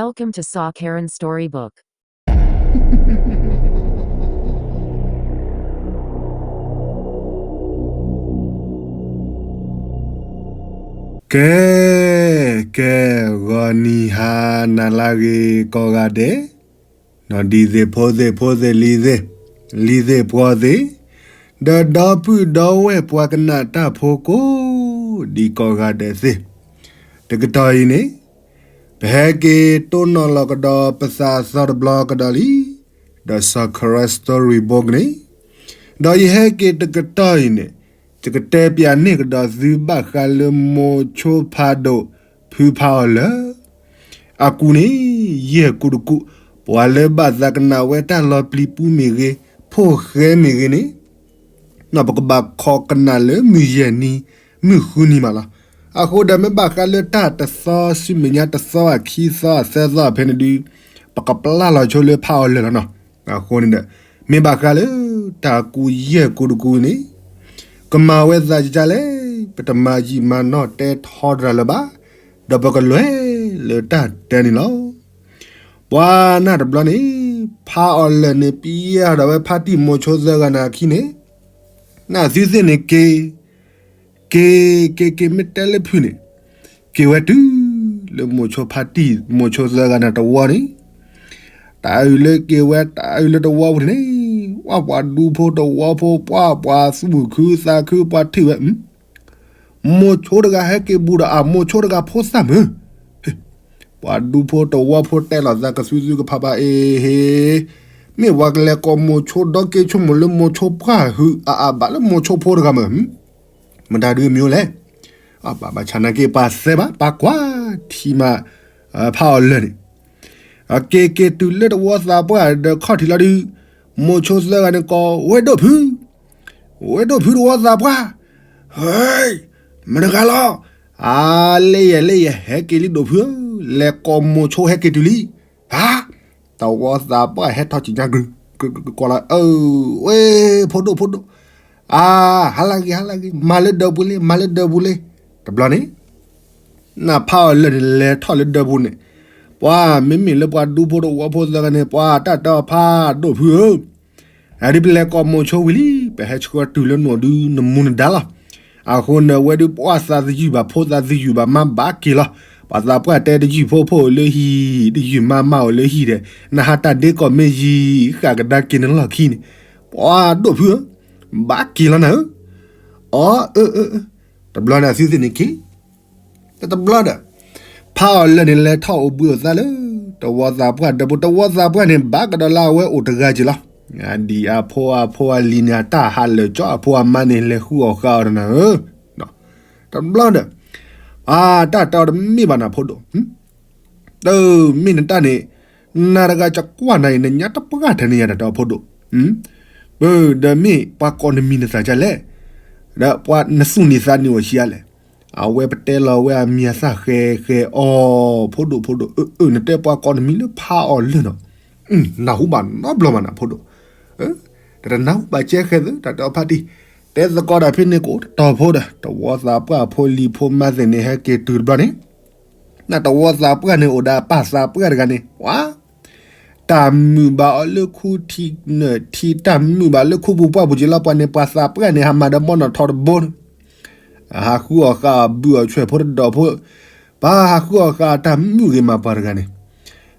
Welcome to Saw Karen Storybook. ကဲ, ကဲ, ဂီၤနံၤဟါနၤလၢအဂ့ၤကိးဂၤဒဲး, နီၢ်ဒံသ့ၣ်ဖိသ့ၣ်ဖိသ့ၣ်လံၤသ့ၣ်, လံၤသ့ၣ်ပှီၤသ့ၣ်, ဒီးဒီပုၢ်ဒီဝဲၢ်ပှၤကနၣ်တၢ်ဖိကိးဒံးကိးဂၤဒဲးသ့ၣ်, တကတီၢ်အံၤန့ၣ် ပဟဲက့ၤတိၢ်နီၣ်လီၤကဒီးပသးအသီတဘျီကဒီးလံ, ဒီးစီၤခရၢစတီရံဘိကန့ၣ်, ဒီးယဟဲက့ၤတကတီၢ်အံၤန့ၣ်, ယကတဲပၠးန့ၢ်ကဒီးသုဘၣ်ဃးလၢမိၤဆိဖးဒိၣ်ဖုဖးအီၣ်လၢၢ် အကူၣ်န့ၣ်, ယဲၢ်ကူၣ်တကူၣ်, ပှၤလၢဘၣ်သးကနၣ်ဝဲတၢ်လီၤပျံၤပူၤမ့ၢ်ဂ့ၤ, ဖိၣ်ဃဲမ့ၢ်ဂ့ၤန့ၣ် ပကဘၣ်ခိးကနၣ်လၢမုၢ်ယဲၢ်နံၤ, မုၢ်ဃုနံၤမးလီၤ. အဃိဒီးမ့ၢ်ဘၣ်ဃးလၢတၢ်တသီဆူမဲာ်ညါ တသီအခံသီအသၢသီဖဲန့ၣ်ဒုး, ပကပျၢ်လီၤဆိလၢဖးအီၣ်လၢၢ်လီၤနီၤ. အဃိန့ၣ်ဒီး, မ့ၢ်ဘၣ်ဃးလၢတၢ်ကူၣ်ယဲၢ်ကူၣ်တကူၣ်န့ၣ်, ကမၤဝဲသးကကလဲၣ်, ပတမၤယံာ်မၤနီၢ်တဲထီတရၤလၢၤဘၣ်, ဒီးပကလဲၤလၢတၢ်တဲန့ၣ်လီၤ. ပှၤနၢ်တဘျီန့ၣ်, ဖးအီၣ်လၢၢ်န့ၣ် ပျၢ်ဒီးဝဲဖါတံၢ်မိၤဆိသၢဂၤန့ၣ်အခံန့ၣ်, နသုသ့ၣ်န့ၣ်က့ၤ, က့ၤ, က့ၤက့ၤမ့ၢ်တဲလၢဖုးန့ၣ်, က့ၤဝဲတုၤလၢမိၤဆိဖါတံၢ် မိၤဆိသၢဂၤန့ၣ်တဝီန့ၣ်, တၢ်အုၣ်လၢက့ၤဝဲ တၢ်အုၣ်လၢတဝီပူၤန့ၣ်, ဝဲပှၤဒူဖိတဝီဖိ ပှၤပှၤသူၣ်ခုသးခု ပှၤထံၣ်ဝဲ မိၤဆိတဂၤဟဲက့ၤဘူးဒီးအမိၤဆိတဂၤဖိသၣ်မုၢ်, ပှၤဒူဖိတဝီဖိတဲလီၤသးကသုသုကဖးဘၣ်အ့ဟ့, မ့ၢ်ပှၤကလဲၤကိးမိၤဆိဒီက့ဆိကမိၣ်လၢမိၤဆိပှၢ်ဟုးအအးဘၣ်လၢမိၤဆိဖိတဂၤမုၢ်, မတၤဒုးမံၤလဲၣ်, ဘၣ်ဆၣ်နာ်က့ပှၤသဲဘၣ် ပှၤကွၢ်ထံမး, ဖးအီၣ်လၢၢ်န့ၣ်, က့ၤက့ၤတုၤလၢတဝီသးပှၢ်ဒီးခီၣ်ထံးလီၤဒုး, မိၤဆိသၢဂၤန့ၣ်ကိးဝဲဒိၣ်ဖု ဝဲဒိၣ်ဖုတဝီသးပှၢ်, ဟဲ, မတၤတဂၤလီၤ, အါ, လၢယဲၢ်လၢယဲၢ် ဟဲက့ၤလံဒိၣ်ဖုဧၢ, လဲၤကိးမိၤဆိဟဲက့ၤတုၤလံ, ဟါ, တဝီသးပှၢ်ဟဲထီၣ်ကံညါကု, က, က, ကကိးလီၤ, အၢ, ဝဲ, ဖိဒိၣ်ဖိဒိၣ်, အါ, ဟါလၢဂ့ၤ ဟါလၢဂ့ၤ မၤလၢဒၢးပူၤလံ မၤလၢဒၢးပူၤလံ, တဘျီန့ၣ် နဖးအီၣ်လၢၢ်န့ၣ် လဲၤထီၣ်လၢဒၢးပူၤန့ၣ်, ပှၤမ့မ့ၢ်လၢပှၤဒူဖိတဝီဖိသၢဂၤန့ၣ် ပှၤတၢ်တဲအီၤဖးဒိၣ်ဖုဧၢ, အဒုးပလဲၤကိးမိၤဆိဝံၤလံ, ပဟဲဆှၢတုၤလၢနအိၣ်ဒုးနမူနဒါလီၤ. အဃိန့ၣ်ဝဲဒုးပှၢ်သးသယုၢ်ဘၣ် ဖိသးသယုၢ်ဘၣ် မါဘၣ်က့ၤလီၤ. ပှၤသးပှၢ်တဲတယုၢ်ဖိဖိအိၣ်လၢဟံၣ်, တယုၢ်မါမါအိၣ်လၢဟံၣ်ဒီး, နဟးတၢ်ဒ့ကိးမ့ၢ်ယံၤ, ဃၣ်ကဒါက့ၤနလီၢ်ခံန့ၣ်, ပှၤဒိၣ်ဖုဧၢ, ဘၣ်က့ၤလီၤနၤဧၢ, အီ, အၢ, တဘျီန့ၣ်အသုသ့ၣ်န့ၣ်က့ၤ တဘျီဒီး, ဖးအီၣ်လၢၢ်န့ၣ် လဲၤထီၣ်အိၣ်ဘှံးအိၣ်သါလၢ တဝီသးပှၢ်ဒီးပူၤ, တဝီသးပှၢ်န့ၣ် ဘၣ်ကဒီးလၢအဝဲအိၣ်တဂၤက့ၤလီၤ. အဒံၣ်အဖိအဖိအလံၤန့ၣ် အတၢ်ဟးလၢာ်ကၠီအဖိအမါန့ၣ် လဲၤဃုအီၣ်ဃုအီတနၤဧၢ, တဘျီဒီး, အတၢ်တဲအီၤတမ့ၢ်ဘၣ်နၤဖိဒိၣ်, တမ့ၢ်နတၢ်န့ၣ်, နၤတဂၤကကွၢ်နၤအံၤ နညါတပှၢ်ထဲန့ၣ်ယၤတၢ်တဲအီၤဖိဒိၣ်, ပဒီးမ့ၢ်ပှၤကိးနမံၤနသးဒ်လဲၣ်, ဒီးပှၤနသူၣ်န့ၢ်သးန့ၢ်အီၤဆံးအါလဲၣ်. အဝဲပတဲလီၤဝဲအမံၤအသၣ်ဃဲဃဲအီၤ, ဖိဒိၣ်ဖိဒိၣ်, အၢ နတဲပှၤကိးနမံၤလၢဖးအီၣ်လၢၢ်နီၤ, နၢ်ဟူဘၣ်နီတဘျီမးနၤဖိဒိၣ်, တနၢ်ဟူဘၣ်ကဲဃဲသၢ တၢ်တဲအီၤဖါတံၢ်, တဲသကိးတၢ်ဖဲန့ၣ်ကအိၣ်တတီၤဖိဒီး တဝီသးပှၢ်ဖိလံၤဖိမါသ့ၣ်န့ၣ် ဟဲက့ၤတုၤတဘျီန့ၣ်, နတဝီသးပှၢ်န့ၣ်အိၣ်ဒီးအပၢ်သးပှၢ်တဂၤန့ၣ်, ပှၤ တၢ်မုာ်ဘၣ်အီၤလၢခူထံးနၢၣ်ထံး, တၢ်မုာ်ဘၣ်လၢခူပူၤပှၢ်ပူၤက့ၤလီၤ. ပှၤန့ၣ် ပှၤသးပှၢ်န့ၣ် ဟးမၤဒီးဘီနီၣ်ထီတဘိန့ၣ်, ဟးဃုအီၣ်ဃာ်အီၣ်ဘုၣ်အီၣ်ဆွဲၣ်ဖိတဒီးဖိ, ပှၤဟးဃုအီၣ်ဃာ်အတၢ်မုာ်ဂ့ၤမးပှၤတဂၤန့ၣ်,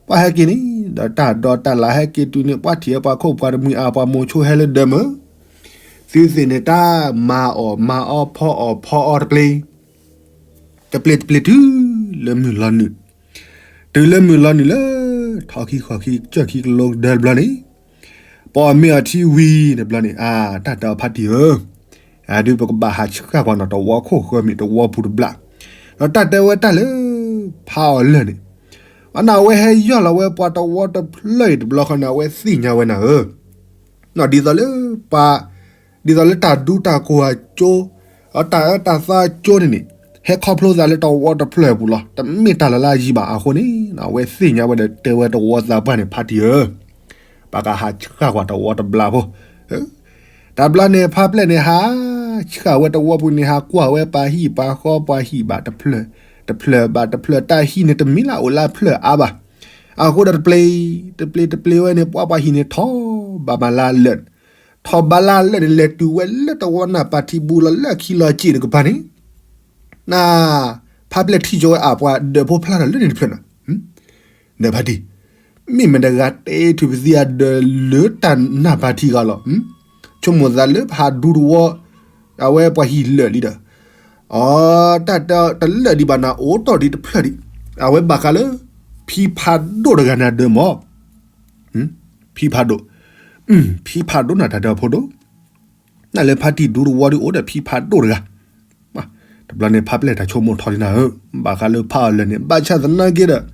ပှၤဟဲက့ၤန့ၣ် ဒီးတၢ်ဒီးတၢ်လၢဟဲက့ၤတုၤန့ၣ် ပှၤထံၣ်အပှၤခိၣ်ပှၤတမှံၤအါ ပှၤမိၤဆိဟဲလၢဒၢးမုၢ်, သုသ့ၣ်န့ၣ် တၢ်မၤအီၣ်မၤအီဖီအီၣ်ဖီအီတပျ့ၤ တပျ့ၤတပျ့ၤတုၤလၢမုၢ်လီၤနုာ်, တုၤလၢမုၢ်လီၤနုာ်လၢ ထီခံဃီၤခံကၠၢၢ်ခံကလိကဒၢတဘျီန့ၣ်, ပှၤမ့ၢ်အီၤထံဝံၤတဘျီန့ၣ်, အါ, တၢ်တဲအီၤဖါတံၢ်ဧၢ, အဒုးပကဘၣ်ဟးဆှၣ်ကွၢ်နီၤ တဝီခိၣ်ဃၢမ့ၢ်တဝီပူၤတဘျီ, ဒီးတၢ်တဲဝဲတၢ်လၢ ဖးအီၣ်လၢၢ်န့ၣ်, အန့ၣ်အဝဲဟဲယီၢ်လီၤဝဲပှၤတဝီတဖျၢၣ်အံၤတဘျီဃီန့ၣ် အဝဲသ့ၣ်ညါဝဲနၤဧၢ ဒ်သိးလၢပှၤ, ဒ်သိးလၢတၢ်ဒူတၢ်ကိၢ်အကၠိ, ဒီးတၢ်အၢတၢ်သီအကၠိန့ၣ်န့ၣ်, ဟဲခီဖျိသးလၢတဝီတဖျၢၣ်အပူၤလီၤ. တမ့ၢ်တၢ်လၢလၢယံၤဘၣ်အဃိန့ၣ်, အဝဲသ့ၣ်ညါဝဲဒီးတဲဝဲတဝီသးပှၢ်န့ၣ် ဖါတံၢ်ဧၢ, ပကဟးဆှၣ်ကွၢ်တဝီတဘျီဖိ, တဘျီန့ၣ် ဖါပျဲၢ်န့ၣ်ဟးဆှၣ်ဝဲတဝီပူၤန့ၣ် ဟးကွၢ်ဝဲပှၤဟံၣ်ပှၤဃီ ပှၤဟံၣ်ဘၣ်တဖျၢၣ်, တဖျၢၣ်ဘၣ်တဖျၢၣ် တၢ်ဟံၣ်န့ၣ်တမ့ၢ်လၢအအိၣ်လၢအဖျၢၣ်အါဘၣ်. အဃိဒီးတပျ့ၤ, တပျ့ၤတပျ့ၤဝဲန့ၣ် ပှၤပှၤဟံၣ်န့ၣ်ထီၣ်ဘးမၤလၢအလၢာ်, ထီၣ်ဘးလၢအလၢာ်န့ၣ် လဲၤတုၤဝဲလၢတဝီနၢ်ပၤထံဘူလီၤလၢအခံလီၤစ့ၣ်တကပၤန့ၣ်, န ဖါပျဲၢ်ထံၣ်ကၠီဝဲအပှၤဒၢးဖိဖျါထီၣ်လၢန့ၣ်တဖျၢၣ်နီၤ, နဖါတံၢ်, မ့ၢ်မတၤတဂၤတဲထုးပသံအဒၢးလၢတၢ်နၢ်ပၤထံဂၤလီၤ, ဆိကမိၣ်သးလၢပဟးဒူတဝီ, အဝဲပှၤဟံၣ်လၢာ်လံဒီး, အတၢ်တလၢာ်ဒံးဘၣ်နၤ အိၣ်တီၢ်ဒံးတဖျၢၣ်ဒံး, အဝဲဘၣ်ဃးလၢ ဖံဖးဒိၣ်တဂၤန့ၣ်အဒၢးမၢ်, ဖံဖးဒိၣ်, ဖံဖးဒိၣ်နၤတၢ်ဒၢးဖိဒိၣ်, နလၢဖါတံၢ်ဒူတဝီဒံးအိၣ်ဒီးဖံဖးဒိၣ်တဂၤ, တဘျီန့ၣ် ဖါပျဲၢ်တၢ်ဆိကမိၣ်ထီၣ်လံနၤဧၢ, ဘၣ်ဃးလၢဖးအီၤလၢာ်န့ၣ် ဘၣ်ဆၣ်သနာ်က့ဒီး,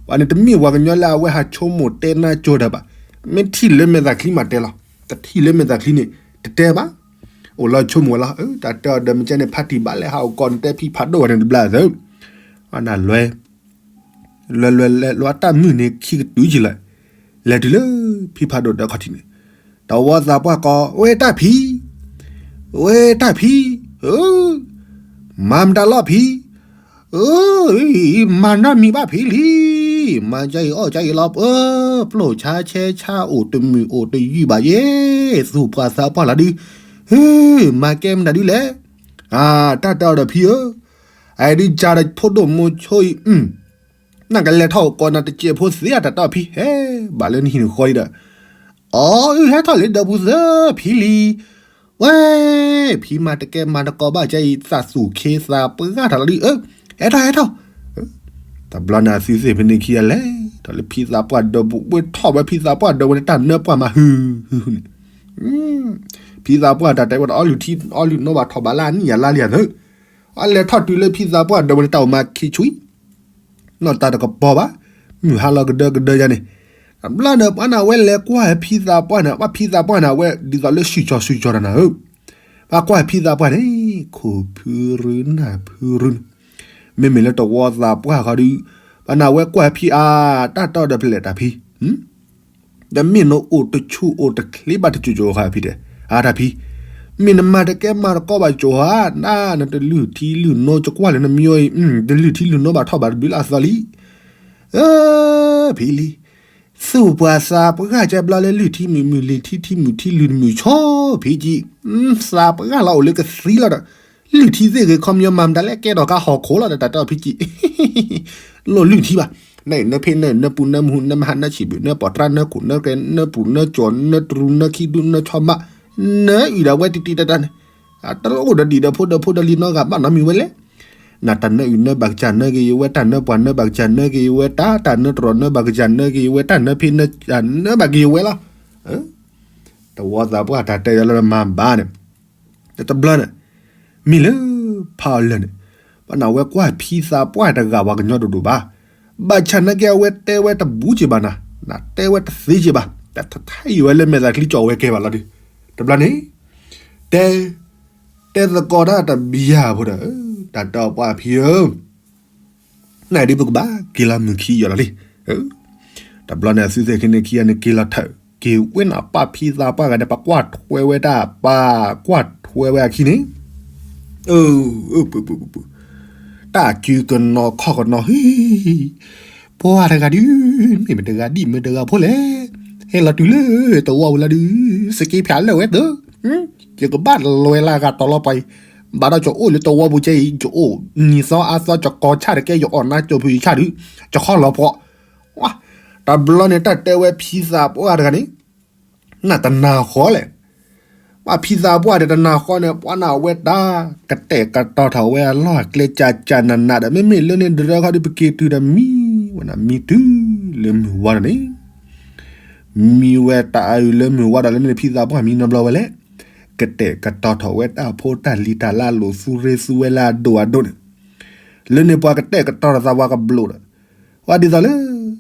ပှၤန့ၣ်တမ့ၢ်ပှၤကညီလၢအဝဲဟးဆိကမိၣ်တဲနါကၠိတၢ်ဘၣ်, မ့ၢ်ထံၣ်လၢမဲာ်သၣ်ချံမးတဲလီၤ, တထံၣ်လၢမဲာ်သၣ်ချံန့ၣ်, တတဲဘၣ်, အိၣ်လီၤဆိကမိၣ်လီၤ, တၢ်တဲအီၤဒီးမ့ၢ်ကဲန့ၣ် ဖါတံၢ်ဘၣ်လဲၤဟးအိၣ်ကီးန့ၣ် တဲဖံဖးဒိၣ်ဝဲန့ၣ်တဘျီသၢ, နလွဲ လွဲလွဲလဲၤလွဲတၢ်မုၢ်န့ၣ်ခံကတုၤကံလၢာ်, လဲၤတုၤလၢ ဖံဖးဒိၣ်ဒီးခီၣ်ထံးန့ၣ်, တဝီသးပှၢ်ကီး ဝဲတၢ်ဖံ, ဝဲတၢ်ဖံ, မၤမတၤလီၤဖံ, မၤနီတမံၤဘၣ်ဖံလံ, မၤကအံၤအီၣ်ကအံၤလီၤ, ပျိၢ်ဆါဆဲဆါအိၣ်တမုာ်အိၣ်တယုၢ်ဘၣ်ယဲ, သူၣ်ပှၢ်သးပှၢ်လီၤဒု, မၤကဲမတၤဒုလဲၣ်, တၢ်တဲအီၤဒီးဖံဧၢ, အအံၤဒုကၢ်ဒီးဖိဒိၣ်မိၤဆိအံၤ, နကလဲၤထီၣ်အိၣ်ကီးနၤတစဲးဖိသ့အတၢ်တဲအီၤဖံ, ဟဲဘၣ်လၢနဟံၣ်နဃီဒီး, အီ အုၣ်ဟဲထီၣ်လၢဒၢးပူၤသၢဖံလံ, ဝဲ, ဖံမၤတကဲမၤတကီဘၣ်ကဲအံၤ သးသူၣ်ခ့သးပှၢ်ထီၣ်လီၤဒု, ဟဲထီၣ်ဟဲထီၣ်, တဘျီန့ၣ်အသုသ့ၣ်ဖဲန့ၣ်ခံဂၤလဲၤထီၣ်လၢဖံသးပှၢ်ဒၢးပူၤ ပှ့ၤထီၣ်ဝဲဖံသးပှၢ်ဒၢးဝဲန့ၣ် တၢ်နၢပှၢ်မၤဟုၣ်ဟုၣ်န့ၣ်, ဖံသးပှၢ်တၢ်တဲဝဲဒီး အီလုၢ်ထံအီလုၢ်နိဘၣ်ထီၣ်ဘးလၢအနံၣ်ယၤလါလံဧါသၢ, အလဲၤထီၣ်တုၤလၢဖံသးပှၢ်ဒၢးဝဲန့ၣ် တၢ်အိၣ်မးခံဆံ နီၢ်တၢ်တကပီၤဘၣ်, မုၢ်ဟါလီၤကဒၢကဒၢယါန့ၣ်, တဘျီန့ၣ် ပှၤန့ၣ်အဝဲလဲၤကွၢ်ဖံသးပှၢ်န့ၣ် ပှၤဖံသးပှၢ်န့ၣ် အဝဲဒ်သိးလၢစုၣ်ကၠီၤစုၣ်ကၠီၤတၢ်နၤဧၢ, ပှၤကွၢ်ဖံသးပှၢ်န့ၣ် ခိၣ်ဖုရူနၢ်ဖုရူန့ၣ်, မ့မ့ၢ်လၢတဝီသးပှၢ်ဃီဒီး, ပှၤန့ၣ်အဝဲကွၢ်ဖံအါ, တၢ်တီဒီးဖဲလဲၣ်တၢ်ဖံ တမ့ၢ်နအိၣ်တဆူၣ်အိၣ်တချ့ဘၣ်တစိၤစိၤဃီဖံတဲ, အါတၢ်ဖံ, မ့ၢ်နမၤတကဲမၤတကီဘၣ်စိၤဧါ, နနတလုၢ်ထံလုၢ်နိကကွၢ်လၢနမံၤအံၤ, တလုၢ်ထံလုၢ်နိဘၣ်ထီၣ်ဘးတဘျုးလၢအသီလံ, ဖံလံ, သူၣ်ပှၤသးပှၢ်ကဲဘျီလၢလုၢ်ထံမုၢ်မုၢ်လံၤထံထံမုၢ်ထံလုၢ်မုၢ်ဆီဖံကံ, သးပှၢ်လီၤအိၣ်လၢကသံလီၤဒီး, လုၢ်ထံသ့ၣ်ဂ့ၤခီပညီမၤမတၤလဲၣ်ကဲထီၣ်ကါဟီၣ်ခိၣ်လီၤဒီးတၢ်တဲအီၤဖံကံ လိၣ်လုၢ်ထံဘၣ်, နအံၤနဖ့နနၢပူၤနၢမူနၢမဟါနၢဆံၣ်ဘုၣ်နၢပီၣ်တြါနၢခိၣ်နၢကဲနၢပူၤနၢကၠီၣ်နၢတရူနၢခံဒူ နၢဆီမး, နအံၤဒီးဝဲတံၤတံၤတၢ်တၢ်န့ၣ်, အတအိၣ်ဒီးဒံၣ်ဒီးဖိဒီးဖိဒီးလံၤနီဂၤဘၣ်နီတမံၤဝဲလဲၣ်, နတၢ်နၢအုၣ်နၢဘၣ်ကစၢ်နၢက့ၤယဝဲ တၢ်နၢပှၢ်နၢဘၣ်ကစၢ်နၢက့ၤယဝဲ တၢ်တၢ်နၢတရီၣ်နၢဘၣ်ကစၢ်နၢက့ၤယဝဲ တၢ်နၢဖ့နၢနၢဘၣ်က့ၤယဝဲလီၤ. တဝီသးပှၢ်တၢ်တဲယၤလၢမၤဘၣ်န့ၣ် တဘျီန့ၣ် မ့ၢ်လၢဖးအီၤလၢာ်န့ၣ်, ဘၣ်နဝဲကွၢ်ဖံသးပှၢ်တဂၤပှၤကညီဒိၣ်ဒိၣ်ဘၣ်, ဘၣ်ဆၣ်နာ်က့အဝဲတဲဝဲတဘူးက့ဘၣ်နၤ, နတဲဝဲတသ့က့ဘၣ်, တထါယံာ်ဝဲလၢမဲာ်သးချံကၠီၣ်ဝဲကဲဘၣ်လီၤဒီး, တဘျီန့ၣ် တဲ တဲသကိးတၢ်တဘျီဖိဒီး, တၢ်တဲအီၤပှၢ်ဖံဧၢ နဒုးပကဘၣ်က့ၤလီၤမုၢ်ခံယီၤလီၤလံ. တဘျီန့ၣ် အသုသ့ၣ်ခံန့ၣ်ခံဂၤန့ၣ်က့ၤလီၤထၢၣ်, က့ၤဝဲန့ၣ်ပၢ်ဖံသးပှၢ်ဂၤန့ၣ် ပကွၢ်ထွဲဝဲတၢ် ပကွၢ်ထွဲဝဲအခံန့ၣ်, တၢ်စုကနီၤခီၣ်ကနီၤဟံၣ်, ပှၤတဂၤဒုး, မ့ၢ်မတဂၤဒ်မတဂၤဖိလဲၣ်, ဟဲလီၤတုၤလၢတဝီပူၤလီၤဒုး, စက့ဖျါလၢာ်ဝဲသၢ, ယကဘၣ်လဲၤလၢဂၤတီၤလီၤပှၤအံၤ, ဘၣ်ဒီးကအိၣ်လၢတဝီပူၤကဲအံၤ ကအိၣ်နံၤသီအါသီ ကကီၤဆၣ်တကဲ ယအီၣ်နါကၠီၤဖုးယဆၣ်ဒုး, ကခီလီၤဖီ, တဘျီန့ၣ် တၢ်တဲဝဲဖံသးပှၢ်တဂၤန့ၣ်, နတနာ်ဃီလဲၣ်. ပှၤဖံသးပှၢ်ဒီးတနာ်ဃီန့ၣ် ပှၤန့ၣ်အဝဲတၢ် ကတဲာ်ကတီၤထီၣ်ဝဲအလီၢ်အကျဲကၠးကၠးနးနးဒီး မ့မ့ၢ်လၢန့ၣ်တရၢခီဒီး ပက့ၤတုၤဒီးမံဝဲန့ၣ် မံတုၤလၢမုၢ်ဝါဒီးန့ၣ်, မံဝဲတၢ်အုးလၢမုၢ်ဝါဒီးလၢန့ၣ် ဖံသးပှၢ်မံနီတဘျီဝဲလဲၣ်, ကတဲာ်ကတီၤထီၣ်ဝဲတၢ်ဖိတၢ်လံၤတၢ်လၢအလိာ်သူရ့သူဝဲလၢအဒိၣ်အဒိၣ်န့ၣ်, လၢန့ၣ်ပှၤကတဲာ်ကတီၤထီၣ်သးပှၤကဘျိးဒီး, ပှၤဒ်သိးလၢ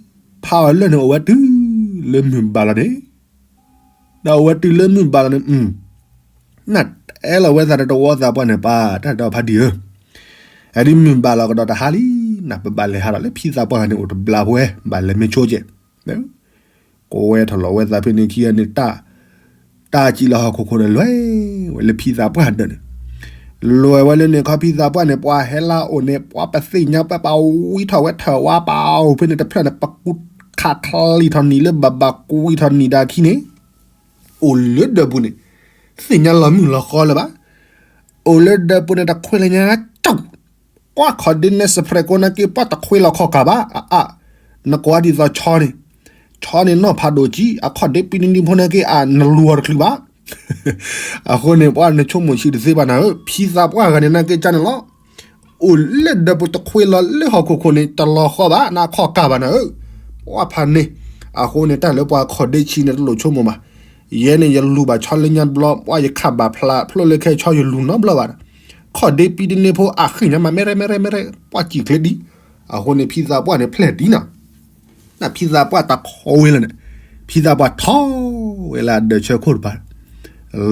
ဖးအီၤလၢန့ၣ်အိၣ်ဝဲတုၤလၢမုၢ်ဘၣ်လီၤန့ၣ် ဒီးအဝဲတုၤလၢမုၢ်ဘၣ်လီၤန့ၣ်, နတဲလီၤဝဲသးဒီးတဝီသးပှၢ်န့ၣ် ပၢ်တၢ်ဒီးဖါဒံၣ်ဧၢ, အဒ်မုၢ်ဘၣ်လီၤကဒီးတဟါလံ, နပဘၣ်လဲၤဟးဒီးလၢဖံသးပှၢ်ဂၤန့ၣ်အိၣ်တဘျီဖိဝဲ ဘၣ်လဲၤမ့ၢ်ဆိကဲး, ကိးဝဲထီၣ်လီၤဝဲသးဖဲန့ၣ်ခံဂၤန့ၣ် တၢ်စံးလီၤဟီၣ်ခိၣ်ခိၣ်ဒီးလွဲၢ်ဝဲလၢဖံသးပှၢ်ဒၢးန့ၣ်, လွဲၢ်ဝဲလၢန့ၣ်ခီဖံသးပှၢ်န့ၣ် ပှၤဟဲလၢအအိၣ်န့ၣ် ပှၤပသ့ၣ်ညါပှၤပာ်ဝံထီၣ်ဝဲထၢၣ်ဝါပာ်အိၣ်ဖဲန့ၣ်တဖျၢၣ်န့ၣ် ပကူခ ခးချံးထီၣ်နံၣ်လၢဘၣ်ဘၣ်ကွံထီၣ်နံၣ်ဒၣ်ခံန့ၣ် အိၣ်လၢဒၢးပူၤန့ၣ် သ့ၣ်ညါလီၤမုၢ်လီၤဃီလၢၤဘၣ်. အိၣ်လၢဒၢးပူၤန့ၣ် တခွ့လၢညါကၠီၣ် ကွၢ်ခီၣ်ဒ့နဲစဲးဖရဲးကိးနာ်က့ ပှၢ်တခွ့လီၤခီၣ်ကၢ်ဘၣ် အအါ, နကွၢ်ဒ်သိးဆီန့ၣ်, ဆီန့ၣ်နီၢ်ဖးဒိၣ်ကံ အခီၣ်ဒ့ပံနံၤနံၤဖိနာ်က့ အနလူၤအီၤတချုးဘၣ်. အဃိန့ၣ် ပှၢ်နဆိကမိၣ်ဆံးတသ့ဘၣ်နၤဧၢ, ဖံသးပှၢ်ဂၤန့ၣ်နာ်က့ကန့ၣ်လီၤ. အိၣ်လၢဒၢးပူၤတခွ့လီၤလၢဟီၣ်ခိၣ်ခိၣ်န့ၣ် တလီၤဃီဘၣ် နအခီၣ်ကၢ်ဘၣ်နၤဧၢ, ပှၢ်ဖးန့ၣ်. အဃိန့ၣ် တၢ်လၢပှၤခီၣ်ဒ့ဆံးန့ၣ် တလိၣ်ဆိကမိၣ်ဘၣ်. ယဲန့ၣ် ယလူၤဘၣ်ဆီလၢညါတဘျီ ပှၢ်ယခးဘၣ်ဖျါဖျိလၢခဲဆီယလူၤနီတဘျီဘၣ်ဒီး ခီၣ်ဒ့ပံတန့ၢ်ဖိ အဃ့ၢ်ညါမး မ့ရဲၣ်မ့ရဲၣ်မ့ရဲၣ် ပှၢ်စံၣ်ချ့ဒံး. အဃိန့ၣ် ဖံသးပှၢ်န့ၣ် ဖျဲၣ်ဒံးနီၤ. နဖံသးပှၢ်တၢ်ခီဝဲလၢာ်န့ၣ်, ဖံသးပှၢ်ထီၣ်ဝဲလၢအဒၢးဆၢခိၣ်တပၤ,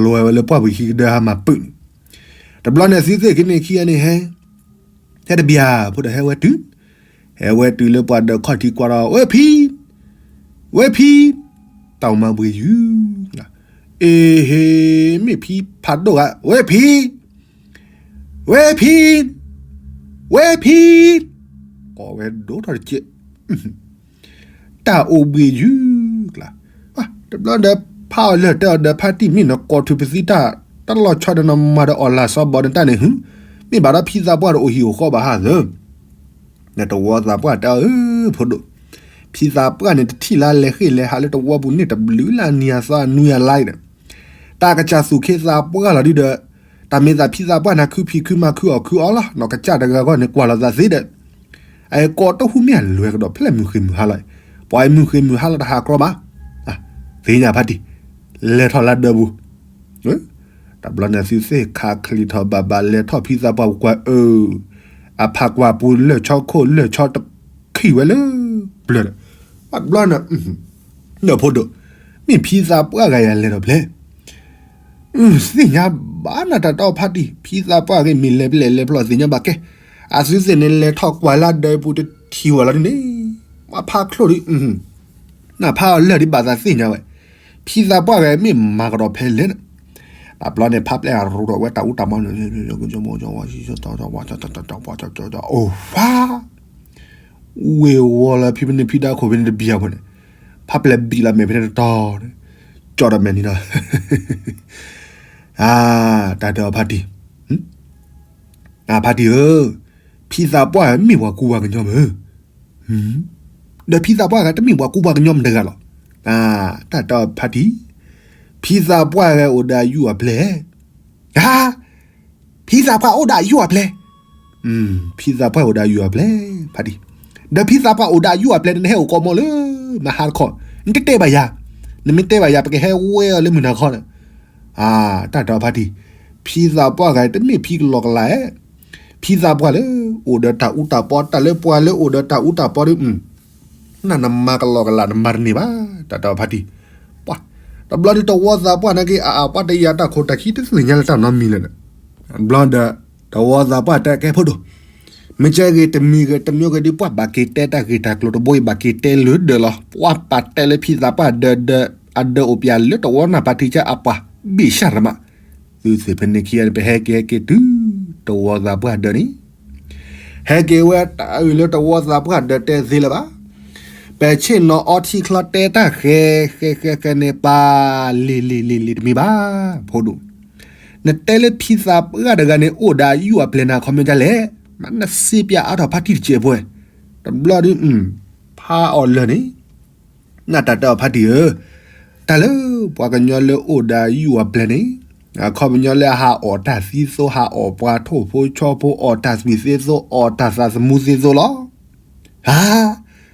လဲၤဝဲလၢပှၢ်ပူၤခံကဒၢဟါမၢ်ပုၢ်န့ၣ်, တဘျီန့ၣ် အသုသ့ၣ်ခံန့ၣ်ခံဂၤန့ၣ်ဟဲ, ဟဲတဘျီဖိဒီးဟဲဝဲတုၤ, ဟဲဝဲတုၤလၢပှၤဒၢးခီၣ်ထံးကွၢ်ဒီး ဝဲဖံ, ဝဲဖံ, တၢ်အိၣ်မၤဘှံးယုၢ်, အ့ဟ့, မ့ၢ်ဖံဖးဒိၣ်ဂၤ ဝဲဖံ ဝဲဖံ, ဝဲဖံ, ကိးဝဲဒိၣ်ထီၣ်တကဲး, တၢ်အိၣ်ဘှံးယုၢ်ကျါ, တဘျီဒီး ဖးအီၤလၢာ်တဲအီၤဒီး ဖါတံၢ်မ့ၢ်နကိးထုးပသံတၢ် တၢ်လီၤဆီဒီးနမၤဒီးအီၣ်လၢ်စီဘီန့ၣ်တၢ်န့ၣ်ဟု, မ့ၢ်ဘၣ်ဒီးဖံသးပှၢ်ဒီးအိၣ်ဟံၣ်အိၣ်ဃီဘၣ်ဟးသၢ နတဝီသးပှၢ်တဲအီၤ ဖိဒိၣ်, ဖံသးပှၢ်န့ၣ် တထံၣ်လၢလဲၤဃ့ၢ်လဲၤဟးလၢတဝီပူၤန့ၣ် တဘျုးလၢအနံၤအသီအနွံအလါဒီး, တၢ်ကစၢ်သူၣ်ခ့သးပှၢ်လီၤဒုဒီး, တၢ်မ့ၢ်သးဖံသးပှၢ်န့ၣ် ခုဖံးခုမၤခုအီၣ်ခုအီလီၤ, နီၢ်ကစၢ်တဂၤဂီၢ်န့ၣ် ကွၢ်လီၤသးသ့ဒီး အကိးတဟူးမ့ၢ်အလွဲကဒီးဖဲလဲၣ်မုၢ်ဃ့ၢ်မုၢ်ဟါလီၤ, ပှၤအံၤမုၢ်ဃ့ၢ်မုၢ်ဟါလီၤတဟးကြီဘၣ်, သ့ၣ်ညါဖါတံၢ်, လဲၤထီၣ်လၢဒၢးပူၤ, တဘျီန့ၣ်သုသ့ၣ်ခးချံးထီၣ်ဘၣ်ဘၣ်လဲၤထီၣ်ဖံသးပှၢ်ပူၤကွၢ်အၢ, အဖးကွၢ်ပူၤလၢာ်ဆီခိၣ်လၢာ်ဆီတခံၣ်ဝဲလၢ, ဘျၢဒီး, ဘျီန့ၣ်, နဖိဒိၣ်, မ့ၢ်ဖံသးပှၢ်ဂၤယၤလဲၤဒီးဖျဲၣ် သ့ၣ်ညါဘၣ်နၤတၢ်တီဖါတံၢ် ဖံသးပှၢ်ဂ့ၤမ့ၢ်လဲၤပျဲၢ်လဲၤဖျီၣ် သ့ၣ်ညါဘၣ်ကဲ, အသုသ့ၣ်န့ၣ်လဲၤထီၣ်ကွၢ်လၢဒၢးပူၤတထံၣ်ဝဲလီၤဒ်န့ၣ်, ပှၤဖးချိၣ်ဒ်, နဖးအီၤလၢာ်ဒ်ဘၣ်သးသ့ၣ်ညါဝဲ, ဖံသးပှၢ်ဂၤမ့ၢ်မၤကဒီးဖဲလဲၣ်န့ၣ်, တဘျီန့ၣ် ဖးပျဲၢ်အရူထီၣ်ဝဲတၢ်အူတၢ်မီ, အိၣ်ဖး ဝ့ၢ်ဝီလၢဖံဖဲန့ၣ်ဖံဒါခိၣ်ဖဲန့ၣ်တဘံၣ်အဃိန့ၣ်, ဖးပျဲၢ်ဘံၣ်လီၤမဲာ်ဖဲန့ၣ်တတီၤန့ၣ်, ကၠီဒီးမဲာ်နံၤဒီး, အါ, တၢ်တဲအီၤဖါတံၢ်, အဖါတံၢ်ဧၢ, ဖံသးပှၢ်မ့ၢ်ပှၤကူပှၤကညီမ့ၢ်, ဒီးဖံသးပှၢ်ဂၤတမ့ၢ်ပှၤကူပှၤကညီမတဂၤလီၤ, တၢ်တဲအီၤဖါတံၢ်, ဖံသးပှၢ်ဂၤအိၣ်ဒီးအယူၢ်အပျဲၢ်, ဖံသးပှၢ်အိၣ်ဒီးအယူၢ်အပျဲၢ်, ဖံသးပှၢ်အိၣ်ဒီးအယူၢ်အပျဲၢ်, ဖါတံၢ်, ဒီးဖံသးပှၢ်အိၣ်ဒီးအယူၢ်အပျဲၢ်န့ၣ် နဟဲအိၣ်ကိးမီၤလၢမဟါတခီ, နတတဲဘၣ်ယၤ, နမ့ၢ်တဲဘၣ်ယၤ ပကဟဲဝဲအီၤလၢမုၢ်နၤခီန့ၣ်, တၢ်တဲအီၤဖါတံၢ်, ဖံသးပှၢ်ဂၤတမ့ၢ်ဖံကလီၤကလးဧဲ, ဖံသးပှၢ်လၢအိၣ်ဒီးတၢ်အူတၢ်ပီ တၢ်လၢပှၤလၢအိၣ်ဒီးတၢ်အူတၢ်ပီဒီး, နနမၤကလီၤကလးနမၤတန့ၢ်ဘၣ်, တၢ်တဲအီၤဖါတံၢ်, ပှၤ, တဘျီဒုးတဝီသးပှၢ်နာ်က့ အအါပှၤတယာ်တၢ်ခိၣ်တၢ်ခံတသ့ၣ်ညါလၢတၢ်နီတမံၤလၢၤဒီး, တဘျီဒီး, တဝီသးပှၢ်တဲကဲဖိဒိၣ်, မ့ၢ်ကဲဂ့ၤတမံၤဂ့ၤတမံၤဂ့ၤဒုး ပှၤဘၣ်က့ၤတဲတၢ်ဂ့ၢ်တၢ်ကျိၤတဘိအံၤ ဘၣ်က့ၤတဲလၢဒၢးလီၤ ပှၤပာ်တဲလၢဖံသးပှၢ်ဒၢးဒၢး, အဒၢးအိၣ်ပၠးလၢတဝီနၢ်ပၢ်ထံကၢ်အပှၤ, ဘ့ၣ်ဆၣ်ရမး, သုသ့ၣ်ဖဲန့ၣ်ခံဂၤန့ၣ် ပဟဲက့ၤဟဲက့ၤတုၤ, တဝီသးပှၢ်ဒၢးန့ၣ် ဟဲက့ၤဝဲတၢ်အုၣ်လၢတဝီသးပှၢ်ဒၢးတဲသ့လၢၤဘၣ်, ပဆ့ၣ်နီၤအီထံချီတဲတၢ်ဃဲ, ဃဲဃဲဃဲန့ၣ်ပာ်, လံၤလံၤလံၤလံၤတမံၤဘၣ်, ဖိဒိၣ် နတဲလၢဖံသးပှၢ်တဂၤန့ၣ် အိၣ်ဒီးယူၢ်အပျဲၢ်နၤခီပညီဒ်လဲၣ်, မ့ၢ်နစ့ပၠးအါထီၣ်ဖါတံၢ်တစဲးဖိ, တဘျီဒုး, ဖးအီၤလၢာ်န့ၣ်, နတၢ်တဲအီၤဖါတံၢ်ဧၢ, တၢ်လၢပှၤကညီလၢအိၣ်ဒီးယူၢ်အပျဲၢ်န့ၣ်, အခီပညီလၢအဟးအီၣ်တၢ်သံသိ ဟးအီၣ်ပှၤထိၣ်ဖိဆီဖိ အီၣ်တၢ်သွံၣ်သ့သိ အီၣ်တၢ်သးသမူသ့သိလီၤ. ဧါ,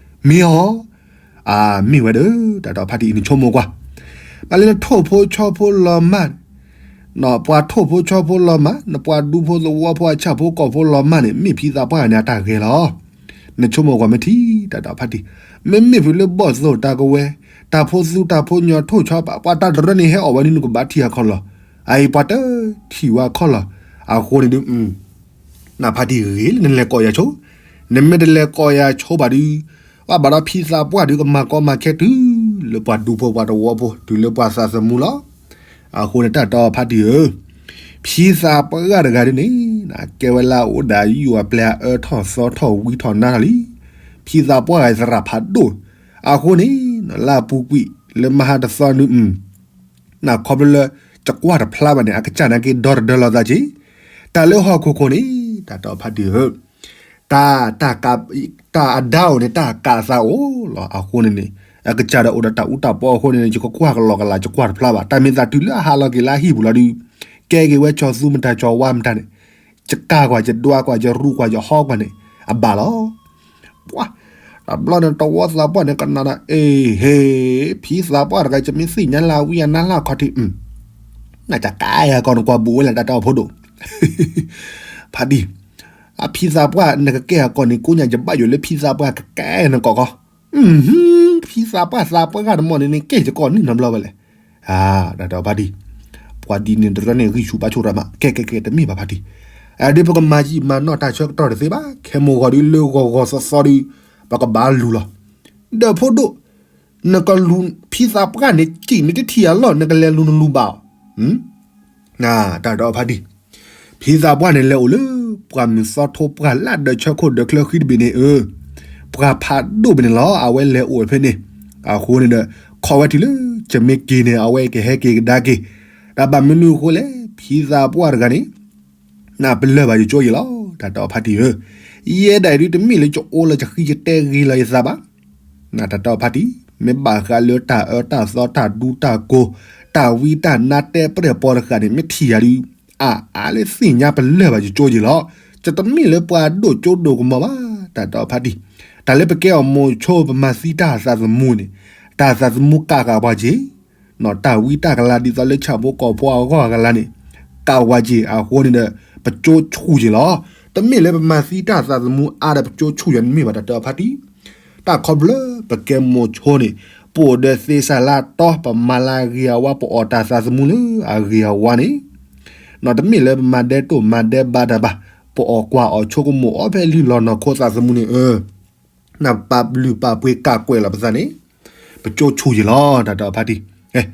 မ့ၢ်အီၤ, အမ့ၢ်ဝဲဒီး တၢ်တဲအီၤဖါတံၢ်အံၤ နဆိကမိၣ်ကွၢ်, ဘၣ်လၢနထိၣ်ဖိဆီဖိလီၤမၢ်, နပှၤထိၣ်ဖိဆီဖိလီၤမၢ်, နပှၤဒူဖိသဝီဖိအဆၣ်ဖိကီၢ်ဖိလီၤမၢ်န့ၣ် မ့ၢ်ဖံသးပှၢ်ဂၤန့ၣ်အတၢ်ဂဲၤလီၤ. နဆိကမိၣ်ကွၢ်မ့ၢ်ထံ တၢ်တဲအီၤဖါတံၢ်, မ့မ့ၢ်ဖုးလၢဘီၣ်သိၣ်တၢ်ကဝဲၤ, တၢ်ဖိသူတၢ်ဖိညီထိၣ်ဆီပာ် ပှၤတၢ်တရၢန့ၣ်ဟဲအီၣ်ဝဲန့ၣ် နကဘၣ်ထံၣ်အခီၣ်လီၢ်, အအံၤပှၤတထံၣ်ဝဲအခီၣ်လီၢ်, အဃိန့ၣ်ဒုး နဖါတံၢ်ဂ့ၤလၢနလဲၤကိးယၤဆိ, နမ့ၢ်တလဲၤကိးယၤဆိဘၣ်ဒုး, ဘၣ်ဘၣ်ဒီးဖံသးပှၢ်ဒုးကမၤကီမၤခဲတုၤလၢပှၤဒူဖိပှၤသဝီဖိ တုၤလၢပှၤသးသမူလီၤ. အဃိန့ၣ်တၢ်တဲအီၤဖါတံၢ်ဧၢ, ဖံသးပှၢ်တဂၤဒ်န့ၣ်, ကဲဝဲလၢအအိၣ်ဒီးယူၢ်အပျဲၢ်အအၢထီၣ်သီထီၣ်ဝံထီၣ်နါထီၣ်လံ. ဖံသးပှၢ်ဂၤသရၣ်ဖးဒိၣ်, အဃိန့ၣ် လၢအပူၤကွံာ်လၢမဟါတသီနုၤ နခီဖျိလၢ ကကွၢ်တဖျါဘၣ်န့ၣ် အကစၢ်နာ်က့ဒီတဒၢလီၤသးက့ၤ, တၢ်လၢဟီၣ်ခိၣ်ခိၣ်န့ၣ် တၢ်တၢ်ဖါတံၢ်ဧၢ, တၢ် တၢ်အဒါအိၣ်န့ၣ် တၢ်ကးသးအိၣ်လီၤ. အဃိန့ၣ်န့ၣ် အကစၢ်ဒီးအိၣ်ဒီးတၢ်အူတၢ်ပီအဃိန့ၣ်န့ၣ် ယကကွၢ်ကလီကလး ယကွၢ်တဖျါဘၣ်. တၢ်မ့ၢ်သးတုၤလၢအဟးလီၤက့ၤလၢအဟံၣ်ပူၤလီၤဒုး ကဲက့ၤဝဲကၠီၤသူမတၤကၠီၤဝါမတၤန့ၣ် ယကးကွၢ်ယဒွးကွၢ်ယရူကွၢ်ယဟီကွၢ်န့ၣ် အဘၣ်လီၤ. ပှၤ တဘျီန့ၣ်တဝီသးပှၢ်န့ၣ် ကနၣ်ဒီး အ့ဟ့ ဖံသးပှၢ်တဂၤ ယမ့ၢ်သ့ၣ်ညါလၢအဝံအနါလၢအခီၣ်ထံး နကကးယၤကီၢ်န့ၣ် ကွၢ်ဘူးဝဲလၢတၢ်တၢ်အိၣ်ဖှိၣ်ဒိၣ် ဖါတံၢ် အဖံသးပှၢ်နကကဲအကီၢ်န့ၣ် ကိးညါယဘၣ်ယိၣ်လၢဖံသးပှၢ်ကကဲနကီၢ်ကီၢ်, ဖံသးပှၢ်သးပှၢ်ဂၤတမီၢ်န့ၣ်န့ၣ် ကဲယကီၢ်န့ၣ်နီတဘျီဝဲလဲၣ်. တၢ်တၢ်ဖါတံၢ် ပှၤဒ်န့ၣ်တရၢန့ၣ် ဂံၢ်ဆူၣ်ဘါဆူၣ်ရၣ်မး ကဲကဲကဲ တမ့ၢ်ဘၣ်ဖါတံၢ်, အဒ်ပကမၤယံာ်မၤနီၢ်တၢ်ဆၢကတီၢ်တသ့ဘၣ် ခဲမိၢ်ဂီၤဒုးလၢဂီၤဂီၤသီသီဒုး ပကဘၣ်လူၤလီၤ. ဒီးဖိဒိၣ် နကလူၤဖံသးပှၢ်န့ၣ် စံးနတထံၣ်အလီၢ် နကလဲၤလူၤနလူၤဘၣ်အီၤ တၢ်တၢ်ဖါတံၢ်, ဖံသးပှၢ်န့ၣ်လဲၤအိၣ်လၢ ပှၢ်မုၢ်သီထိပှၢ်လၢဒၢးဆၢခိၣ်ဒၢးချၢဃံတဘ့ၣ်န့ၣ်ဧၢ, ပှၢ်ဖးဒိၣ်ဘ့ၣ်န့ၣ်လီၤ အဝဲလဲၤအိၣ်ဖဲန့ၣ်, အဃိန့ၣ်ဒီး ခိးဝဲတုၤလၢ ကမ့ၢ်က့ၤန့ၣ် အဝဲကဟဲက့ၤကဒါက့ၤ, တၢ်ဘၣ်မနုၤအဃိလဲၣ် ဖံသးပှၢ်တဂၤန့ၣ် နပလၢၢ်ဘၣ်ယကၠိယံၤလီၤ တၢ်တၢ်ဖါတံၢ်ဧၢ, ယဲဒၣ်အံၤဒုးတမ့ၢ်လၢယအိၣ်လၢယဃံယတဲဂ့ၤလီၤယသးဘၣ်, နတၢ်တၢ်ဖါတံၢ် မ့ၢ်ဘၣ်ဃးလၢတၢ်အၢတၢ်သီတၢ်ဒူတၢ်ကိၤ တၢ်ဝံတၢ်နါတဲပရဲၣ်ပီတဃၣ်န့ၣ် မ့ၢ်ထံၣ်ယၤဒုး အါအါလၢသ့ၣ်ညါပလၢၢ်ဘၣ်ယကၠိယံၤလီၤ, ယတမ့ၢ်လၢပှၤဒိၣ်ကၠိဒိၣ်ကမီၤဘၣ် တၢ်တၢ်ဖါတံၢ်, တၢ်လၢပကဲအီၤမိၤဆိပမၤသံတၢ်သးသမူန့ၣ်, တၢ်သးသမူကးဃာ်ပှၤက့ၤ တၢ်ဝံတၢ်ကလၤဒ်သိးလၢဆၣ်ဖိကီၢ်ဖိအဂီၢ်အကလၤန့ၣ် ကးဝဲက့ၤအဃိန့ၣ်ဒီး ပကၠိဆူၣ်က့ၤလီၤ. တမ့ၢ်လၢပမၤသံတၢ်သးသမူအါဒီးပကၠိဆူၣ်ယၤန့ၣ်မ့ၢ်ဘၣ်တၢ်တၢ်ဖါတံၢ်, တၢ်ခီဖျိပကဲမိၤဆိန့ၣ် ပအိၣ်ဒီးသ့စးလါတီ ပမၤလၢအဂ့ၤအဝါ ပအီၣ်တၢ်သးသမူလၢအဂ့ၤအဝါန့ၣ်, တမ့ၢ်လၢပမၤဒဲးတိၢ်မၤဒဲးဘးတၢ်ဘၣ်, ပအီၣ်ကွၢ်အီၣ်ဆိကမိၣ်အီၣ်ဖဲလံလီၤနီၢ်ခိသးသမူန့ၣ်ဧၢ နပာ်လုၢ်ပာ်ပှ့ၤကးကွဲးလီၤပသးန့ၣ် ပကၠိဆူၣ်ယံၤလီၤ တၢ်တၢ်ဖါတံၢ်,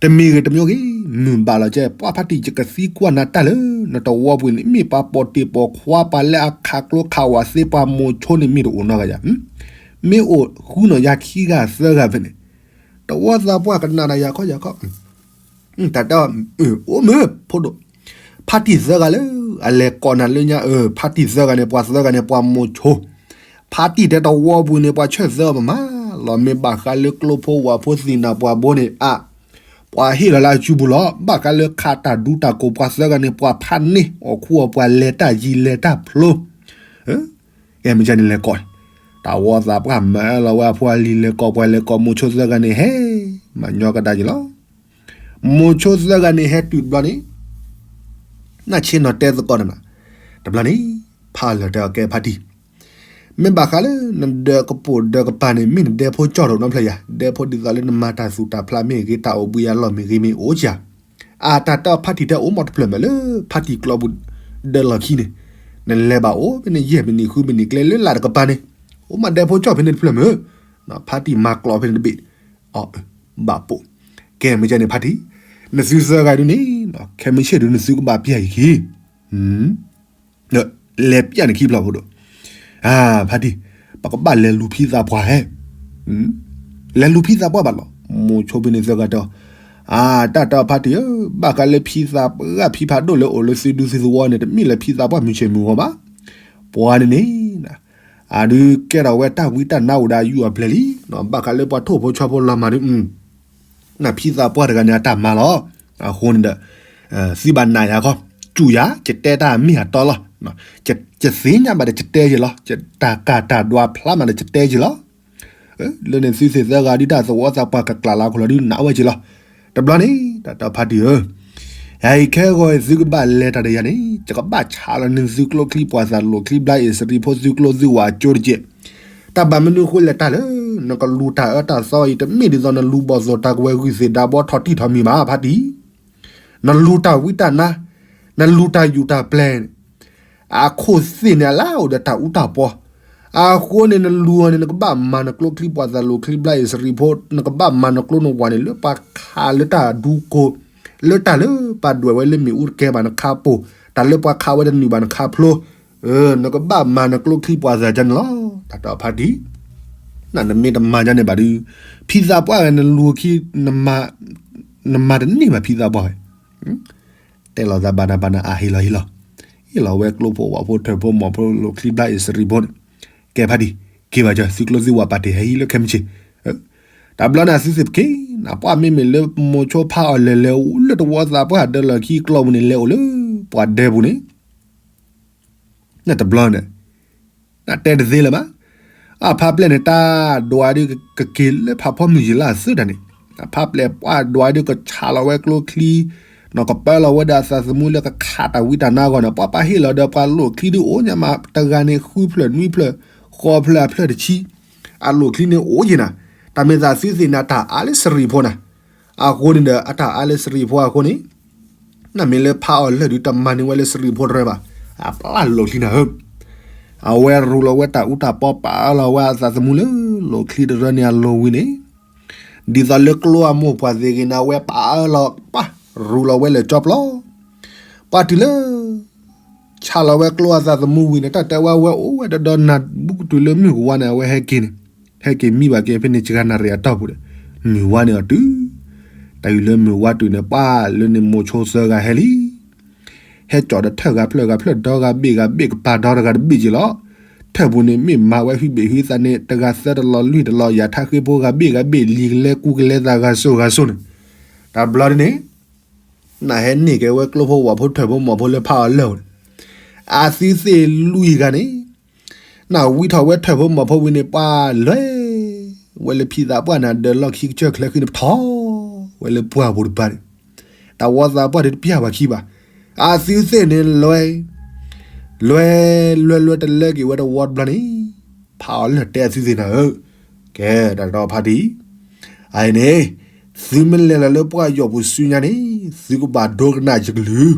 တမံၤဂ့ၤတမံၤဂ့ၤ မုၢ်ဘၣ်လီၤကဲ ပှၤဖါတံၢ် ယကသံကွၢ်နၤတၢ်လၢ နတဝီပူၤန့ၣ် မ့ၢ်ပှၤပိာ်တ့ၢ်ပိာ်ခွါ ပှၤလၢအခးကျိခးဝးသ့ ပှၤမိၤဆိန့ၣ်မ့ၢ်တအိၣ်နီတဂၤယၤ, မ့ၢ်အိၣ်ဃုနီၢ်ယၤခံဂၤသၢဂၤဖဲန့ၣ်, တဝီသးပှၢ်ကနၣ်ဒီးယၤခီယၤခီ တၢ်တၢ် အိၣ်မ့ၢ်ဖိဒိၣ်, ဖါတံၢ်သၢဂၤလၢ အလဲၤကိးနၤလၢညါအၢ ဖါတံၢ်သၢဂၤန့ၣ် ပှၤသၢဂၤန့ၣ် ပှၤမိၤဆိ, ဖါတံၢ်တဲတဝီပူၤန့ၣ် ပှၤဆၢၣ်သၢမမါလီၤ မ့ၢ်ဘၣ်ဃးလၢကျိဖိဝၣ်ဖိသံၣ်နၢ်ပှၤဘိန့ၣ် အါ ပှၤဟ့ၣ်လီၤလၢအစုပူၤလီၤ ဘၣ်ဃးလၢခးတၢ်ဒူတၢ်ကိးပှၤသၢဂၤန့ၣ် ပှၤဖးန့ၢ်အီၣ်ခူအီၣ်ပှၤလဲၤတၢ်ယံၤလဲၤတၢ်ဖျိ ကဲမ့ၢ်ကဲန့ၣ်လဲၤကိး, တၢ်ဝီသးပှၢ်မၢလီၤဝဲအဖိအလံၤလဲၤကိးပှၤလဲၤကိးမိၤဆိသၢဂၤန့ၣ်ဟဲ, မၤညီကဒါက့ၤလီၤ. မိၤဆိသၢဂၤန့ၣ်ဟဲတုၤတဘျီန့ၣ်, နဆ့ၣ်နီၤတဲသကိးနၤ, တဘျီန့ၣ်, ဖးလၢာ်တဲအီၤကဲဖါတံၢ် မ့ၢ်ဘၣ်ဃးလၢနဒၢးကပိာ်ဒၢးကပၤန့ၣ် မ့ၢ်နဒဲဖိကၠီၣ်တအိၣ်နီတဖျၢၣ်ယၤ, ဒဲဖိဒ်သိးလၢနမၤတၢ်သူၣ်တၢ်ဖျးမ့ၢ်ဂ့ၤ တၢ်အိၣ်ဘှံးအလီၢ်မ့ၢ်ဂ့ၤမ့ၢ်အိၣ်ကယၤ, အတၢ်တဲအီၤဖါတံၢ်တဲအိၣ်မးတဖျၢၣ်မ့ၢ်လၢ ဖါတံၢ်ကျီပူၤဒၢးလီၢ်ခံန့ၣ်, နလဲၤဘၣ်အိၣ်ဖဲန့ၣ် ယဲၢ်မံးနံးဃုမံးနံးကျဲလၢလာ်တကပၤန့ၣ်, အိၣ်မးဒဲဖိကၠီၣ်ဖဲန့ၣ်တဖျၢၣ်မ့ၢ်, ဖါတံၢ်မၤကျီဖဲန့ၣ်တဘ့ၣ်, ဘၣ်ပိာ်, ကဲမ့ၢ်ကဲန့ၣ်ဖါတံၢ်, နသုသၢဂၤဒုးန့ၣ်, ခဲမုၢ်ဆ့ၣ်ဒုးနသုကဘၣ်ပျၢ်ယခံ လဲၤပျၢ်န့ၣ်ခံဖျၢၣ်ဖိဒိၣ်, ဖါတံၢ်, ပကဘၣ်လဲၤလူၤဖံသးပှၢ်ဟဲ, လဲၤလူၤဖံသးပှၢ်ဘၣ်လီၤ. မိၤဆိဖဲန့ၣ်သၢဂၤတဲအီၤ, အတၢ်တဲအီၤဖါတံၢ်ဧၢ, ဘၣ်ဃးလၢဖံသးပှၢ်ဖံဖးဒိၣ်လၢအိၣ်လၢသုဒူသုသဝီန့ၣ် တမ့ၢ်လၢဖံသးပှၢ်မုၢ်ဆ့ၣ်မုၢ်ဂီၤဘၣ်. ပှၤန့ၣ်န့ၣ် အဒုးကဲထီၣ်ဝဲတၢ်ဝံတၢ်နါအိၣ်ဒီးအယူၢ်အပျဲၢ်လံ, ဘၣ်ဃးလၢပှၤထိၣ်ဖိဆီဖိလီၤမၢ်ဒုး နဖံသးပှၢ်တဂၤန့ၣ် အတၢ်မၤလီၤ. အဃိန့ၣ်ဒီး သုဘၣ်နာ်ယၤခီ, စူၢ်ယၤ, ယတဲတၢ်မ့ၢ်အတီလီၤ. ယသ့ၣ်ညါဘၣ်ဒီးယတဲယံၤလီၤ. ယတၢ်ကၢ်တၢ်ဒွးဖျါမးဒီးယတဲယံၤလီၤ. လၢန့ၣ်သုသ့ၣ်သၢဂၤဒုးတၢ်သဝီသးပှၢ်ကကျးလၢခိၣ်လီၤဒုးနးဝဲက့ၤလီၤ. တဘျီန့ၣ် တၢ်တၢ်ဖါတံၢ်ဧၢ ယၤအံၤခဲဂီၤအံၤသုကဘၣ်လဲၤတၢ်ဒီးယၤန့ၣ် ယကဘၣ်ဆးလီၤန့ၢ်သုကျိချံပှၤသးလိာ်ချံဘျါအ့ၣ်စရံဖိသုကျိသုဝၣ်အကၠိတက့ၢ်. တၢ်ဘၣ်မနုၤအဃိလဲၣ်တၢ်လၢ နကလူၤတၢ်အၢတၢ်သီအံၤ တမ့ၢ်ဒ်သိးနလူၤဘီၣ်သိၣ်တၢ်ကဝဲၤဂုၢ်သ့ၣ်ဒါဘီထီၣ်တံၢ်ထီၣ်မံၤဘၣ်ဖါတံၢ်. နလူၤတၢ်ဝံတၢ်နါ, နလူၤတၢ်ယူၢ်တၢ်ပျဲၢ်န့ၣ် အခိၣ်သ့ၣ်န့ၣ် အလၢအိၣ်ဒီးတၢ်အူတၢ်ပီ. အဃိန့ၣ် နလူၤအီၤန့ၣ် နကဘၣ်မၤနကျိချံပှၤသးလိာ်ချံဘျါအ့ၣ်စရံဖိ, နကဘၣ်မၤနကျိနဝၣ်န့ၣ် လၢပှၤခးလၢတၢ်ဒူကိၢ်, လၢတၢ်လၢပှၤဒွဲၣ်ဝဲလၢမ့ၣ်အူတကဲဘၣ်နခါပိၢ်, တၢ်လၢပှၤခးဝဲတနုာ်ဘၣ်နခါဖျိ, နကဘၣ်မၤနကျိချံပှၤသးကန့ၣ်လီၤ. တၢ်တၢ်ဖါတံၢ် နမ့ၢ်တမၤဒ်န့ၣ်ဘၣ်ဒီး ဖံသးပှၢ်ဝဲနလူၤခံ နမၤတန့ၢ်ဘၣ်ဖံသးပှၢ်ဝဲ, တဲလီၤသးဘၣ်နၤဘၣ်နၤ အဟ့ၣ်လီၤဟ့ၣ်လီၤ, ဟ့ၣ်လီၤဝဲကျိဖိဝၣ်ဖိထၢၣ်ဖိမီၢ်ဖိလိၣ်ချံဘျါအ့ၣ်စရံဖိန့ၣ်, ကဲဖါတံၢ် က့ၤဘၣ်ကၠီ သုကျိသုဝၣ်ပာ်တ့ၢ်ဟဲဟံးလၢခဲမုၢ်ဆ့ၣ်, တဘျီန့ၣ်အသုသ့ၣ်ပခ့ၣ် နပှၢ်မ့မ့ၢ်လၢမိၤဆိဖါအီၤလဲၤလဲၤအိၣ်လၢတဝီသးပှၢ်ဒၢလီၢ်ခံကျီပူၤန့ၣ် လဲၤအိၣ်လၢပှၤဒဲပူၤန့ၣ် နတဘျီန့ၣ် နတဲတသ့လၢၤဘၣ်. အဖါပျဲၢ်န့ၣ် တၢ်ဒွးဒုးကက့ၤလၢဖးဖီမုၢ်ယံၤလၢအသုတၢ်န့ၣ်, အဖါပျဲၢ်ပှၢ်ဒွးဒုးကဆးလီၤဝဲကျိချံ, နီၢ်ကပၢလီၤဝဲဒီးအသးသမူလၢကခးတၢ်ဝံတၢ်နါအဂီၢ်န့ၣ် ပှၤပာ်ဟ့ၣ်လီၤဒီးပှၤလိၣ်ချံဒုးအိၣ်ညါမး တဂၤန့ၣ် ဃုဖျၢၣ်နွံဖျၢၣ် ဃိးဖျၢၣ်အဖျၢၣ်တဆံ, အလိၣ်ချံန့ၣ်အိၣ်ယံၤနၤ, တၢ်မ့ၢ်သးသုသ့ၣ်န့ၣ် အတၢ်အါလၢစရံဖိနၤ, အဃိန့ၣ်ဒီး အတၢ်အါလၢစရံဖိအဃိန့ၣ် နမ့ၢ်လၢဖးအီၤလၢာ်ဒုးတမၤန့ၢ်ဝဲလၢစရံဖိတရၢဘၣ်, အပျၢ်လိၣ်ချံနၤဧၢ, အဝဲရူလီၤဝဲတၢ်အူတၢ်ပီပာ်အၢလီၤဝဲအသးသမူလၢလိၣ်ချံတရၢန့ၣ်အလိၤဝံၤန့ၣ်, ဒ်သိးလၢကျိအမိၢ်ပှၢ်သ့ၣ်ဂ့ၤန့ၣ် အဝဲပာ်အၢလီၤပှၢ်ရူလီၤဝဲလၢာ်ကၠီပျီ, ပှၢ်တုၤလၢ ဆးလီၤဝဲကျိအသးသမူဝံၤန့ၣ် တၢ်တဲဝဲဝဲအိၣ်ဝဲဒီးဒီးနၤဘူးကတုၤလၢမုၢ်ကဝါန့ၣ် အဝဲဟဲက့ၤန့ၣ်, ဟဲက့ၤမံဘၣ်က့ၤဖဲန့ၣ် စှၤနၣ်ရံၣ်အတီၢ်ပူၤဒီး မုၢ်ဝါန့ၣ်အီၤတုၤ, တၢ်အံၤလၢမုၢ်ဝါတုၤန့ၣ် ပှၢ်လၢန့ၣ်မိၤဆိသၢဂၤဟဲလံ ဟဲကၠီၣ်ဒီးထၢၣ်ဂၤဖျၢၣ်ဂၤဖျၢၣ်ဒီဂၤဘ့ၣ်ဂၤဘ့ၣ်ကပၤဒီတဂၤတဘ့ၣ်က့ၤလီၤ, ထၢၣ်ပူၤန့ၣ်မ့ၢ်မၤဝဲဟုဘ့ၣ်ဟုသးန့ၣ် တဂၤသၢတလီၤလွံၢ်တလီၤ ယၤထါဃ့ဖိဂၤဘ့ၣ်ဂၤဘ့ၣ်လံၤကလဲကူကလဲသးဂၤစိၤဂၤစိၤန့ၣ်, တဘျီဒ်န့ၣ် နဟဲန့ၢ်က့ၤဝဲကျိဖိဝၣ်ဖိထၢၣ်ဖိမီၢ်ဖိလၢဖးအီၤလၢာ်န့ၣ်, အသုသ့ၣ်လွံၢ်ဂၤန့ၣ် နဝံထီၣ်ဝဲထၢၣ်ဖိမီၢ်ဖိဝံၤန့ၣ် ပှၢ်လဲၤဝဲလၢဖံသးပှၢ်န့ၣ် ဒၢးလီၢ်ခံကစၢၢ်ချၢဃံန့ၣ် ပထီၣ်ဝဲလၢပှၢ်ပူၤတပၤန့ၣ်, တၢ်ဝီသးပှၢ်ဒုးတပျၢ်ပှၤခံဘၣ်, အသုသ့ၣ်န့ၣ်လွဲ လွဲလွဲလွဲတလၢက့ၤဝဲတဝီတဘျီန့ၣ်, ဖးအီၤလၢာ်တဲအသုသ့ၣ်နၤဧၢ, ကဲတၢ်တဖါတံၢ်, အအံၤန့ၣ် သုမ့ၢ်လဲၤလီၤလၢပှၢ်ယီၢ်ပူၤဆူညါန့ၣ် သုကဘၣ်ဒိကနၣ်ယကလုၢ်,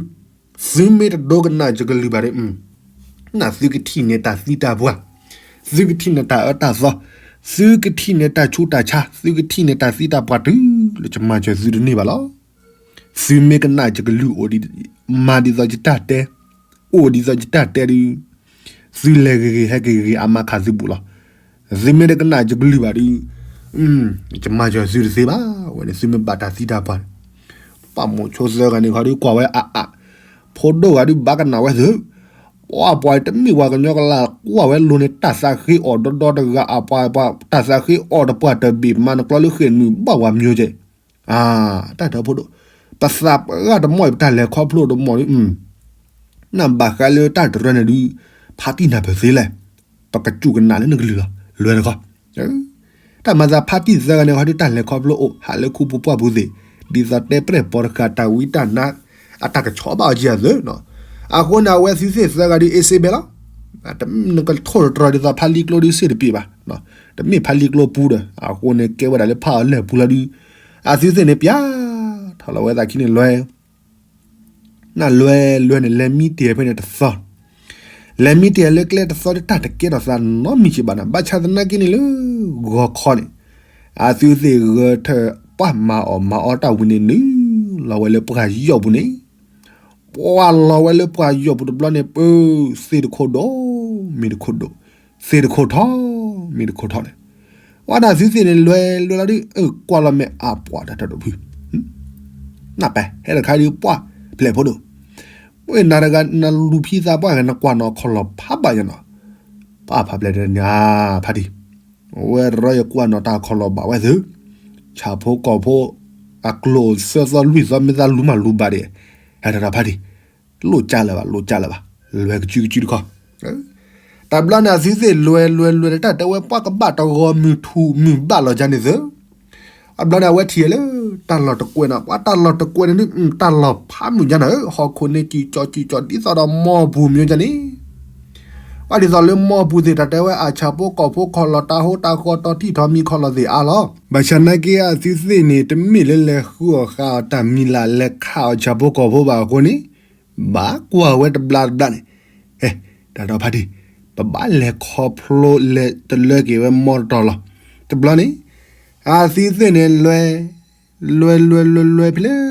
သုမ့ၢ်တဒိကနၣ်ယကလုၢ်ဘၣ်ဒီး နသုကထံၣ်န့ၢ်တၢ်သံတၢ်ပှၢ်, သုကထံၣ်န့ၢ်တၢ်အၢတၢ်သီ, သုကထံၣ်န့ၢ်တၢ်ဆူးတၢ်ဆါ, သုကထံၣ်န့ၢ်တၢ်သံတၢ်ပှၢ်တုၤလၢယမၤစၢၤသုတန့ၢ်ဘၣ်လီၤ. သုမ့ၢ်ကနၣ်ယကလုၢ်အိၣ်ဒံး, မၤဒ်သိးယတၢ်တဲ, အိၣ်ဒ်သိးယတၢ်တဲဒုး, သုလဲၤဂ့ၤဂ့ၤဟဲက့ၤဂ့ၤ အမၤခးသုဘူးလီၤ. သုမ့ၢ်တကနၣ်ယကလုၢ်ဘၣ်ဒုး, ယမၤစၢၤသုတသ့ဘၣ်, ဝဲန့ၣ်သုမ့ၢ်ဘၣ်တၢ်သံတၢ်ပှၢ်န့ၣ်, ပှၢ်မိၤဆိသၢဂၤန့ၣ်ခီဒုးကွၢ်ဝဲအါအါ, ဖိဒိၣ်ဂၤဒုးဘၣ်ကနၣ်ဝဲသု, ပှၢ်ပှၢ်တမ့ၢ်ပှၤကညီကလၢ်ကွၢ်ဝဲလိၤန့ၣ် တၢ်သးဃ့အီၣ်ဒီဒီတဂၤအပှၤပှၤ တၢ်သးဃ့အီၣ်တပှၢ်တဘ့ၣ်မၤနကျီလၢဃ့ၢ်နုာ်ဘၣ်ဝဲမၠိကဲ တၢ်ဒီဖိဒိၣ်, ပသးပှၢ်တမီၢ်အံၤ ပတၢ်လဲၤခီဖျိတမီၢ်ဒုး, နဘၣ်ဃးလၢတၢ်တရၢန့ၣ်ဒုး, ဖါတံၢ်နၢ်ပၢၢ်သ့လဲၣ်, ပကစူၢ်ကနၣ်လၢနကလုၢ်လီၤ, လွဲတခီ, တၢ်မၤသးဖါတံၢ်သၢဂၤန့ၣ် ဟီဒုးတၢ်လဲၤခီဖျိအိၣ် ဟးလၢခူပူၤပှၢ်ပူၤသ့ၣ်, ဒ်သိးတဲပြဲၢ်ပီၤတဃာ်တၢ်ဝံတၢ်နါ, အတၢ်ကဆီဘၣ်အီၤကံအသုး, အဃိန့ၣ် အဝဲသုသ့ၣ်သၢဂၤဒုးအ့စ့ဘဲလီၤ, နကထိၣ်တတြီၤဒ်သိးဖါလံကျိဒုးစ့ၣ်တပ့ၢ်ဘၣ်, တမ့ၢ်ဖါလံကျိပူဒီး အဃိန့ၣ်ကဲဝဲဒၣ်လၢဖးအီၤလၢာ်ပူၤလီၤဒုး, အသုသ့ၣ်န့ၣ်ပျၢ်, ထီၣ်လီၤဝဲသးခံန့ၣ်လွဲ နလွဲလွဲန့ၣ် လဲၤမံတ့ၢ်ဖဲန့ၣ်တသီ, လဲၤမံတ့ၢ်လၢကျဲတသီဒုး တၢ်တကဲထီၣ်သးနီတမံၤက့ဘၣ်နၤ, ဘၣ်ဆၣ်သနာ်က့န့ၣ်လၢ ဂီၤခီန့ၣ်, အသုသ့ၣ်ဂဲၤထၢၣ်ပှၢ်မၤအီၣ်မၤအီတၢ်ဝံၤန့ၣ် နုာ်လီၤဝဲလၢပှၢ်ယီၢ်ပူၤန့ၣ်, ပှၢ်လီၤဝဲလၢပှၢ်ယီၢ်ပူၤတဘျီန့ၣ် ပၢ်, သ့ၣ်တခိၣ်ဒိၣ်, မ့ၢ်တခိၣ်ဒိၣ်, သ့ၣ်တခိၣ်ထီၣ်, မ့ၢ်တခိၣ်ထီၣ်န့ၣ်, ဝဲဒၣ်သုသ့ၣ်န့ၣ် လွဲလွဲလီၤဒုး အၢ ကွၢ်လီၤမဲာ်အပှၤတၢ်တၢ်ဒိၣ်ဖု နပၢ်ဟဲတခါဒုးပှၢ်ဖျဲၣ်ဖိဒိၣ်, မ့ၢ်နၤတဂၤနလူၤဖံသးပှၢ်ဂၤ နကွၢ်နီၣ်ခီၣ်လီၤဖးဘၣ်ယနီၤ, ပှၢ်ဖးဖျဲၣ်တဂၤန့ၣ် ဖါတံၢ်, ဝဲရီယကွၢ်နီၣ်တၢ်ခီၣ်လီၤဘၣ်ဝဲသု, ဆၣ်ဖိကီၢ်ဖိ, အကျိၣ်သၢသီလွံၢ်သီ မ့ၢ်သးလူၤမးလူၤဘၣ်ဒံး, ဟဲတၢ်ဖါတံၢ်, လိၣ်ကၢ်လၢၤဘၣ် လိၣ်ကၢ်လၢၤဘၣ်, လွဲကစုကစုတခီ တဘျီန့ၣ် အသုသ့ၣ်လွဲလွဲလွဲန့ၣ် တၢ်တဲဝဲပှၤကဘၣ်တဂီၤမုၢ်ထူၣ်မုၢ်ဘၣ်လီၤကၢ်န့ၣ်သု, အဘျီန့ၣ် အဝဲထံၣ်လၢ တၢ်လီၢ်တကွဲးနီၤ, ပှၤတၢ်လီၢ်တကွဲးန့ၣ်ဒုး တၢ်လီၢ်ဖးမုၢ်ကၢ်နၤဧၢ, ဟီၣ်ခိၣ်န့ၣ်ကံၣ်ကၠီကံၣ်ကၠီ ဒ်သိးဒီးမီၢ်ပူၤမၠိကၢ်န့ၣ်, ပှၤဒ်သိးလၢမီၢ်ပူၤသ့ၣ် တၢ်တဲဝဲအဆၣ်ဖိကီၢ်ဖိ ခီၣ်လီၤတၢ်ဟိတၢ်ဃီတီထံၣ်ထီမံခီၣ်လီၤသ့ၣ်အါလီၤ. ဘၣ်ဆၣ်နာ်က့ အသုသ့ၣ်န့ၣ် တမ့ၢ်လၢလဲၤဃုအီၣ်ဃုအီတၢ်မံၤလၢ် လဲၤခးအီၣ်ဆၣ်ဖိကီၢ်ဖိဘၣ်အဃိန့ၣ် ဘၣ်ကွၢ်ဝဲတဘျါတဘျါန့ၣ်, ဟဲ, တၢ်ဒီဖါတံၢ်, ပဘၣ်လဲၤခီဖျိလဲၤတလၢက့ၤဝဲမီတတီၤလီၤ. တဘျီန့ၣ် အသုသ့ၣ်န့ၣ်လွဲ, လွဲလွဲလွဲလွဲဖဲလဲၣ်,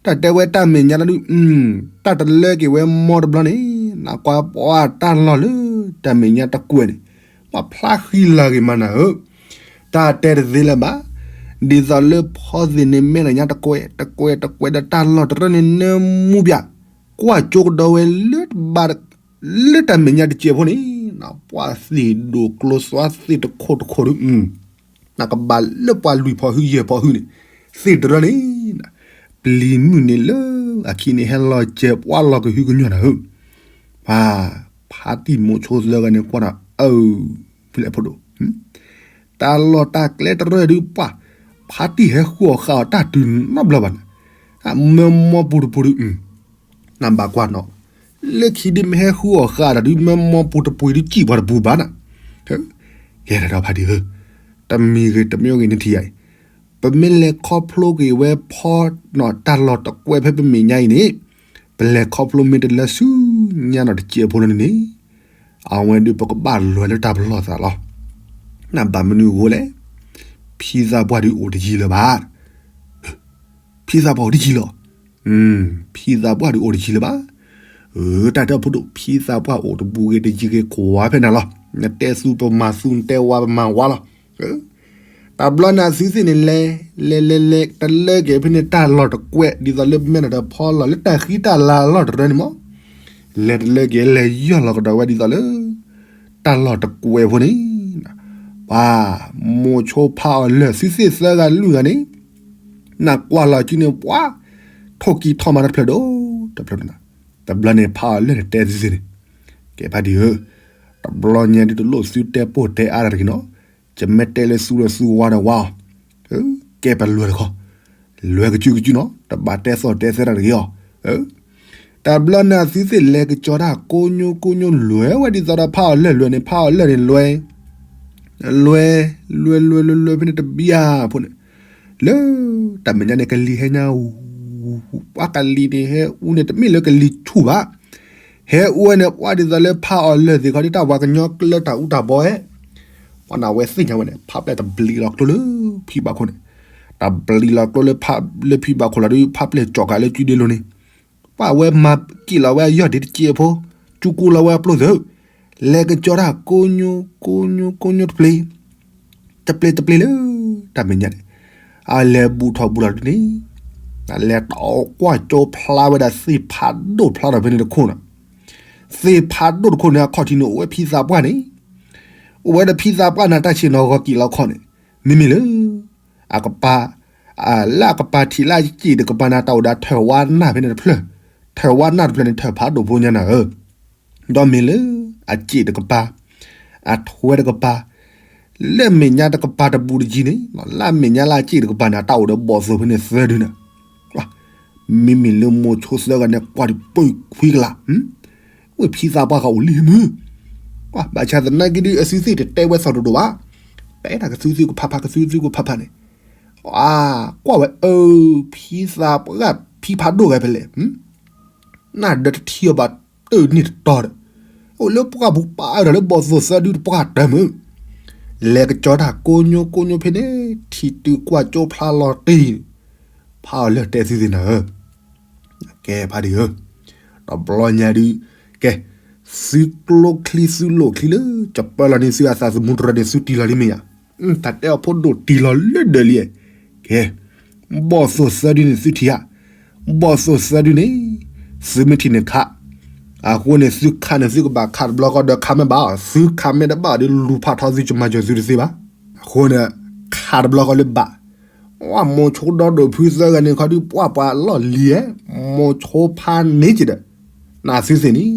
တၢ်တဲဝဲတၢ်မဲာ်ညါတဒု, တၢ်တလၢက့ၤဝဲမီတဘျီန့ၣ်, နကွၢ်ပှၤတၢ်လီၢ်လၢ တၢ်မဲာ်ညါတကွဲးန့ၣ်, ပှၤဖျါဃံလၤဂ့ၤမးနၤဧၢ, တၢ်တဲတသ့လၢၤဘၣ်. ဒ်သိးလၢဖီသ့ၣ်န့ၣ် မဲာ်နညါတကွဲး တကွဲး တကွဲးဒီးတၢ်လီၢ်တရၢန့ၣ် နၢမူဘၣ်, ကွၢ်ကၠိကဒီးဝဲလၢတဘၣ် လၢတၢ်မဲာ်ညါတစဲးဖိန့ၣ်, ပှၤသ့ၣ်ဒိၣ်ကျိသွါသ့ၣ်တခိၣ်တခိၣ်ဒီး နကဘၣ်လၢပှၤလွံၢ်ဖီၣ်ဟုယဲၢ်ဖီၣ်ဟုန့ၣ်, သ့ၣ်တရၢန့ၣ်, ပျံၤမုၢ်န့ၣ်လၢအခံန့ၣ် ဟဲလီၤစဲးပှၤလီၤကဟုကညီၢ်နၤဧၢ, ပှၤဖါတံၢ်မိၤဆိသၢဂၤန့ၣ် ကွၢ်ဒီးအၢ ဖဲလဲၣ်ဖိဒိၣ်, တၢ်လီၢ်တၢ်ကျဲတရၢဒုးပှၤ, ဖါတံၢ်ဟဲဃုအီၣ်ဃာ်အီၤတၢ်တုၤနီတဘျီဘၣ်န့ၣ်, မၢမီပူၤတပူၤဒုး နဘၣ်ကွၢ်နီၤ, လၢခံဒုးမ့ၢ်ဟဲဃုအီၣ်ဃာ်တၢ်ဒုး မၢမီပူၤတပူၤဒုး စံၣ်ပှၤတပူၤဘၣ်နၤ, ကဲဒီးဖါတံၢ်ဧၢ, တမံၤဂ့ၤတမံၤဂ့ၤန့ၣ်ထံၣ်ယၤအံၤ, ပမ့ၢ်လဲၤခီဖျိက့ၤဝဲဖီနီၤတၢ်လီၢ်တကွဲးဖဲပမဲာ်ညါအံၤန့ၣ်, ပလဲၤခီဖျိမ့ၢ်တလၢဆူညါနီၤတစဲးဖိလီၤန့ၣ်န့ၣ်, အဝဲဒုးပကဘၣ်လဲၤလၢတၢ်ပလီၢ်သးလီၤ. နဘၣ်မနုၤအဃိလဲၣ်, ဖံသးပှၢ်ဒုးအိၣ်တယံၤလၢၤဘၣ်. ဖံသးပှၢ်အိၣ်တယံၤလီၤ. ဖံသးပှၢ်ဒုးအိၣ်တယံၤလၢၤဘၣ်. တၢ်တဲအဖိဒိၣ် ဖံသးပှၢ်အိၣ်တပူၤဂ့ၤတယံၤဂ့ၤကွၢ်ဖဲနၤလီၤ. နတဲသူပမၤသူ နတဲဝၤပမၤဝၤလီၤ. တဘျီန့ၣ်အသုသ့ၣ်န့ၣ်လဲၤ, လဲၤလဲၤလဲၤ တလၢက့ၤဖဲန့ၣ်တၢ်လီၢ်တကွဲး ဒ်သိးလၢမဲာ်နၤဒီးဖီလီၤလၢတၢ်ဃံတၢ်လၤလီၢ်တရၢန့ၣ်မး, လဲၤတလၢက့ၤ လဲၤယီၢ်လီၤကဒီးဝဲဒ်သိးလၢ တၢ်လီၢ်တကွဲးဖိန့ၣ်, ပှၤမိၤဆိဖးအီၤလၢာ် သုသ့ၣ်သၢဂၤလွံၢ်ဂၤန့ၣ်, နကွၢ်လီၤစုန့ၣ် ပှၤထိၣ်ကံၢ်ထီၣ်မးတဖျၢၣ်ဒိၣ်တဖျၢၣ်, တဘျီန့ၣ်ဖးအီၤလၢာ်န့ၣ်တဲသုသ့ၣ်န့ၣ်, ကဲဖါတံၢ်ဧၢ, တဘျီညါဒုးတလိၣ်သုတဲပိၢ်တဲအါတၢ်တဂ့ၤနီၤ, ယမ့ၢ်တဲလၢသုဒီးသုဝါဒီးဝါအီၤ, ကဲပလွဲၢ်တခီ, လွဲၢ်ကစုကစုနီၤ တဘၣ်တဲသီၣ်တဲသဲတၢ်တဂ့ၤအီၤ တဘျီန့ၣ်အသုသ့ၣ်လဲၤကစီၤတၢ်ကိးညိကိးညိလွဲၢ်ဝဲဒ်သိးဒီးဖးအီၤလၢာ်လွဲၢ်န့ၣ် ဖးအီၤလၢာ်န့ၣ်လွဲၢ်, လွဲၢ်, လွဲၢ်လွဲၢ်လွဲၢ်လွဲၢ်ဖဲန့ၣ်တဘျီဖိန့ၣ်, လၢတၢ်မဲာ်ညါန့ၣ်ကလံၤဟဲညါ, ပှၤကလံၤန့ၣ်ဟဲအူန့ၣ် တမ့ၢ်လၢကလံၤဆူၣ်ဘၣ်, ဟဲအူဝဲန့ၣ် ပှၤဒ်သိးလၢဖးအီၤလၢာ်သ့ၣ်ခီဒ်တၢ်ဝၤကညီကျၢတၢ်အူတၢ်ဘီဝဲ, ပှၤန့ၣ်အဝဲသ့ၣ်ညါဝဲန့ၣ် ဖးပျဲၢ်တဘျံးလီၤကျိလၢဖံဘၣ်ခိၣ်န့ၣ်, တဘျံးလီၤကျိလၢဖံဘၣ်ခိၣ်လီၤဒုး ဖးပျဲၢ်ကၠီၣ်ကးလၢကုဒ့လိၤန့ၣ်, ပှၤဝဲမၤက့ၤလီၤဝဲအယီၢ်ဒ့တစဲးဖိ, ကၠူကူလီၤဝဲအပျိၢ်သၢ, လဲၤကစီၤတၢ်ကိးညိကိးညိကိးညိတပျ့ၤ, တပျ့ၤတပျ့ၤလၢတၢ်မဲာ်ညါန့ၣ်, အလဲၤဘူးထီၣ်ဘူးထီၣ်ဒ်န့ၣ်, အလဲၤတၢ်ကွၢ်ကၠိဖျါဝဲဒၣ်သ့ၣ်ဖးဒိၣ်ဖျါထီၣ်ဖဲန့ၣ်တခိၣ်နီၤ, သ့ၣ်ဖးဒိၣ်တခိၣ်န့ၣ် အခီၣ်ထံးန့ၣ်အိၣ်ဝဲဖံသးပှၢ်န့ၣ်, အိၣ်ဝဲဒီးဖံသးပှၢ်န့ၣ် တၢ်ဆ့ၣ်နီၤဂီၤက့ၤလီၤခီၣ်န့ၣ်, မ့မ့ၢ်လၢ အကပၤ, လၢအကပၤထံးလၢအစ့ၣ်တကပၤန့ၣ် တၢ်အိၣ်ဒီးထၢၣ်ဝါနၢ်ဖဲန့ၣ်တဖျၢၣ်, ထၢၣ်ဝါနၢ်တဖျၢၣ်န့ၣ် ထၢၣ်ဖးဒိၣ်ဖိညါနၤဧၢ, ဒီးမ့ၢ်လၢ အစ့ၣ်တကပၤ, အထွဲတကပၤ, လၢမဲာ်ညါတကပၤတဘူးတယံၤန့ၣ်, လၢအမဲာ်ညါလၢအစ့ၣ်တကပၤန့ၣ် တၢ်အိၣ်ဒီးဘီၣ်သိၣ်ဖဲန့ၣ်သၢဒုန့ၣ်, မ့မ့ၢ်လၢမိၤဆိသၢဂၤန့ၣ်ကွၢ်ဒံးပှဲၤခွံကလး, ဝဲဖံသးပှၢ်ဃီအိၣ်လံမုၢ်, ဘၣ်ဆၣ်သနာ်က့ဒုး အသုသ့ၣ်တတဲဝဲသီၣ်တဒိၣ်ဘၣ်, တဲတၢ်ကသုသုကဖးဖး ကသုသုကဖးဖးန့ၣ်, ကွၢ်ဝဲအၢ ဖံသးပှၢ်ဖံဖးဒိၣ်ဂၤဖဲလဲၣ် နၢ်ဒီးတထံၣ်အီၤဘၣ်တၢၢ်န့ၣ်တတီၤဒီး, အိၣ်လၢပှၢ်ပူၤပာ်အၢဒီးလၢဘီၣ်သိၣ်သၢဒုတပှၢ်တၢ်မုၢ်, လဲၤကစီၤတၢ်ကိးညိကိးညိဖဲန့ၣ် ထံၣ်တုၤကွၢ်ကၠိဖျါလီၤတံၢ်, ဖးအီၤလၢာ်တဲသုသ့ၣ်နၤဧၢ, ကဲဖါတံၢ်ဧၢ, တဘျီညါဒုး, ကဲ, သုကျိချံသုလိၣ်ချံလၢ ကပၢလီၤန့ၢ်သုအသးသမူတရၢန့ၣ် သုတံၢ်လီၤလံမ့ၢ်ဧါ, တၢ်တဲအီၤဖိဒိၣ်တံၢ်လီၤလၢဒᢢးလံ, ကဲ ဘီၣ်သိၣ်သၢဒုန့ၣ်သုထံၣ်ဧါ, ဘီၣ်သိၣ်သၢဒုန့ၣ်, သုမ့ၢ်ထံၣ်န့ၣ်ခး, အဃိန့ၣ် သုခးန့ၣ်သုကဘၣ်ခးတဘျီဃီဒီးခးမ့ၢ်ဘၣ်အီၤ သုခးမ့ၢ်တဘၣ်ဒီးလူၤဖးထီသုကမၤစၢၤသုတသ့ဘၣ်, အဃိန့ၣ်, ခးတဘျီဃီလၢဘၣ်, ဝဲမိၤဆိဒီဒိၣ်ဖုသၢဂၤန့ၣ်ခီဒုးပှၢ်ပှၤလီၢ်လံၤဧဲ, မိၤဆိဖးန့ၢ်က့ၤဒီး, နသုသ့ၣ်န့ၣ်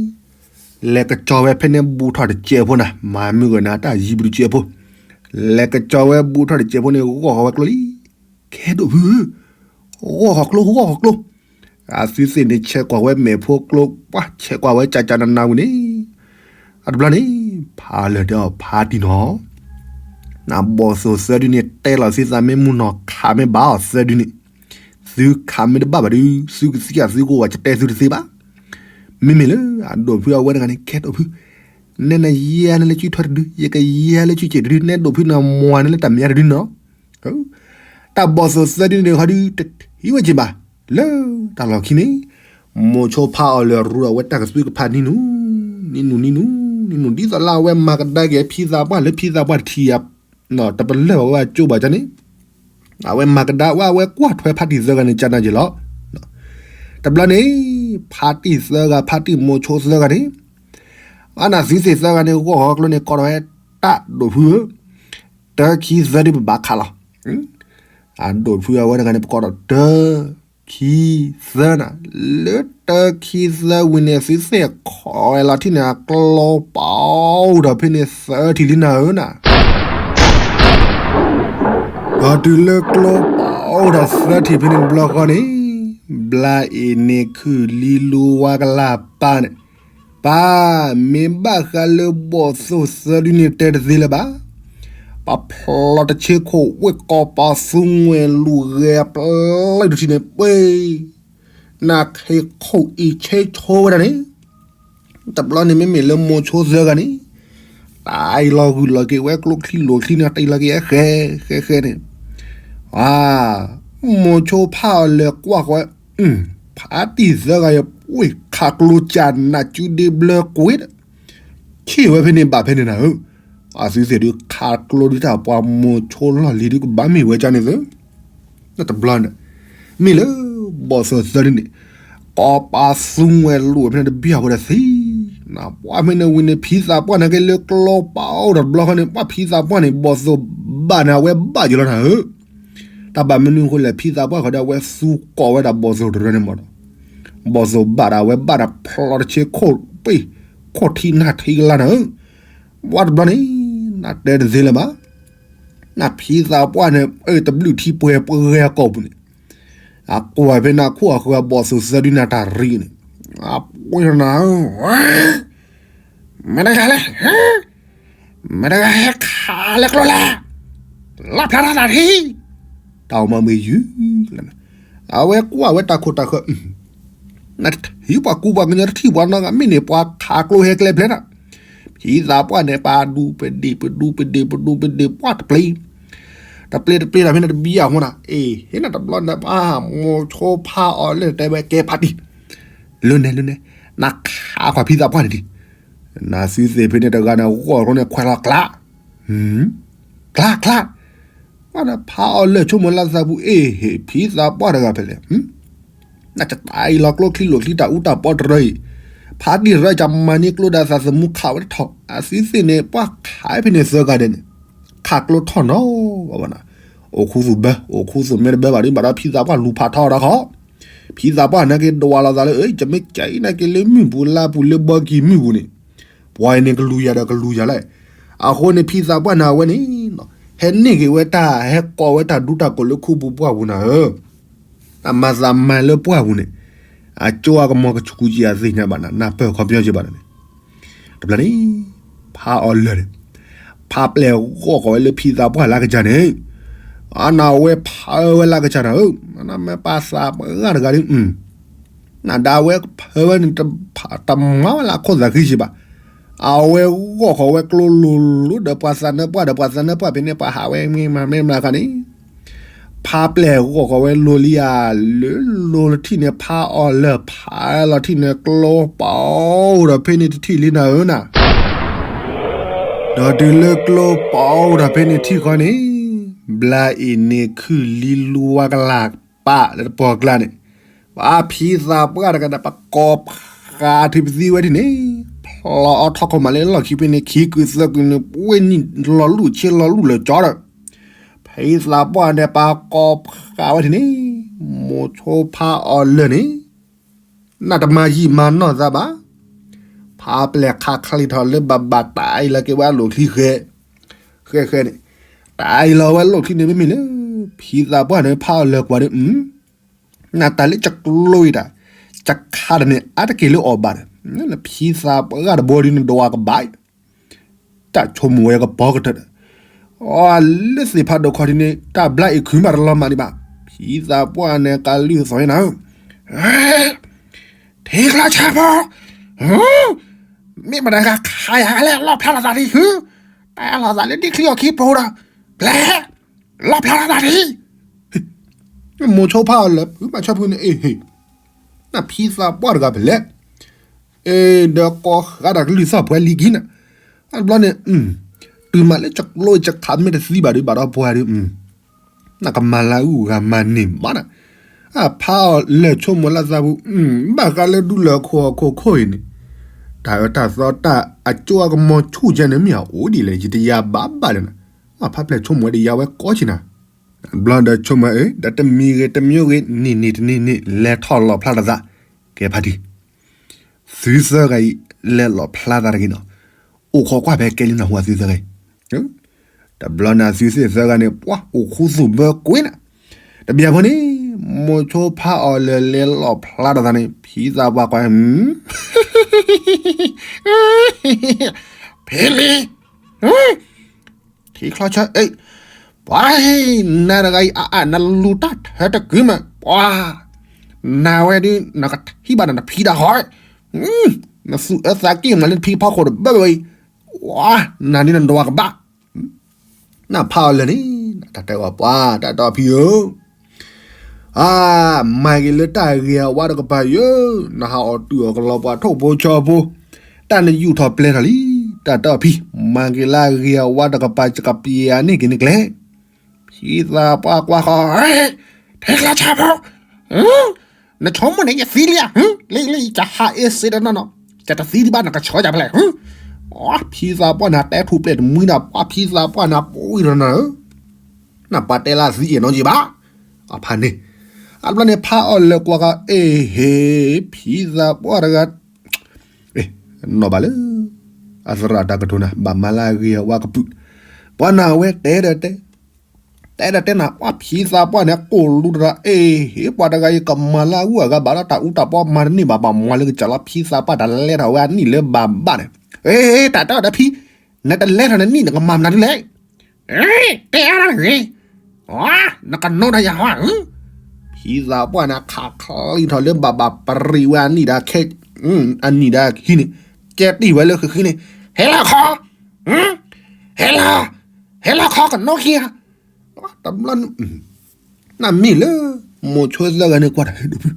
လဲၤကစီၤဝဲဖဲန့ၣ်ဘူးထီၣ်တစဲးဖိနၤ မၤမုၢ်ဂၢၢ်နၤတၢ်ယံၤဘျုးတစဲးဖိ, လဲၤကစီၤဝဲဘူးထီၣ်တစဲးဖိန့ၣ် ဂီၢ်ဃီၤဝဲကျိလံ, ကဲဒိၣ်ဖု, ဂီၢ်ဃီၤကျိ ဂီၢ်ဃီၤကျိ, အသုသ့ၣ်န့ၣ်ဆဲးကွၢ်ဝဲမဲာ်ဖိကျိ ပှၤဆဲးကွၢ်ဝဲကၠးကၠးနးနးဝံၤန့ၣ်, အတဘျီန့ၣ်, ဖးလၢာ်ဒီးဖးတံၢ်နီၤ နဘီၣ်သိၣ်သၢဒုန့ၣ် တဲလီၤသုသးမ့ၢ်မုၢ်နီၢ်ခးမ့ၢ်ဘၣ်အီၤသၢဒုန့ၣ်, သုခးမ့ၢ်တဘၣ်ဘၣ်ဒုး သုကသံအသုကအိၣ်ဘၣ် ကတဲသုတသ့ဘၣ်, မ့မ့ၢ်လၢအဒိၣ်ဖုအဝဲတဂၤန့ၣ် ကဲဒိၣ်ဖု, နဲနယၤန့ၢ်လၢစုထွဲတဒု ယကယၤလၢစုစ့ၣ်တဒု နဲဒိၣ်ဖုနမၤန့ၢ်လၢတၢ်မဲာ်ညါတဒုနီၤ, တၢ်ဘီၣ်သိၣ်သၢဒုန့ၣ်ခီဒုး တထံၣ်ဝဲက့ၤဘၣ်, လၢတၢ်လီၢ်ခံန့ၣ်, မိၤဆိဖးအီၤလၢာ်ရူဒီးဝဲတၢ်ကသွံကဖးနံၤနူၤ, နံၤနူၤနံၤနူၤ ဒ်သိးလၢအဝဲမၤကဒါက့ၤဖံသးပှၢ်လၢဖံသးပှၢ်တထံၣ်ယၤ တပလၢၢ်ဘၣ်ဝဲအကၠိဘၣ်ကန့ၣ်, အဝဲမၤကဒါဝဲ အဝဲကွၢ်ထွဲဖါတံၢ်သၢဂၤန့ၣ် ကနၣ်က့ၤလီၤ. တဘျီန့ၣ် ဖါတံၢ်သၢဂၤ ဖါတံၢ်မိၤဆိသၢဂၤန့ၣ် အနၢ်သုသ့ၣ်သၢဂၤန့ၣ် ဂီၢ်ဂီၢ်ကျိန့ၣ် ကိးထီၣ်ဝဲတၢ်ဒိၣ်ဖုဧၢ, တၢခံသၢဒ်ပဘၣ်ခးလီၤ. အဒိၣ်ဖုအဝဲတဂၤန့ၣ် ပကိးဒီးတၢ ခံ သၢနၤ, လၢတၢခံသၢဝံၤန့ၣ် သုသ့ၣ်ခိးဝဲလီၤထံၣ်န့ၣ် အကျိပအိၣ်ဒီးဖဲန့ၣ်သၢထံၣ်လံနၤဧၢနၤ. ဒီးတုၤလၢကျိပအိၣ်ဒီးသၢထံၣ်ဖဲန့ၣ်တဘျီဃီန့ၣ်, ဘျါအ့ၤန့ၣ်ခုၣ်လံလူဝါကလၢ်ပၢ်န့ၣ်, ပၢ်, မ့ၢ်ဘၣ်ဃးလၢဘီၣ်သိၣ်သၢဒုန့ၣ်တဲတသ့လၢၤဘၣ်. ပဖျီတဆ့ခိၣ်ဝ့ၢ်ကီးပာ်သူငွဲၣ်လူၤဂဲၤအပျဲၢ်တထံၣ်န့ၣ်ပှ့ၤ နခ့ခိၣ်အံၤဆ့ဆိဝဲဒၣ်န့ၣ်, တဘျီန့ၣ်မ့မ့ၢ်လၢမိၤဆိသၢဂၤန့ၣ်, တၢ်အံၤလီၤဂုာ်လီၤက့ၤဝဲကျိချံလိာ်ချံန့ၣ် တၢ်အံၤလီၤက့ၤအဃဲဃဲဃဲန့ၣ်, မိၤဆိဖးအီၤလၢာ်ကွၢ်ဃီဝဲ, ဖါတံၢ်သၢဂၤယပှ့ၤခးကျိကၢ်နးစုဒ့ဘျၢကွ့ဒီး ဆ့ၣ်ဝဲဖဲန့ၣ်ဘၣ်ဖဲန့ၣ်နၤဧၢ, အသုသ့ၣ်ဒုးခးကျိဒုတၢ်ပှၤမိၤဆိလီၢ်လံၤဒုကဘၣ်မ့ၢ်ဝဲကန့ၣ်သၢ တဘျီန့ၣ်, မ့ၢ်လၢ ဘီၣ်သိၣ်သၢဒုန့ၣ်, ကီးပာ်သူငွဲၣ်လူၤဖဲန့ၣ်တဘံၣ်အဃိဒီးသံ, ပှၤဖဲန့ၣ်ဝံၤန့ၣ် ဖံသးပှၢ်န့ၣ်က့ၤလၢကျိပအိၣ်ဒီးတဘျီဃီန့ၣ် ပှၤဖံသးပှၢ်န့ၣ် ဘီၣ်သိၣ်ဘၣ်န့ၣ် အဝဲဘၣ်ယိၤလီၤနၤဧၢ, တၢ်ဘၣ်မနုၤအဃိလဲၣ် ဖံသးပှၢ်ဃီဒီး အဝဲသူကီးဝဲဒၣ်ဘီၣ်သိၣ်တရၢန့ၣ်မးဒီး, ဘီၣ်သိၣ်ဘၣ်ဒီး အဝဲဘၣ်ဒီးဖျီတဆ့ခိၣ်ပ့ၢ်ခိၣ်ထံနၢ်ထံကလါနၤဧၢ, ပှၤတဘျီန့ၣ် နတဲတသ့လၢၤဘၣ် နဖံသးပှၢ်န့ၣ် အတဘျုးထံပှဲၤပှဲၤအကိာ်ပူၤန့ၣ်, အကွၢ်ဖဲနခိၣ်အဃၢၤအဘီၣ်သိၣ်သၢဒုနၤတၢ်ရံန့ၣ်, အပှ့ၤနၤဧၢ, မ့ၢ်တဂၤလဲၣ်, မ့ၢ်တဂၤဟဲခးလၢကျိလဲၣ်, လီၣ်ဖျါထီၣ်သးထံ, တၢ်အိၣ်မးမ့ၢ်ယုၢ်လၢ, အဝဲကွၢ်ဝဲတၢ်ခိၣ်တၢ်ဃၢၤ နထံၣ်ပှၤကူပှၤကညီတထံၣ်ပှၤနီတဂၤ မ့ၢ်န့ၢ်ပှၤခးကျိဟဲကျဲဖျဲးနၤ, ဖံသးပှၢ်န့ၣ် ပာ်ဒူပဒ့ၣ်ပဒူပဒ့ၣ်ပဒူပဒ့ၣ်ပှၢ်တပျ့ၤ, တပျ့ၤတပျ့ၤဒီးဖဲန့ၣ်တဘံၣ်အဃိနၤ, အ့ၣ် ဟ့ၣ်နၤတဘျီန့ၣ် ပှၤမိၤဆိဖးအီၤလၢတဲဝဲကဲဖါတံၢ်, လၢနဲလၢနဲ, နခးကွၢ်ဖံသးပှၢ်န့ၣ်ဒံး, နသုသ့ၣ်ဖဲန့ၣ်တဂၤန့ၣ် ဂီၢ်ထီၣ်န့ၣ်ခွဲးလီၤကျး ကျးကျး, ပှၤဒီးဖးအီၤလၢာ်ဆိကမိၣ်လၢသးပူၤ အ့ၣ် ဟ့ၣ် ဖံသးပှၢ်တဂၤဖဲလဲၣ်, နတတၢ်အံၤလီၤကျိချံလိာ်ချံတၢ်အူတၢ်ပီတရၢအံၤ, ဖးတံၢ်တရၢကမၤန့ၢ်ကျိဒီးသးသမူခးဝဲတထီၣ် အသုသ့ၣ်န့ၣ် ပှၤခးဖဲန့ၣ်သၢဂၤဒဲးန့ၣ်, ခးကျိထီၣ်နီၤဘၣ်ဘၣ်နၤ, အိၣ်ခူသူၣ်ဘၢ အိၣ်ခူသူၣ်မဲတဘၢဘၣ်ဒ်ဘၣ်ဒီးဖံသးပှၢ်လူၤဖးထီၣ်ဒီးခီ ဖံသးပှၢ်န့ၣ်က့ၤဒွးလီၤသးလၢ အ့ၣ် ကမ့ၢ်ကဲအံၤန့ၣ်က့ၤလၢမုၢ်ပူၤလါပူၤလၢဘီကံၢ်မုၢ်ပူၤန့ၣ်, ပှၤအံၤန့ၣ်ကလူၤယၤဒီးကလူၤယၤလဲၣ်, အဃိန့ၣ်ဖံသးပှၢ်န့ၣ်အဝဲန့ၣ်, ဟဲန့ၢ်က့ၤဝဲတၢ် ဟဲကိးဝဲတၢ်ဒူတၢ်ကိးလၢခူပူၤပှၢ်ပူၤနၤဧၢ, တၢ်မၤသးမၤလၢပှၢ်ပူၤန့ၣ်, အကၠိအကမီၤကဆူးကၠံအသ့ၣ်ညါဘၣ်နၤ နၢ်ပၢၢ်ခီပညီက့ၤဘၣ်နၤန့ၣ်, တဘျီန့ၣ်, ဖးအီၤလၢာ်န့ၣ်, ဖးပျဲၢ်ဂီၢ်ဃီၤဝဲလၢဖံသးပှၢ်လၢကစၢ်န့ၣ်, အနဝဲဖးဝဲလၢကစၢ်နၤဧၢ, နမ့ၢ်ပာ်သးပှၢ်တဂၤဒ် နဒၣ်ဝဲဖၢဝဲန့ၣ်, တမၤဝဲလၢခိၣ်သးဃံစံးဘၣ်, အဝဲဂီၢ်ဃီၤဝဲကျိလိၤလိၤဒီးပှၤသးနၢပှၢ်ဒီးပှၤသးနၢပှၢ်ဖဲန့ၣ် ပှၤဟးဝဲမ့ၢ်မၤမ့ၢ်မၤခါန့ၣ်, ဖးပျဲၢ်ဂီၢ်ဃီၤဝဲလိၤလံဧါ, လၢလိၤလၢထံၣ်န့ၣ် ဖးအီၤလၢာ်ဖးလီၤထံၣ်န့ၣ် ကျိပအိၣ်ဒီးဖဲန့ၣ်တထံၣ်လံနၤဧၢနၤ ဒီးတုၤလၢကျိပအိၣ်ဒီးဖဲန့ၣ်ထံၣ်ဃီန့ၣ်, ဘျါအ့ၣ်န့ၣ်ခုၣ်လံလူဝါကလၢ်ပာ်လၢတပီၤကျါန့ၣ်, ပှၤဖံသးပှၢ်တဂၤန့ၣ် ပကိးဖးထံပသံဝဲဒ်န့ၣ်, ဖျီအီထီၣ်ခီၣ်မးလၢလီၢ်ခံဖဲန့ၣ် ခံကုာ်သၢကုာ်န့ၣ် ပှ့ၤနံၣ်လီၤလူၢ်ဆ့လီၤလူၢ်လၢာ်ကၠီဒီး, ဖံသးပှၢ်န့ၣ် ပကိးဖးဝဲဒ်န့ၣ်, မိၤဆိဖးအီၤလၢာ်န့ၣ် နတမၤယံာ်မၤနီၢ်သးဘၣ်. ဖးပျဲၢ်ခးချံးထီၣ်လၢဘၣ်ဘၣ်တၢ်အံၤလီၤက့ၤဝဲအလိၣ်ချံဃဲ, ဃဲဃဲန့ၣ်, တၢ်အံၤလီၤဝဲလိၣ်ချံန့ၣ်မ့မ့ၢ်လၢ ဖံသးပှၢ်န့ၣ်ဖးအီၤလၢာ်ကွၢ်ဒီး, နတၢ်လၢကကျိအံၤတၢ်, ကခးတၢ်န့ၣ် အါတက့ၢ်လၢအီၣ်ဘၣ်ဒီး, နဖံသးပှၢ်တဘီဒ်နဒွးကဘၣ်အံၤ တၢ်ဆိကမိၣ်ဝဲကပီၤကတၢၢ်ဒီး, အီၤလၢသ့ၣ်ဖးဒိၣ်ခီၣ်ထံးန့ၣ် တၢ်ဘျါအ့ၣ်ခုၣ်မးတလီၤမၢ်ဒံးဘၣ်. ဖံသးပှၢ်န့ၣ်ကလုၢ်သီၣ်န့ၣ်နၤဧၢ, ထံချီဆၢဖိ, မ့ၢ်မတၤဂၤခးယၤလဲၣ် လီၣ်ဖျါလီၤသးလံဟု, တၢ်လီၤသးလၢဒ်ချံအီၣ်ခံပူၤဒီး, ဘျဲၣ်, လီၣ်ဖျါလီၤသးလံ. မိၤဆိဖးအီၤလၢာ်ဖုးမၤဆၢဖုးန့ၣ် အ့ၣ်ဟ့ၣ်, နဖံသးပှၢ်တဂၤဖဲလဲၣ်. အ့ၣ် ဒီးကိးဃးတၢ်ကလုၢ်သီၣ်ပှဲၤလံကံနၤ, တဘျီန့ၣ် တုၤမးလၢယကျိယခးမ့ၢ်တသံဘၣ်ဒီး ဘၣ်ဒီးပှၤဒီး နကမၤလၢအုၣ်ဂၤမၤန့ၢ်ဘၣ်နၤ. အဖးအီၤလဲၤဆိကမိၣ်လၢသးပူၤ, ဘၣ်ဃးလၢဒူလၢာ်ခိၣ်အခိၣ်ခိၣ်အံၤန့ၣ်, တၢ်အၢတၢ်သီတၢ်အကၠိအကမီၤဆူၣ်ကဲန့ၣ် မ့ၢ်အအိၣ်ဒ်လဲၣ် ယတယၤဘၣ်ဘၣ်လၢၤနၤ. အဖးပျဲၢ်ဆိကမိၣ်ဝဲဒီးယၤဝဲကိးဆံနၤ. ဘျီဒီးဆိကမိၣ်ဝဲ ဒီးတမံၤဂ့ၤတမံၤဂ့ၤ နံၤနံၤတနံၤနံၤ လဲၤထီၣ်လီၣ်ဖျါတသး, ကဲဖးတံၢ် သုသၢဂၤအံၤ လဲၤလီၣ်ဖျါသးတဂ့ၤနီၤ, အိၣ်ခိးကွၢ်ဖဲကဲလံနီၤ ဟူအသုသၢဂၤအံၤ. တဘျီန့ၣ် အသုသ့ၣ်သၢဂၤန့ၣ် ပှၤအိၣ်ခူသူၣ်ဘၢကွံာ်နၤ. တဘျီဖိန့ၣ် မိၤဆိဖးအီၤလၢလဲၤလီၣ်ဖျါတသးန့ၣ် ဖံသးပှၢ်ကွၢ် ဖံလံၤ ထံချီဆၢအံၤ, ပှၤ နၤတဂၤအံၤအါအါ နလူၤတၢ်ထၢတကုာ်မး ပှၤ နၤဝဲဒုး နကထံၣ်ဘၣ်နဖံတၢ်ဃီ, နသူၣ်အၢသးက့ၣ်မးလၢနဖံဖီခိၣ်တဘၢဝဲအံၤ, ပှၤ နၤဒုးနဒွးကဘၣ် နဖးအီၤလၢာ်န့ၣ် တၢ်တဲအီၤပှၤ တၢ်တဲအီၤဖံဧၢ, အါ မၤက့ၤလၢတၢ်ဂ့ၤအဝါတကပၤယၢ, နဟးအီၣ်တုၤအီၣ်ကလီပှၤထိၣ်ဖိဆီဖိ, တၢ်နယူာ်ထီၣ်ပျဲထီၣ်လံ, တၢ်တဲအီၤဖံ, မၤက့ၤလၢအဂ့ၤအဝါတကပၤ ယကပျဲန့ၢ်က့ၤနကျဲ, ဖံသးပှၢ်ကွၢ်ဃီ, ထဲကျါဆၣ်ဖိ နဆိကမိၣ်န့ၣ် ယသံလံဧါ, လၢလၢယကဟးအ့စ့တနီၤနီၤ, ယတသံဒံးဘၣ် နကဆှီယၤဖဲလဲၣ်, ဖံသးပှၢ်န့ၣ် တဲထူၣ်ပျဲၢ်တမှံဒၣ် ပှၤဖံသးပှၢ်န့ၣ် ပှံၢ်တနီၤ, နပှၤတဲလၢသံယဲၢ်နီၤယံၤဘၣ်, အဖးန့ၣ်, အဘျီန့ၣ် ဖးအီၤလဲၤကွၢ်ကီ အ့ဟ့, ဖံသးပှၢ်တဂၤ နီၢ်ဘၣ်လၢ အသရၣ်တၢ်ကတိၤနၤ ဘၣ်မၤလၢအဂ့ၤအဝါကပုာ်, ပှၤနၤဝဲတဲဒီးတဲ တဲဒီးတဲနၤ ပှၤဖံသးပှၢ်န့ၣ် ကိၢ်လူတရၣ် အ့ဟ့ ပှၤတဂၤအံၤကမၤလၢအဂုၤအဂၤဘၣ်ဒီးတၢ်အူတၢ်ပီမၤတန့ၢ်ဘၣ် ဘၣ်မၤလၢကစၢ်လီၤ ဖံသးပှၢ်တၢ်လဲထီၣ်ဝဲအနံၣ်လၢဘၣ်ဘၣ်န့ၣ်, အ့ တၢ်တဲအီၤဒီးဖံ, နတလဲထီၣ်နနံၣ်နကမၤမနုၤဒ်လဲၣ် တဲအါတဂ့ၤ, နကနိဒီးယၤဟီ, ဖံသးပှၢ်န့ၣ် ခးချံထီၣ်လၢဘၣ်ဘၣ်ပရံးဝဲအနံၣ်ဒီးခဲ, အနံၣ်ဒီးခံန့ၣ်, ကဲတံၢ်ဝဲလၢဃံဃံန့ၣ်, ဟဲလီၤခီ, ဟဲလီၤ, ဟဲလီၤခီကနိခံဧါ, တဘျီ နမ့ၢ်လၢ မိၤဆိသၢဂၤန့ၣ်ကွၢ်တၢ်ဒိၣ်ဖု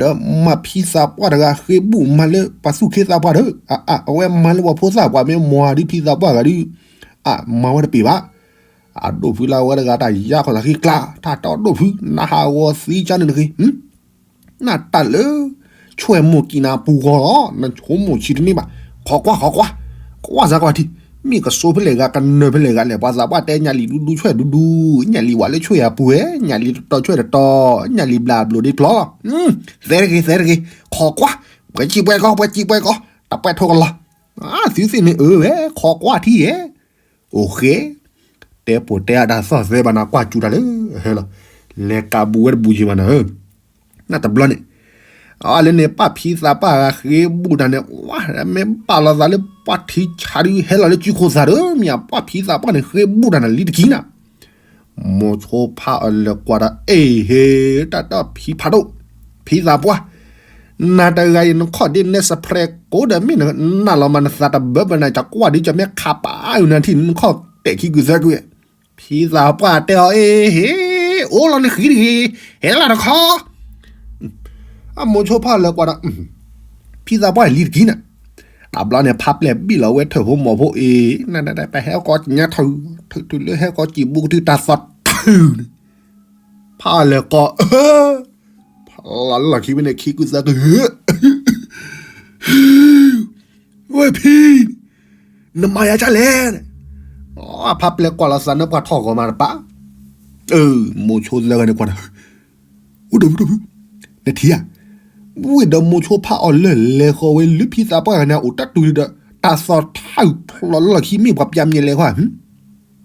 ဒီးမၤဖံသးပှၢ်တဂၤဃ့ဘူၣ်မၤလၢပှၤသူၣ်က့သးပှၢ်ဒီး, အဝဲမၤလၢပှၤဖိသၣ်ပှၢ်မ့ၢ်မၤဒ်ဖံသးပှၢ်ဂၤဒီး, အမၤဝဲတပ့ၤဘၣ်, အဒိၣ်ဖုလၢအဝဲတဂၤတၢ်ယါခီၣ်သးဃံကျါ, တၢ်တီဒိၣ်ဖု နဟးဂီၤသံကၢန့ၣ်တဂ့ၤ, နတၢ်လၢ ဆွဲၣ်မိၢ်ကံနၤပူၤဂီၤလီၤ, နဆိကမိၣ်ဆံးတန့ၢ်ဘၣ်, ခိးကွၢ်ခိးကွၢ်, ကွၢ်စးကွၢ်ထံ, မ့ၢ်ကစိဖဲလဲၣ်ဂၤ ကနၢၤဖဲလဲၣ်ဂၤလဲၣ်, ပှၤသးပှၢ်တဲညၣ်လံၤဒူဒူဆွဲၣ်ဒူဒူ, ညၣ်လံၤဝဲလၢဆွဲၣ်အပူၤဝဲ, ညၣ်လံၤတတီၤဆွဲၣ်တတီၤ, ညၣ်လံၤဘျၣ်ဘျိးဒ့ကျီလီၤ, သဲတဂ့ၤ သဲတဂ့ၤ, ခိးကွၢ်, ပှဲၤစံးပှဲၤကီ ပှဲၤစံးပှဲၤကီ, တပှဲၤထိကလီၤ, သုသ့ၣ်န့ၣ်အၢဝဲ ခိးကွၢ်ထံဧဲ အိၣ်ဃဲ, တဲပိာ်တဲအါတၢ်သီၣ်သဲဘၣ်နၤကွၢ်စူၤတၢ်လၢ, ဟဲလီၤ, လဲၤကးဘူးဝဲတဘူးယံၤဘၣ်နၤဧၢ, နတဘျီန့ၣ်, အလၢန့ၣ် ပှၤဖံသးပှၢ်ဂၤဃ့ဘူၣ်တၢ်န့ၣ်, ဝါ မ့ၢ်ဘၣ်လီၤသးလၢပှၤထံဆးဒုးဟဲလီၤလၢစုခိၣ်သၣ်ဒီး မ့ၢ်အပှၤဖံသးပှၢ်န့ၣ် ဃ့ဘူၣ်တၢ်န့ၣ်လံတကံနၤ မိၤဆိဖးအီၤလဲၤကွၢ်ဒီး အ့ဟ့ တၢ်တီၢ်ဖံဖးဒိၣ်, ဖံသးပှၢ်, နၤတဂၤအံၤ နခီၣ်ဒ့နဲစဖရဲးကိးဒီး မ့ၢ်နနၢ်လီၤမးနသးတဘၢဘၢနၤ ကကွၢ်ဒ်ကမ့ၢ်ခးပာ်အုးနၤထံၣ် နခီၣ်တဲာ်ခံကုာ်သၢကုာ်, ဖံသးပှၢ်တဲအီၤ အ့ဟ့, အိၣ်လီၤနဃံတဂ့ၤ, ဟဲလီၤတခီ အမိၤဆိဖးလဲၤကွၢ်ဒီး ဖံသးပှၢ်လံတကံနၤ, တဘျီန့ၣ် ဖးပျဲၢ်ဘံၣ်လီၤဝဲထၢၣ်ဖိမီၤဖိအံၤ, နတဟဲကီကညါထီၣ်, ထုးထုးလၢဟဲကီကံးဘူးကတုၤတၢ်သီၣ်ထုးန့ၣ်, ဖးလဲၤကီ, ဖးလီၤလၢလီၢ်ခံဖဲန့ၣ် ခံကုသၢကု, ဝဲဖံ, နမၤယၤဒ်လဲၣ်, ဖးပျဲၢ်ကွၢ်လီၤသးန့ၣ် ပှၤထီၣ်ဂီၤမးတပၢ်, မိၤဆိသၢဂၤန့ၣ်ကွၢ်ဒီး အိၣ်ဒီးဖုဒီးဖု, နထံၣ်ဧါ, ဝံၤဒီးမိၤဆိဖးအီၤလၢလဲၤဃီၤဝဲလၢဖံသးပှၢ်ဂၤန့ၣ် အိၣ်တၢ်တူၤဒီး တၢ်သီၣ်ထးဖျိးလၢလီၢ်ခံမ့ၢ်ပှၤပျၢ်မံၤလဲၤဃီ,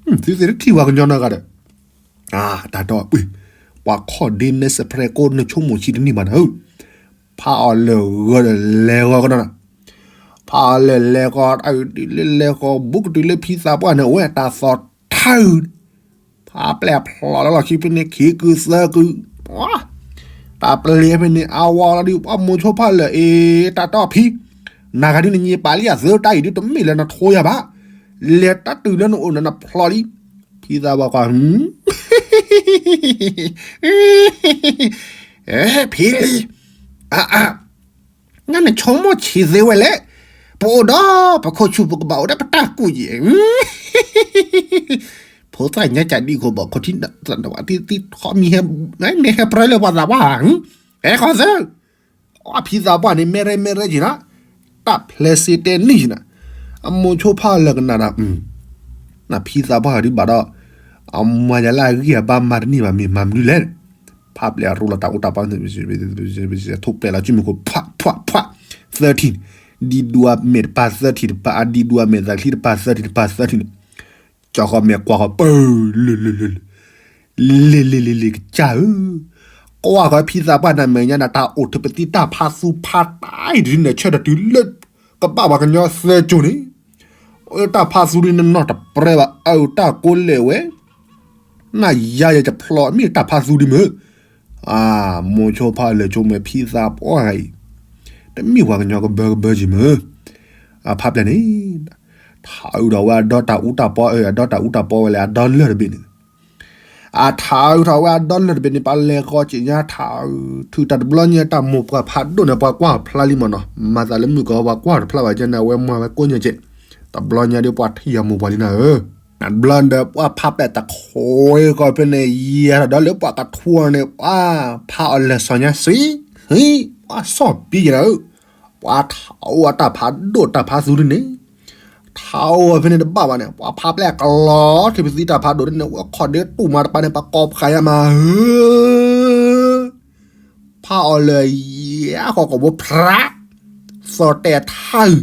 သုသ့ၣ်တထံၣ်ပှၤကညီနီတဂၤဒီး, တၢ်တီၢ်ပှ့ၤ, ပှၤခီၣ်ဒ့နဲစဖရဲးကိးနဆိကမိၣ်ဆံးတန့ၢ်ဘၣ်နၤဧၢ, ဖးအီၤလၢဂီၤဒီးလဲၤဃီၤကဒီးနၤ, ဖးအီၤလၢလဲၤဃီၤ တၢ်အုးဒ်လၢလဲၤဃီၤဘူးကတုၤလၢဖံသးပှၢ်န့ၣ် အဝဲတၢ်သီၣ်ထး ဖးပျဲၢ်ဖျိးလၢလီၢ်ခံဖဲန့ၣ် ခံကုသၢကု, တၢ်ပျဲၢ်ဖဲန့ၣ် အဝဲလီၤဒုး ပှၤမိၤဆိဖးလၢအ့ တၢ်တီၢ်ဖံ, နဂၤဒုးနညံပာ်လံအသၢတၢ်အံၤဒုးတမ့ၢ်လၢနထိယၤဘၣ်, လဲၤတၢ်တုၤလၢနအိၣ်နၤနဖျိးလံ, ဖံသးပှၢ်ကွၢ်, ဖံလံၤ, အါအါ နနဆိကမိၣ်ဆံးသ့ဝဲလဲၣ်, ပအိၣ်ဒီးပခိၣ်ဆူၣ် ပကဘၣ်အိၣ်ဒီးပတၢ်ကူၣ်ယံၤ, ဖိသၣ်ညါကဒံခိၣ်ဘီၣ်ခိၣ်ထံ နဟဲပရၢလၢပှၤသးပှၢ်ဧါ, ဟဲခီသၢ, အဖံသးပှၢ်န့ၣ် မဲရဲမဲရဲက့ၤနီၤ, တၢ်ဖျဲးစ့တဲနံၣ်က့ၤနီၤ, အမိၤဆိဖးအီၤလၢာ်ကနၣ်ဒီး နဖံသးပှၢ်ဒုးဘၣ်ဒီး အမၤယၤလၢအဂံၢ်အဘါမၤတန့ၢ်ဘၣ် မ့ၢ်မၤမနုၤလဲၣ်, ဖးပျဲၢ်အရူလီၤတၢ်အိၣ်တၢ်ပီ ထိၣ်ပျဲၢ်လီၤစုမုၢ်ခိၣ် ဖးဖးဖး, thirteen, ဒံဒူအမဲာ်တပၤ thirteen တပၤ, အဒံဒူအမဲာ်သးချံတပၤ thirteen တပၤ thirteen န့ၣ်, ကၠီဃီမဲာ်ကွၢ်ဃီပၢၢ် လ့လ့လ့လ့ လ့လ့လ့လ့ ကစၢ်ဧၢ, ကွၢ်ဃီဖံသးပှၢ်နမဲာ်ညါဒီး တၢ်အိၣ်ထုးပသံတၢ်ဖးသူဖးတၢ်အံၤဒ်န့ၣ် ဆၢထၢၣ်တုၤလၢ ကဘၣ်ပှၤကညီသၢကၠိန့ၣ် အတၢ်ဖးသူဒ်န့ၣ်နီၢ်တပြဲဘၣ် အတၢ်ကိးလဲၣ်ဝဲ, နယါယဲယဖျီမ့ၢ်တၢ်ဖးသူဒ်မ့ၢ်, အမိၤဆိဖးအီၤလၢာ်ဆိကမိၣ်ဖံသးပှၢ်ဂၤအံၤ, တမ့ၢ်ပှၤကညီကဘၢကဘၢက့ၤမ့ၢ်, အဖးပျဲၢ်န့ၣ်, ထးအုးထီၣ်ဝဲအဒီတၢ်အူတၢ်ပီ အဒီတၢ်အူတၢ်ပီဝဲလဲၣ် အဒီလၢၢ်တဘ့ၣ်န့ၣ် အထးအုးထီၣ်ဝဲအဒီလၢၢ်တဘ့ၣ်န့ၣ် ပှၤလဲၤဃီက့ၤညါထးအုး ထုးတၢ်တဘျီညါတၢ်မိၢ်ပှၢ်ဖးဒိၣ်န့ၣ် ပှၤကွၢ်ဖျါလံမ့ၢ်နီၤ မၤသးလၢမုၣ်ကီၤပှၤကွၢ်တဖျါဘၣ်ကဲန့ၣ် အဝဲမၤဝဲကိးညါကဲ, တဘျီညါဒီးပှၤထံၣ်အမိၢ်ပှၢ်လံနၤဧၢ, တဘျီဒီးပှၤဖးပျဲၢ်တခွဲဃီဖဲန့ၣ် ယဲၢ်ထီၣ်ဒီးလၢပှၤကထူအီၤန့ၣ် ပှၤဖးအီၤလၢာ်စီၤညါစံ, ဟံ, ပှၤစီၣ်ပံက့ၤနၤဧၢ, ပှၤထးအုးအတၢ်ဖးဒိၣ်တၢ်ဖးသူဒ်န့ၣ် ထးအုးဖဲန့ၣ်တဘၣ်ဘၣ်န့ၣ် ပှၤဖးပျဲၢ်ကလီထံပသံတၢ်ဖးဒိၣ်ဒ်န့ၣ် ဝဲခီၣ်ဒ့တူၢ်မၤတပၤန့ၣ် ပှၤကိးဖးယါမးဧၢ, ဖးအီၤလၢာ်ယဲၢ်ဃီကဘိဖး, သီၣ်တဲာ်ထးအုး,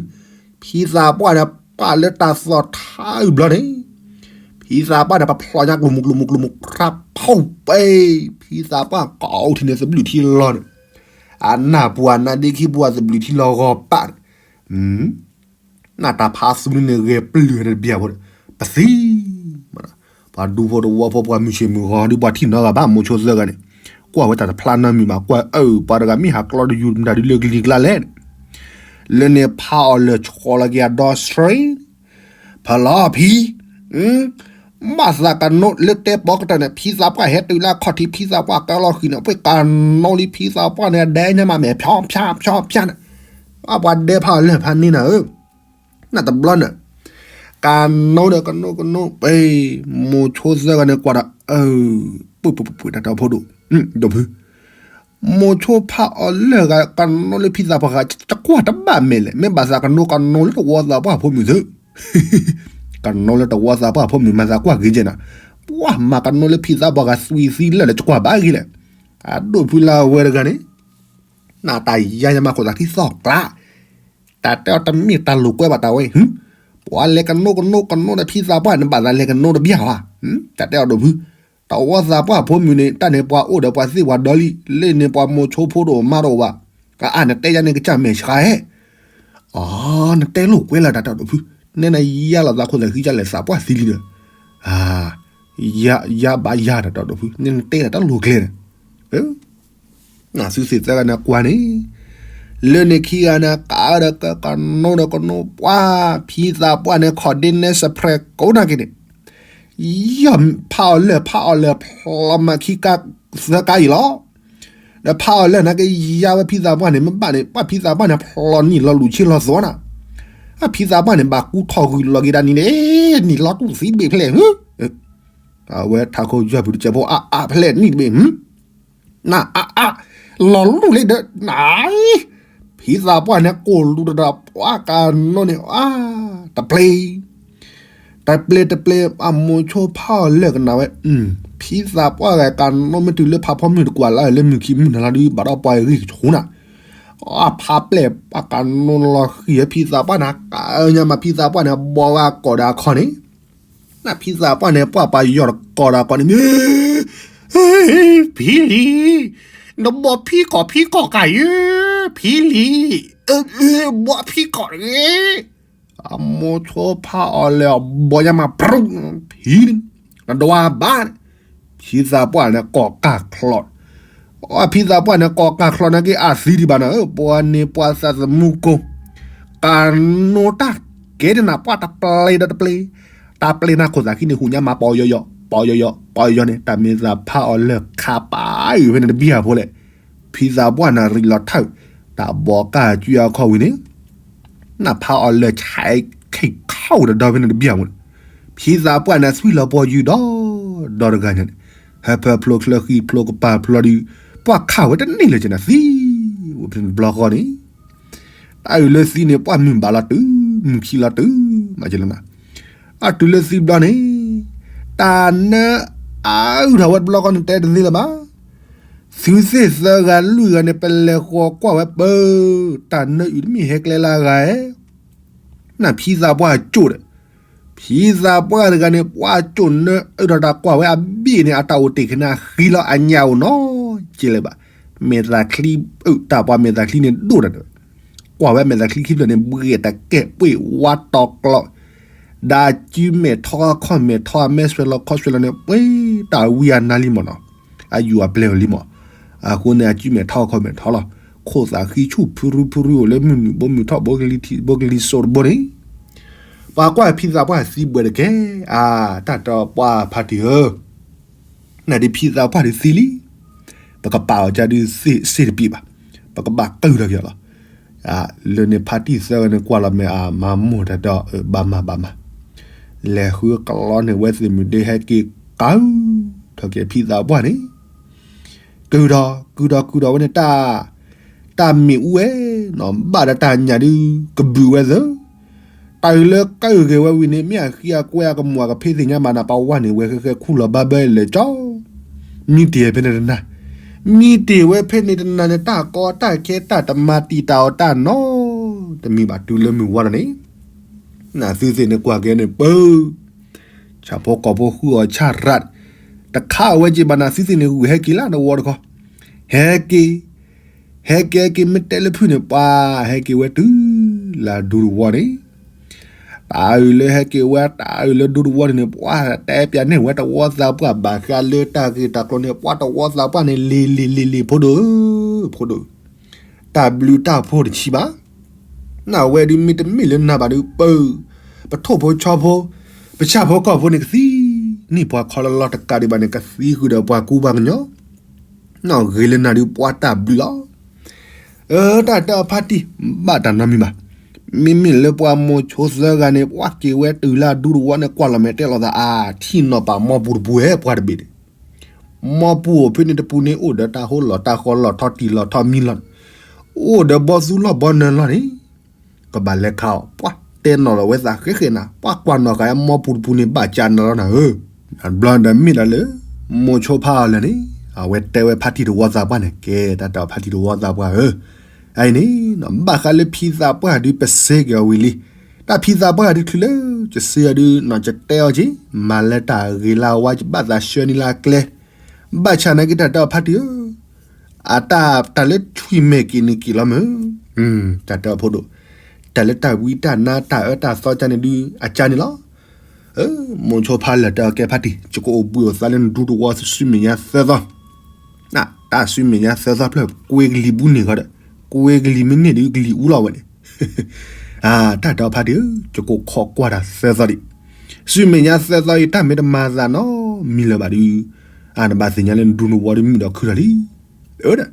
ဖံသးပှၢ်န့ၣ် ပာ်လၢတၢ်သီၣ်ထးအုးဘျီန့ၣ်, ဖံသးပှၢ်န့ၣ် ပဖျီညါကျိၤမူကျိၤမူကျိၤမူ ဖြးဖီၣ်ပဲ, ဖံသးပှၢ်ကိးထံန့ၣ်သဘျုးထံလီၤန့ၣ်, အနၢ်ပူၤအနါဒ့ခံပူၤအသဘျုးထံလီၤဂီၤပာ်န့ၣ် နတၢ်ဖးသူန့ၣ်ဂဲၤပျုၢ်န့ၣ်တဘျီဖိ, ပသံ, ပှၤဒူဖိတဝီဖိပှၤမုၢ်ဆ့ၣ်မုၢ်ဂီၤဒီးပှၤထံၣ်နီတဂၤဘၣ် မိၤဆိသၢဂၤန့ၣ်, ကွၢ်ဝဲတၢ်တဖျါနီတမံၤဘၣ် ကွၢ်အၢ ပှၤတဂၤမ့ၢ်ဟးကျီဒီးယူၤမတၤဒုလၢကလံၤကျါလဲၣ်န့ၣ်, လၢန့ၣ်ဖးအီၤလၢာ်ဆီလီၤက့ၤအဒီ straight, ဖဲလီၤဖံ ဘၣ်သးကနိလၢတဲပီကတၢၢ်န့ၣ် ဖံသးပှၢ်ဟဲတုၤလၢအခီၣ်ထံး ဖံသးပှၢ်ကဲလီၤဃံၤန့ၣ် ပှ့ၤကနိလံ ဖံသးပှၢ်န့ၣ် ဒဲညါမးမဲာ်ဖၠီဖၠီဖၠီဖၠီန့ၣ်, အပှၤဒဲဖးအီၤလၢာ်ဖးန့ၢ်နၤဧၢ, နတဘျီန့ၣ်, ကနိဒီးကနိကနိပှ့ၤ, မိၤဆိသၢဂၤန့ၣ်ကွၢ်ဒီး အၢ, ပှ့ၤပှ့ၤပှ့ၤတၢ်တီဖိဒိၣ်, ဒိၣ်ဖု မိၤဆိဖးအီၤလၢာ်ဂၤ ကနိလၢဖံသးပှၢ်ဂၤ တကွၢ်တဘၣ်မဲာ်လဲၣ် မ့ၢ်ဘၣ်သးကနိကနိလၢတဝီသးပှၢ်ဖိမုၣ်သု, ကနိလၢတဝီသးပှၢ်ဖိမုၣ်မၤသးကွၢ်ဂ့ၤကဲနၤ, ပှၤမၤကနိလၢဖံသးပှၢ်ဂၤသွံၣ်သံလၢာ်လၢတကွၢ်ဘၣ်ဂ့ၤလဲၣ်, အဒိၣ်ဖုလၢအဝဲတဂၤန့ၣ်, နတၢ်ယါယမၤခိၣ်သးခံသီၣ်ကျါ, တၢ်တဲအီၤတမ့ၢ်တၢ်လိာ်ကွဲဘၣ်တၢ်ဝဲ, ပှၤလဲၤကနိကနိကနိဒီးဖံသးပှၢ်န့ၣ် ဘၣ်သးလဲၤကနိတဘျီဧါ, တၢ်တဲအီၤဒိၣ်ဖု တဝီသးပှၢ်ဖိမုၣ်န့ၣ် တၢ်န့ၣ်ပှၤအိၣ်ဒီးပှၤသ့ၣ်ပှၤဒီလံ, လၢန့ၣ်ပှၤမိၤဆိဖိတအိၣ်မါတအိၣ်ဘၣ်, အါ နတဲယါန့ၣ်ကစၢ်မဲာ်ဆှးဟဲ, အ နတဲလိာ်ကွဲလၢတၢ်တၢ်ဒိၣ်ဖု, နဲနယါလီၤသးခိၣ်သးခံကလဲၣ်သးပှၢ်သံလံဒီး, ယါဘၣ်ယါတၢ်တၢ်ဒိၣ်ဖု နဲနတဲတၢ်တလိာ်ကျဲန့ၣ် နသုသ့ၣ်သၢဂၤန့ၣ်ကွၢ်န့ၣ်, လၢန့ၣ်ခံဂၤန့ၣ် ကးဒီးကကနိဒီးကနိပှၢ် ဖံသးပှၢ်န့ၣ် ခီၣ်ဒ့နဲစဖရဲးကိးနာ်က့န့ၣ်, ယီၢ်ဖးအီၤလၢာ်ဖးအီၤလၢာ်ဖျီမၤခံကါသၢကါအံၤလီၤ, ဒီးဖးအီၤလၢာ်နာ်က့ယါဝဲဖံသးပှၢ်န့ၣ် မ့ၢ်ဘၣ်န့ၣ် ပှၢ်ဖံသးပှၢ်န့ၣ်ဖျီနံၣ်လီၤလူၤဆ့လီၤသီနၤ, အဖံသးပှၢ်န့ၣ် ဘၣ်ကူထီၣ်ဂုာ်လီၤက့ၤဒၣ်နံၣ်န့ၣ်, နံၣ်လီၤတူၢ်သံဘ့ၣ်ဖဲလဲၣ်, အဝဲထးခိၣ်ယွၤဖုတကဲဖိအါအါဖဲလဲၣ်နံၣ်တဘ့ၣ် နအါအါ, လီၤလူၢ်လံဒီးနၤ, ဖံသးပှၢ်န့ၣ် ကိၢ်လူၤတဒီးပှၤကနိန့ၣ်, တပျ့ၤ, တပျ့ၤတပျ့ၤ အမိၤဆိဖးအီၤလၢာ်ကနၣ်ဝဲ, ဖံသးပှၢ်ဂၤကနိမ့ၢ်တုၤလၢဖးဖီမုၢ်တကွၢ်လၢ် လၢမုၢ်ခံမုၢ်နၤလီၤဒုး ဘၣ်ဒီးပှၤဂံၢ်ကဆူၣ်နၤ, အဖးပျဲၢ်ပှၤကနိလီၤဃံၤဖံသးပှၢ်န့ၣ် ကညါမးဖံသးပှၢ်န့ၣ် ဘီဂၤကီၢ်ဒီးအခီၣ်န့ၣ် နဖံသးပှၢ်န့ၣ် ပှၢ်ပှၤယီၢ်တကီၢ်ဒီးကီၢ်န့ၣ်မ့ၢ်, ဖံလံၤ, နဘီဖံကီၢ်ဖံကီၢ်ကါယၢ, ဖံလံၤ, ဘီဖံကီၢ်တဂ့ၤ, အမိၤဆိဖးအီၤလၢာ်ဘီယါမးပြူး, ဖံ, နဒွးဘၣ်န့ၣ်, ဖံသးပှၢ်န့ၣ် ကီၢ်ကၢ်ချီၣ် အဖံသးပှၢ်န့ၣ် ကီၢ်ကၢ်ချီၣ်နာ်က့အသံဒံးဘၣ်နၤဧၢ, ပှၤန့ၣ်ပှၤသးသမူကိၢ်, ကနိတၢ်ကဲန့ၣ်နၤ ပှၢ်တပျ့ၤဒီးတပျ့ၤ, တၢ်ပျ့ၤနၤခိၣ်သးခံန့ၣ် ဟူးညါမးပီယီယီ, ပီယီယီ, ပီယီယီန့ၣ် တၢ်မ့ၢ်သးဖးအီၤလၢာ်ခးပာ်အုးဖဲန့ၣ်တဘံၣ်အဖိလဲၣ်, ဖံသးပှၢ်န့ၣ်ရံးလီၤထၢၣ်, တၢ်ဘီကၢ်အကုအခီၣ်ဝံၤန့ၣ် နဖးအီၤလၢဆဲးခံခီၣ်ဒီးဒီဖဲန့ၣ်တဘျီမး, ဖံသးပှၢ်န့ၣ်သွံၣ်လီၤပီၤယုာ်ဒီး ဒီတဂၤန့ၣ်, ဟၢဖၢဖျိချၢဃံဖျိကပၤဖျိဒီး, ပှၢ်ခးဝဲတန့ၢ်လၢၤကနၤသံ, အိၣ်ဖဲန့ၣ်တဘျီဃီန့ၣ်, တၢ်အုးလၢသံန့ၣ် ပှၢ်မုၢ်ဘၣ်လီၤတုၤ, မုၢ်ခံလီၤတုၤ, မၤကလၢနၤ, အတုၤလၢသံဘျီန့ၣ်, တၢ်နၢအုၣ်ထီၣ်ဝဲတဘျီဃီန့ၣ် တဲတသ့လၢၤဘၣ် သုသ့ၣ်သၢဂၤလွံၢ်ဂၤန့ၣ် ပလဲၤဃီၤကွၢ်ဝဲပၢ, တၢ်နၢအုၣ်တမ့ၢ်ဟဲကျဲလၢအဂၤဧဲ, နဖံသးပှၢ်ကၠိၣ်ဒီး, ဖံသးပှၢ်တဂၤန့ၣ် ပှၢ်ကၠိၣ်နၢအုၣ်ထီၣ်တၢ်ကွၢ်ဝဲအဘ့ၣ်န့ၣ် အတၢ်အိၣ်တ့ၢ်ခဲန့ၣ်အဃံလီၤ အညၣ်အိၣ်နီတကဲလၢၤဘၣ်, မဲာ်သၣ်ချံ, တၢ်ပှၤမဲာ်သၣ်ချံန့ၣ်ဒိၣ်တၢ်ဒီး, ကွၢ်ဝဲမဲာ်သၣ်ချံခံဖျၢၣ်န့ၣ် ဘှ့ၣ်တကဲးပှ့ၢ်ဝါတီၤကျီး, ဒီးအစုမဲာ်ထီခီၣ်မဲာ်ထီအမဲာ်ဆွဲလီၤခီၣ်ဆွဲလီၤန့ၣ် ပှ့ၢ်တၢ်ဝံအနါလံမးနီၤ, အယူၤအပျဲၢ်အိၣ်လံမး, အဃိန့ၣ် အစုမဲာ်ထီခီၣ်မဲာ်ထီလီၤ, ခိၣ်သးဃံဆူၣ်ဖုရူဖုရူအိၣ်လၢမုၢ်နုာ်ဘိမုၢ်ထီၣ်ဘိ, ဘိကလံၤစိးတဘိန့ၣ်, ပှၤကွၢ်ဖံသးပှၢ်သံဘှဲးတကဲ, အါ, တၢ်တဲပှၤဖါတံၢ်ဧၢ နဒုးဖံသးပှၢ်ဒုးသံလံ, ပကပာ်အီၤကဒီးသ့ၣ်စ့ၣ်တပံးဘၣ်, ပကဘၣ်ကုၢ်ထီၣ်က့ၤအီၤလီၤ, လၢန့ၣ်ဖါတံၢ်သၢဂၤန့ၣ်ကွၢ်လီၤမဲာ်အါမၤမိၢ်တၢ်ဒီး ဘၣ်မၤဘၣ်မၤ, လဲၤဃုကလီန့ၣ်ဝဲသ့ၣ်မုၢ်ဒ့ဟဲက့ၤကုၢ်ထီၣ်က့ၤဖံသးပှၢ်န့ၣ် ကုၢ်ထီၣ်, ကုၢ်ထီၣ်, ကုၢ်ထီၣ်ဝဲန့ၣ်တၢ်, တၢ်မ့ၣ်အူဝဲ, ဘၣ်ဒီးတၢ်ညၣ်ဒုး, ကဘုးဝဲသၢ, တၢ်အုးလၢကၢၣ်ဂ့ၤဝဲဝံၤန့ၣ် မ့ၢ်အဃံအကွဲအကမူၣ်အကဖ့သ့ၣ်ညါဘၣ်နၤ ပှၤဝါန့ၣ်ဝဲဃဲဃဲခူၣ်လီၤဘၣ်ဘၢလၢာ်ကၠီ, မံတ့ၢ်ဖဲန့ၣ်တနၤ, မံတ့ၢ်ဝဲဖဲန့ၣ်တနၤန့ၣ် တၢ်ကီတၢ်ခဲတၢ်တမၤတံာ်တာ်အီၤတၢ်နီတမံၤဘၣ် တုၤလၢမုၢ်ဝါလီၤန့ၣ်, နသုသ့ၣ်န့ၣ်ကွၢ်က့ၤန့ၣ်ပၢ ဆၣ်ဖိကီၢ်ဖိဃုအီၤဆၣ်ရၣ်, တခးအဝဲက့ၤဘၣ်နၤသုသ့ၣ်န့ၣ် ဂုာ်ဟဲက့ၤလၢတဝီတခီ, ဟဲက့ၤ, ဟဲက့ၤဟဲက့ၤမ့ၢ်တဲလၢဖုၣ်န့ၣ် ပှၤဟဲက့ၤဝဲတုၤလၢဒူတဝီန့ၣ်, တၢ်အုးလၢဟဲက့ၤဝဲ တၢ်အုးလၢဒူတဝီန့ၣ်န့ၣ် ပှၤတဲပၠးန့ၢ်ဝဲတဝီသးပှၢ်ဘၣ်ဃးလၢတၢ်ဂ့ၢ်တၢ်ကျိၤန့ၣ် ပှၤတဝီသးပှၢ်န့ၣ် လံၤလံၤလံၤလံၤ ဖိဒိၣ်ဧၢ, ဖိဒိၣ် တၢ်ဘျုးတၢ်ဖှိၣ်တဆံးဘၣ်, နဝဲဒုးမ့တမ့ၢ်လၢနၤဘၣ်ဒုးပၢ, ပထိၣ်ဖိဆီဖိ, ပဆၣ်ဖိကီၢ်ဖိန့ၣ်ကသံ, န့ၢ်ပှၤခီလီလီတကးဒံးဘၣ်န့ၣ် ကသံဃုာ်ဒီးပှၤကူပှၤကညီ, နဂ့ၤလၢနၤဒုးပှၤတၢ်ဘျုးလီၤ. အၢ တၢ်တဲအီၤဖါတံၢ်, ဘၣ်တၢ်နီတမံၤဘၣ်, မ့မ့ၢ်လၢပှၤမိၤဆိသၢဂၤန့ၣ် ပှၤက့ၤဝဲတုၤလၢအဒူတဝီန့ၣ် ကွၢ်လီၤမဲာ်တဲလီၤသးအါ, ထံၣ်နီၤပာ်မီပူၤတပူၤဧဲ ပှၤတဘ့ၣ်န့ၣ် မီပူၤအိၣ်ဖဲန့ၣ်တပူၤန့ၣ် အိၣ်ဒီးတၢ်ဟိလီၤတၢ်ဃီလီၤထီတံၢ်လီၤထီမံလီၤန့ၣ်, အိၣ်ဒီးဘီသူလီၢ်ဘီနၢၤလီၤန့ၣ်, ကဘၣ်လဲၤခးအီၤ, ပှၤတဲနီၤလီၤဝဲသးဃဲဃဲနၤ, ပှၤကွၢ်နီၤဃာ်မီပူၤတပူၤန့ၣ် ဘၣ်ကၢနၤလီၤနၤဧၢ, တဘျီဒီးမ့ၢ်ဒီးလၢ မိၤဆိဖါအီၤလၢာ်န့ၣ် အဝဲတဲဝဲဖါတံၢ်တဝီသးပှၢ်န့ၣ် ကဲတၢ်တဲအီၤဖါတံၢ်တဝီသးပှၢ်ဧၢ, အအံၤန့ၣ် ဘၣ်ဃးလၢဖံသးပှၢ်ဒုးပစ့က့ၤအီၤဝံၤလံ, တၢ်ဖံသးပှၢ်ဒုးချုးလၢ ကစ့အီၤဒုး နီၢ်ကတဲအီၤက့ၤ, မၤလၢတၢ်ဂ့ၤလၢအဝါ ကဘၣ်သးဆှၢန့ၢ်လၢအကျဲ, ဘၣ်ဆၣ်နာ်က့တၢ်တဲအီၤဖါတံၢ်ဧၢ, အတၢ်တၢ်လၢထွံၣ်မဲာ်က့ၤန့ၣ်က့ၤလီၤမး, တၢ်တဲအီၤဖိဒိၣ်, တၢ်လၢတၢ်ဝံတၢ်နါတၢ်အၢတၢ်သီကန့ၣ်ဒုး အကန့ၣ်လီၤ. မိၤဆိဖါလၢာ်တဲအီၤကဲဖါတံၢ် ယကအိၣ်ဘှံးအိၣ်သါလၢနဒူတဝီဆူမဲာ်ညါသၢသီ, တၢ်ဆူမဲာ်ညါသၢသီဖျၢၣ် ကွ့ကလံၤဘူးန့ၢ်ဃီဒီး, ကွ့ကလံၤမ့ၢ်န့ၢ်ဒုးကလံၤအူလီၤဝဲန့ၣ် တၢ်တဲအီၤဖါတံၢ်ဧၢ, ယကအိၣ်ခိးကွၢ်တၢ်သၢသီဒံး, ဆူမဲာ်ညါသၢသီအံၤ တၢ်မ့ၢ်တမၤသးနီတမံၤလၢၤဘၣ်ဒုး, အနဘၣ်သ့ၣ်ညါလၢနဒူနဝီဒုးမုာ်ဒီးခုထီၣ်လံ.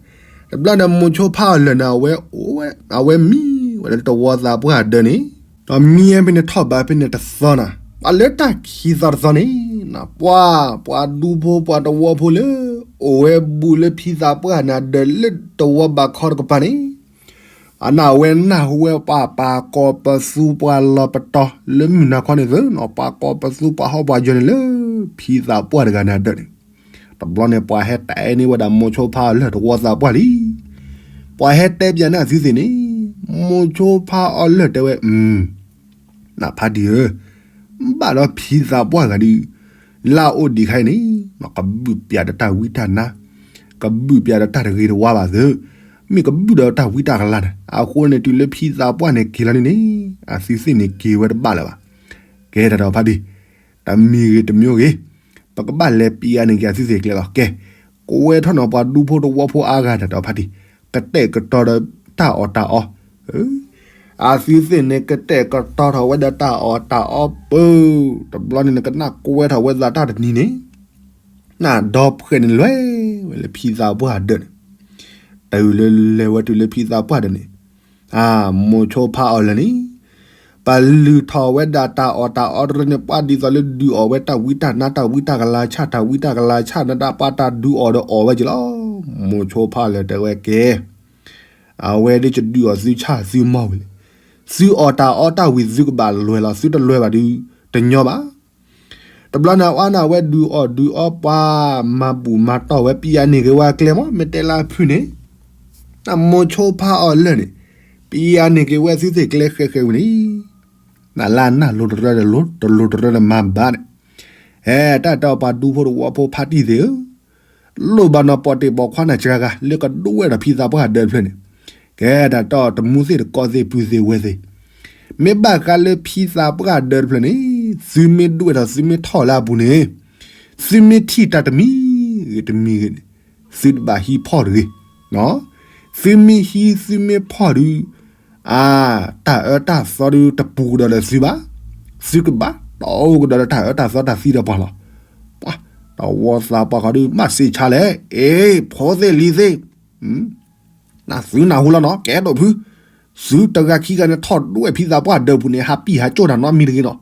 တဘျီန့ၣ်မိၤဆိဖါအီၤလၢာ်န့ၣ် အဝဲအိၣ်ဝဲ အဝဲမံဝဲလၢတဝီသးပှၢ်ဒၢးန့ၣ်, ဒီးမံဖဲန့ၣ်ထီၣ်ဘးဖဲန့ၣ်တသီနီၤ, ပှၤလၢတၢ်ခံသီတသီန့ၣ်, ပှၤ ပှၤဒူဖိပှၤတဝီဖိလၢ အိၣ်ဝဲဘူးလၢဖံသးပှၢ်န့ၣ်ဒၢးလၢတဝီဘးခီတကပၤန့ၣ် အနၢ်ဝဲနၢ်ဟူဝဲပှၤပာ်ကီၤပသူပှၤလီၤပတီၢ်လၢမုၢ်နၤခီန့ၣ်သ့ၣ်နီၤ, ပှၤကီၤပသူပှၤဟီၣ်ပှၤယၢၤန့ၣ်လၢ ဖံသးပှၢ်တဂၤန့ၣ်အဒၢးန့ၣ်, တဘျီန့ၣ် ပှၤဟဲတဲန့ၢ်ဝဲဒၣ်မိၤဆိဖါအီၤလၢာ်တဝီသးပှၢ်လံ. ပှၤဟဲတဲပၠးန့ၢ်အသုသ့ၣ်န့ၣ်, မိၤဆိဖါအီၤလၢာ်တဲဝဲ နဖါတံၢ်ဧၢ, ဘၣ်ဒီးဖံသးပှၢ်ဂၤဒုး, လၢအအိၣ်ဒံးခါအံၤန့ၣ်, ကဘုၣ်ပၠးဒီးတၢ်ဝံတၢ်နါ, ကဘုၣ်ပၠးဒီးတၢ်တဂ့ၤတဝါဘၣ်သ့ၣ်, မ့ၢ်ကဘုၣ်ဒီးတၢ်ဝံတၢ်ကလၤန့ၣ်, အဃိန့ၣ် တုၤလၢဖံသးပှၢ်န့ၣ်က့ၤလီၤန့ၣ်န့ၣ်, အသုသ့ၣ်န့ၣ်က့ၤဝဲတဘၣ်လၢၤဘၣ်. ကဲတၢ်တဲအီၤဖါတံၢ်, တမံၤဂ့ၤတမံၤဂ့ၤ, ပကဘၣ်လဲၤပျးန့ၢ်က့ၤအသုသ့ၣ်ကျဲလီၤ. ကဲ, ကွဲထီၣ်နီၤပှၤဒူဖိတဝီဖိအါဂၤတၢ်တဲအီၤဖါတံၢ်, ကတဲာ်ကတီၤဒီးတၢ်အီၣ်တၢ်အီ အသုသ့ၣ်န့ၣ် ကတဲာ်ကတီၤထီၣ်ဝဲဒီးတၢ်အီၣ်တၢ်အီပူၤ, တဘျီန့ၣ် နကနၢ်ကွဲထီၣ်ဝဲသးတၢ်တနံၤန့ၣ်, နဒီဖှဲးန့ၣ်လဲၤဝဲလၢဖံသးပှၢ်ဒၢးန့ၣ်, တုၤလၢလဲၤဝဲတုၤလၢဖံသးပှၢ်ဒၢးန့ၣ်, မိၤဆိဖါအီၤလၢာ်န့ၣ်, ပလုၢ်ထီၣ်ဝဲဒၣ်တၢ်အီၣ်တၢ်အီတရၢန့ၣ် ပှၤဒ်သိးလၢဒုးအီၣ်ဝဲတၢ်ဝံတၢ်နါ တၢ်ဝံတၢ်ကလၤဆၣ် တၢ်ဝံတၢ်ကလၤဆၣ်နတၢ်ပှၤတၢ်ဒုးအီၣ်ဒီးအီၣ်ဝဲက့ၤလီၤ. မိၤဆိဖါလၢာ်တဲဝဲကဲ အဝဲဒ်ကဒုးအီၣ်သုဆၣ်သုမီၢ်ဝံၤလံ, သုအီၣ်တၢ်အီတၢ်ဝံၤသုကဘၣ်လဲၤလီၤ, သုတလဲၤဘၣ်ဒုးတညီဘၣ်. တဘျီန့ၣ် အဝဲန့ၣ်ဝဲဒုးအီၣ်ဒုးအီပှၤမၤဘူၣ်မၤတီၢ်ဝဲ ပယၤန့ၢ်က့ၤဝဲအကျဲမး မ့ၢ်တဲလၢအဖုၣ်န့ၣ်, နမိၤဆိဖါအီၤလၢာ်န့ၣ် ပယၤန့ၢ်က့ၤဝဲသုသ့ၣ်ကျဲဃဲးဃဲးဝံၤန့ၣ်, နလၢနၢ်လိၤတရၢဒီးလိၤ တလိၤတရၢဒီးမၤဘၣ်န့ၣ်, ဟဲတၢ်တီပှၤဒူဖိတဝီဖိဖါတံၢ်သ့ၣ်ဧၢ, လိၣ်ဘၣ်နီၢ်ပိာ်တ့ၢ်ပိာ်ခွါနၤစှၤဂၤ လၢကဒွဲၣ်ထီၣ်ဖံသးပှၢ်ဒၢးတဖျၢၣ်န့ၣ်, ကဲတၢ်တီတမူသ့ၣ်တကိးသ့ၣ်ပုၢ်သ့ၣ်ဝဲၢ်သ့ၣ်, မ့ၢ်ဘၣ်ဃးလၢဖံသးပှၢ်ဒၢးတဖျၢၣ်န့ၣ်, သုမ့ၢ်ဒွဲၣ်ထီၣ်သုမ့ၢ်ထီၣ်လၢအပူၤန့ၣ်, သုမ့ၢ်ထံၣ်တၢ်တမံၤဂ့ၤတမံၤဂ့ၤန့ၣ်, သုတဘၣ်ဟံးဖီၣ်တဂ့ၤ, သုမ့ၢ်ဟံးသုမ့ၢ်ဖီၣ်ဒုး အါ, တၢ်အၢတၢ်သီဒုးတပူၤကဒီးဒီးသုဘၣ်, သုကဘၣ်တအိၣ်ကဒီးဒီးတၢ်အၢတၢ်သီတၢ်သံဒီးပှၤလီၤ. ပှၤတဝီသးပှၢ်ဃီဒုး ဘၣ်စံးဆါလဲၣ်, အ့ ဖိသ့ၣ်လံၤသ့ၣ်, နသုနၢ်ဟူလီၤနီၤ ကဲဒိၣ်ဖု, သုတဂၤခံဂၤန့ၣ် ထီၣ်ဒွဲၣ်ဖံသးပှၢ်ဒၢးပူၤန့ၣ် ဟးပံၢ်ဟးကၠိၣ်တၢ်နီတမံၤတဂ့ၤနီၤ.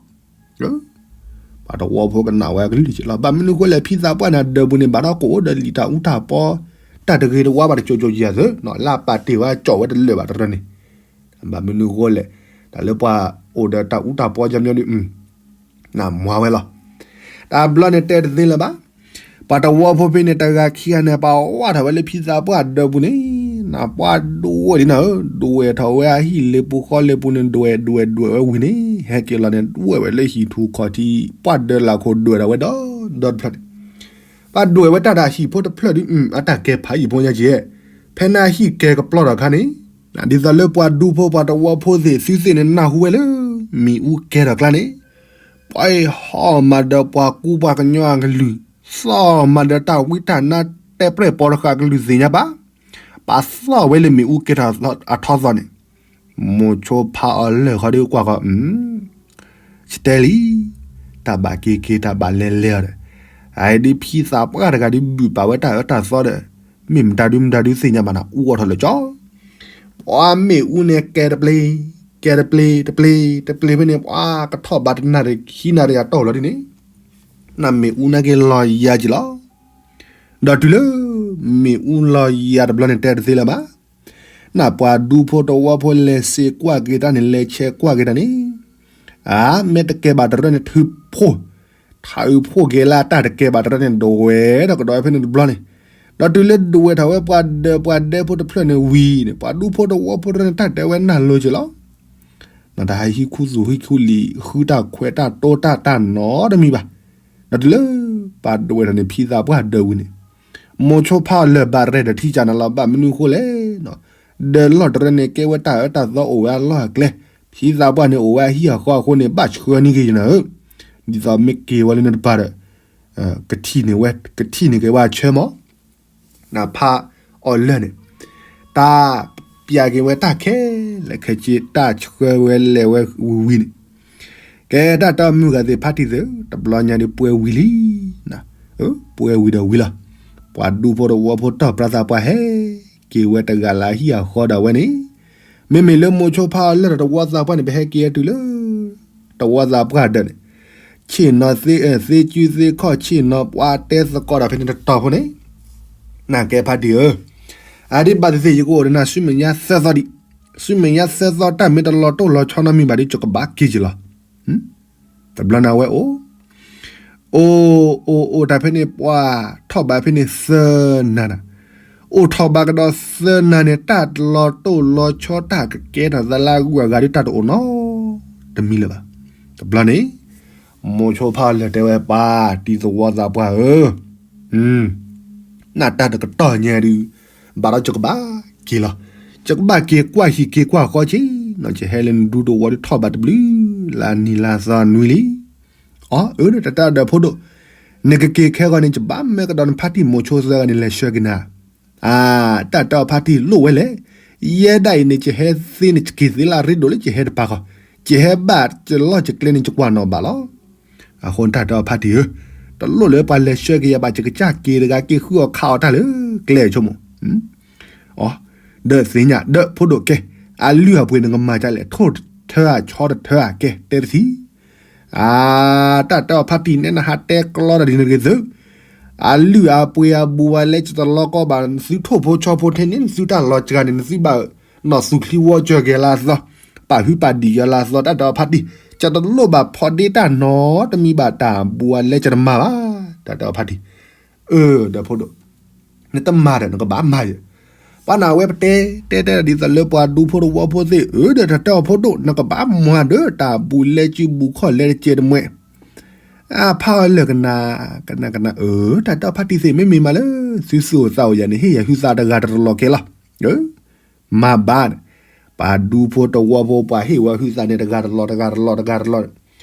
ပှၤတဝီဖိကနၣ်ဝဲကလုၢ်ကလုၢ်လီၤ. ဘၣ်မနုၤဃိလဲၣ် ဖံသးပှၢ်န့ၣ် ဒၢးပူၤန့ၣ် ဘၣ်ထီၣ်ကအိၣ်ဒီးလံာ်တၢ်အူတၢ်ပီ, တၢ်တဂ့ၤတဝါဘၣ်တကၠိကၠိယၤသၢ, လၢအပာ်တ့ၢ်ဝဲကၠီၣ်ဝဲတလၢာ်ဘၣ်တရၢန့ၣ်, ဘၣ်မနုၤဃိလဲၣ်, တၢ်လၢပှၤအိၣ်ဒီးတၢ်အူတၢ်ပီကညီဒုး နမွၤဝဲလီၤ. တဘျီန့ၣ်တဲတသ့လၢၤဘၣ်. ပှၤတဝီဖိဖဲန့ၣ် တဂၤခံဂၤန့ၣ် ပှၤဝၢ်ထီၣ်ဝဲလၢဖံသးပှၢ်ဒၢးပူၤန့ၣ်, နပှၤဒွဲၣ်လံနၤဧၢ, ဒွဲၣ်ထီၣ်ဝဲအဟံၣ်လ့ပူၤဃီလ့ပူၤန့ၣ် ဒွဲၣ်ဒွဲၣ်ဒွဲၣ်ဝဲဝံၤန့ၣ်, ဟဲက့ၤလီၤန့ၣ် ဒွဲၣ်ဝဲလၢဟံၣ်ထူၣ်ခီၣ်ထံး, ပှၤဒၢးလၢအခိၣ်ဒွဲၣ်ထီၣ်ဝဲဒီးဒီတဖျၢၣ်န့ၣ်, ပှၤဒွဲၣ်ဝဲတၢ်တၢ်ဟံၣ်ဖိတဖျၢၣ်ဒုး အတၢ်ကဲဖးယံာ်ဖိညါက့, ဖဲန့ၣ်အဟံၣ်ကဲကပျီထီၣ်ခါန့ၣ်, ဒ်သိးလၢပှၤဒူဖိပှၤတဝီဖိသ့ၣ် သုသ့ၣ်န့ၣ် နၢ်ဟူဝဲလၢ မ့ၣ်အူကဲထီၣ်ကျါန့ၣ်, ပှၤအံၤဟီၣ်မၤဒီးပှၤကူပှၤကညီအကလုၢ်, သီၣ်မၤဒီးတၢ်ဝံတၢ်နါတဲပြဲၢ်ပိာ်တဃာ်ကလုၢ်သ့ၣ်ညါဘၣ်, ပာ်သီၣ်ဝဲလၢမ့ၣ်အူကဲထီၣ်အထီသီၣ်န့ၣ်, မိၤဆိဖါအီၤလၢာ်ဃီဒုးကွၢ်ဃီ, ယတဲလံ, တၢ်ဘၣ်က့ၤက့ၤ တၢ်ဘၣ်လဲၤလဲၤအီၤဒီး, အအံၤဒုးဖံသးပှၢ်တဂၤဒုးဘုၣ်ပာ်ဝဲတၢ်အၢတၢ်သီဒီး, မ့ၢ်မတၤဒုးမတၤဒုးသ့ၣ်ညါဘၣ်နၤ အူအီၣ်ထီၣ်လၢာ်ကၠီ ပှၤမ့ၣ်အူန့ၣ်ကဲတပျ့ၤ, ကဲတပျ့ၤ, တပျ့ၤ, တပျ့ၤဖဲန့ၣ် ပှၤကထီၣ်ဘးတနၣ်ရံၣ်ခံနၣ်ရံၣ်အတီၢ်လီၤဒ်န့ၣ်, နမ့ၣ်အူနာ်က့လီၤယၤက့ၤလီၤ. ဒီးတုၤလၢ မ့ၣ်အူလီၤယၤတဘျီန့ၣ် တဲတသ့လၢၤဘၣ်. နပှၤဒူဖိတဝီဖိလဲၤစ့ကွၢ်က့ၤတၢ်န့ၣ် လဲၤဆဲးကွၢ်က့ၤတၢ်န့ၣ်, အါ မ့ၢ်တကဲဘၣ်တရၢန့ၣ် ထုးဖှိၣ်, ထးအုးဖှိၣ်က့ၤလၢတၢ်တကဲဘၣ်တရၢန့ၣ် ဒွဲၣ်ထီၣ်ကဒီးဖဲန့ၣ်တဘျီန့ၣ်, ဒီးတုၤလၢဒွဲၣ်ထီၣ်ဝဲပှၤဒၢးပှၤဒဲဖိတဖျၢၣ်န့ၣ်ဝံၤန့ၣ် ပှၤဒူဖိတဝီဖိတရၢန့ၣ် တၢ်တဲဝဲနၢ်လိၤက့ၤလီၤ. နတဟဲဟံးခူသူၣ်ဟံးခူလံာ် ဃုတၢ်ခွဲးတၢ်တိတၢ်တၢ်နီတမံၤဘၣ်. ဒီးတုၤလၢ ပှၤဒွဲၣ်ထီၣ်န့ၣ် ဖံသးပှၢ်ဒၢးဝံၤန့ၣ်, မိၤဆိဖါအီၤလၢာ်ဘၣ်ရဲၣ်ဒီးထံကၢ်နၤလီၤ. ဘၣ်မနုၤအဃိလဲၣ်, ဒၢးလီၢ်တရၢန့ၣ် ကဲဝဲတၢ်အၢတၢ်သီအိၣ်ဝဲအလီၢ်အကျဲ, ဖံသးပှၢ်န့ၣ်အိၣ်ဝဲအဟံၣ်အဃီအဃိန့ၣ် ဘၣ်ဆှၢန့ၢ်က့ၤယနၤဧၢ, ဒ်သိးမ့ၢ်က့ၤဝဲလၢနတပၤဒီး ကထံၣ်န့ၢ်ဝဲ ကထံၣ်န့ၢ်က့ၤဝဲအဆၢမး. နဖါအီၤလၢာ်န့ၣ် တၢ်ပျးက့ၤဝဲတၢ်ခဲလၢာ်ခဲဆ့ တၢ်ဆှၢဝဲလဲၤဝဲဝံၤဝံၤန့ၣ်, ကဲတၢ်တီမုၢ်ဂၤသ့ၣ်ဖါတံၢ်သ့ၣ်ဧၢ, တဘျီညါဒုးပှဲၤဝံၤလံ, ပှဲၤဝံၤဒီးဝံၤလီၤ. ပှၤဒူဖိတဝီဖိတီၢ်ပြးသးပှၢ်ဟဲ က့ၤဝဲတဂၤလၢအဟံၣ်အဃီဒီးဝဲန့ၣ်, မ့မ့ၢ်လၢမိၤဆိဖါအီၤလၢာ်ဒီးတဝီသးပှၢ်န့ၣ် ပဟဲက့ၤတုၤလၢ တဝီသးပှၢ်ဒၢးန့ၣ်, ဆ့ၣ်နီၤသ့ သ့ကုသ့ခီၣ် ဆ့ၣ်နီၤပှၤတဲသကိးဒီးဖဲန့ၣ်တတီၤဖိန့ၣ်, နကဲဖါတံၢ်ဧၢ, အဒိးဘၣ်သ့ၣ်သ့ၣ် ယကအိၣ်ဒီးနၤဆူမဲာ်ညါသၢသီဒံး, ဆူမဲာ်ညါသၢသီ တၢ်မ့ၢ်တလီၤတိၢ်လီၤဆီနီတမံၤဘၣ်ဒီး ယကဘၣ်က့ၤက့ၤလီၤ. တဘျီန့ၣ်ဝဲအိၣ် အိၣ်အိၣ်အိၣ်တၢ်ဖဲန့ၣ် ပှၤထီၣ်ဘးဖဲန့ၣ်သၢနၤနၤ, အိၣ်ထီၣ်ဘးကဒီးသၢနၤန့ၣ် တၢ်တလီၤတိၢ်လီၤဆီ တၢ်ကကဲထီၣ်သးလၢအဂုၤအဂၤဒုး တၢ်တအိၣ်နီတမံၤလၢၤဘၣ်. တဘျီန့ၣ် မိၤဆိဖါအီၤလၢာ်တဲဝဲ ပှၤတံၤသဝီသးပှၢ်ဧၢ, နတၢ်တကတီၢ်ညါဒုး ဘၣ်ဒီးယကဘၣ်က့ၤလီၤ. ယကဘၣ်က့ၤကွၢ်ဟံၣ်က့ၤကွၢ်ဃီက့ၤနီၤ, ယဟဲလၢနဒူတဝီဒုးထီၣ်ဘးတဘျုးလၢအနံၤလၢအသီနွံလံ. အီ အၢ တၢ်တၢ်ဒီးဖိဒိၣ်, နကက့ၤခဲဂီၤန့ၣ် ယဘၣ်မၢကဒီးနဖါတံၢ်မိၤဆိသၢဂၤန့ၣ် လဲၤဆှၢက့ၤနၤ. အါ တၢ်တဲအီၤဖါတံၢ်လိၣ်ဝဲလဲၣ်, ယဲဒၣ်အံၤန့ၣ် ယဟဲသ့န့ၣ် ယက့ၤသ့လၢအရ့ဒိၣ်လၢယဟဲတပၤဃီ, ယဟဲဘၣ်ယလီၢ်ယကျဲန့ၣ် ယကွၢ်နီၣ်ဘၣ်လီၤ. အဃိန့ၣ်တၢ်တဲအီၤဖါတံၢ်ဧၢ, တလိၣ်လၢပှၤလဲၤဆှၢက့ၤယၤဘၣ်, ယကစၢ်က့ၤတဂၤက့ၤဃုအီၣ်ခးအီၣ်တၢ်လၢကျဲဆိကမိၣ် အီ ဒီးသ့ၣ်ညါ ဒီးဖိဒိၣ်ကဲ, အလုၢ်အပှ့ၤနကမၤဒ်လဲၣ်, ထိၣ် ထၢဧါ ဆီတထၢဧါ ကဲ တဲတထံၣ်. အါ တၢ်တဲအီၤဖါတံၢ် နဲနဟးတဲကျီတၢ်ဒ်န့ၣ်ဂ့ၤသု, အလုၢ်အပှ့ၤအဘူးဝဲလဲ ကတလီကီဘၣ် နသုထိၣ်ဖိဆီဖိထဲန့ၣ် နသုတၢ်လီၤစှၤန့ၣ် နသုဘၣ်နီၢ်သူၣ်ချံဝီကၢၤက့ၤလၢအသီ, ပာ်ဟုပာ်ဒံးယွၤလၢအသီ တၢ်တဲအီၤဖါတံၢ်, ကတလိၣ်ဘၣ်ဖီဒ့တၢ်နီတမံၤဘၣ် တၢ်ဘူးဝဲလဲ ကတမၤဘၣ် တၢ်တဲအီၤဖါတံၢ်. အၢ ဒီးဖိဒိၣ် နတမၤဒီး နကဘၣ်မၤယဲ. ပှၤန့ၣ်အဝဲပတဲ တဲတဲဒ်သိးလၢပှၤဒူဖိတဝီဖိသ့ၣ် အၢ ဒီးတၢ်တဲအီၤ ဖိဒိၣ် နကဘၣ်မၤဒီး တၢ်ဘူးလဲ စုဘူးခီၣ်လဲ တကဲတမှဲ အဖါအီၤလၢာ်ကနၣ် ကနၣ်ကနၣ် အၢ တၢ်တဲအီၤဖါတံၢ်သ့ၣ် မ့မ့ၢ်မးလၢ သုသူၣ်အိၣ်သးအိၣ်ယၤန့ၣ် ဟ့ၣ်ယၤဟုသးတဂၤတလီၢ်ခဲလီၤ. မၤဘၣ်န့ၣ် ပှၤဒူဖိတဝီဖိ ပှၤဟ့ၣ်ဝဲဟုသးန့ၣ် တဂၤတလီၢ် တဂၤတလီၢ် တဂၤတလီၢ်န့ၣ်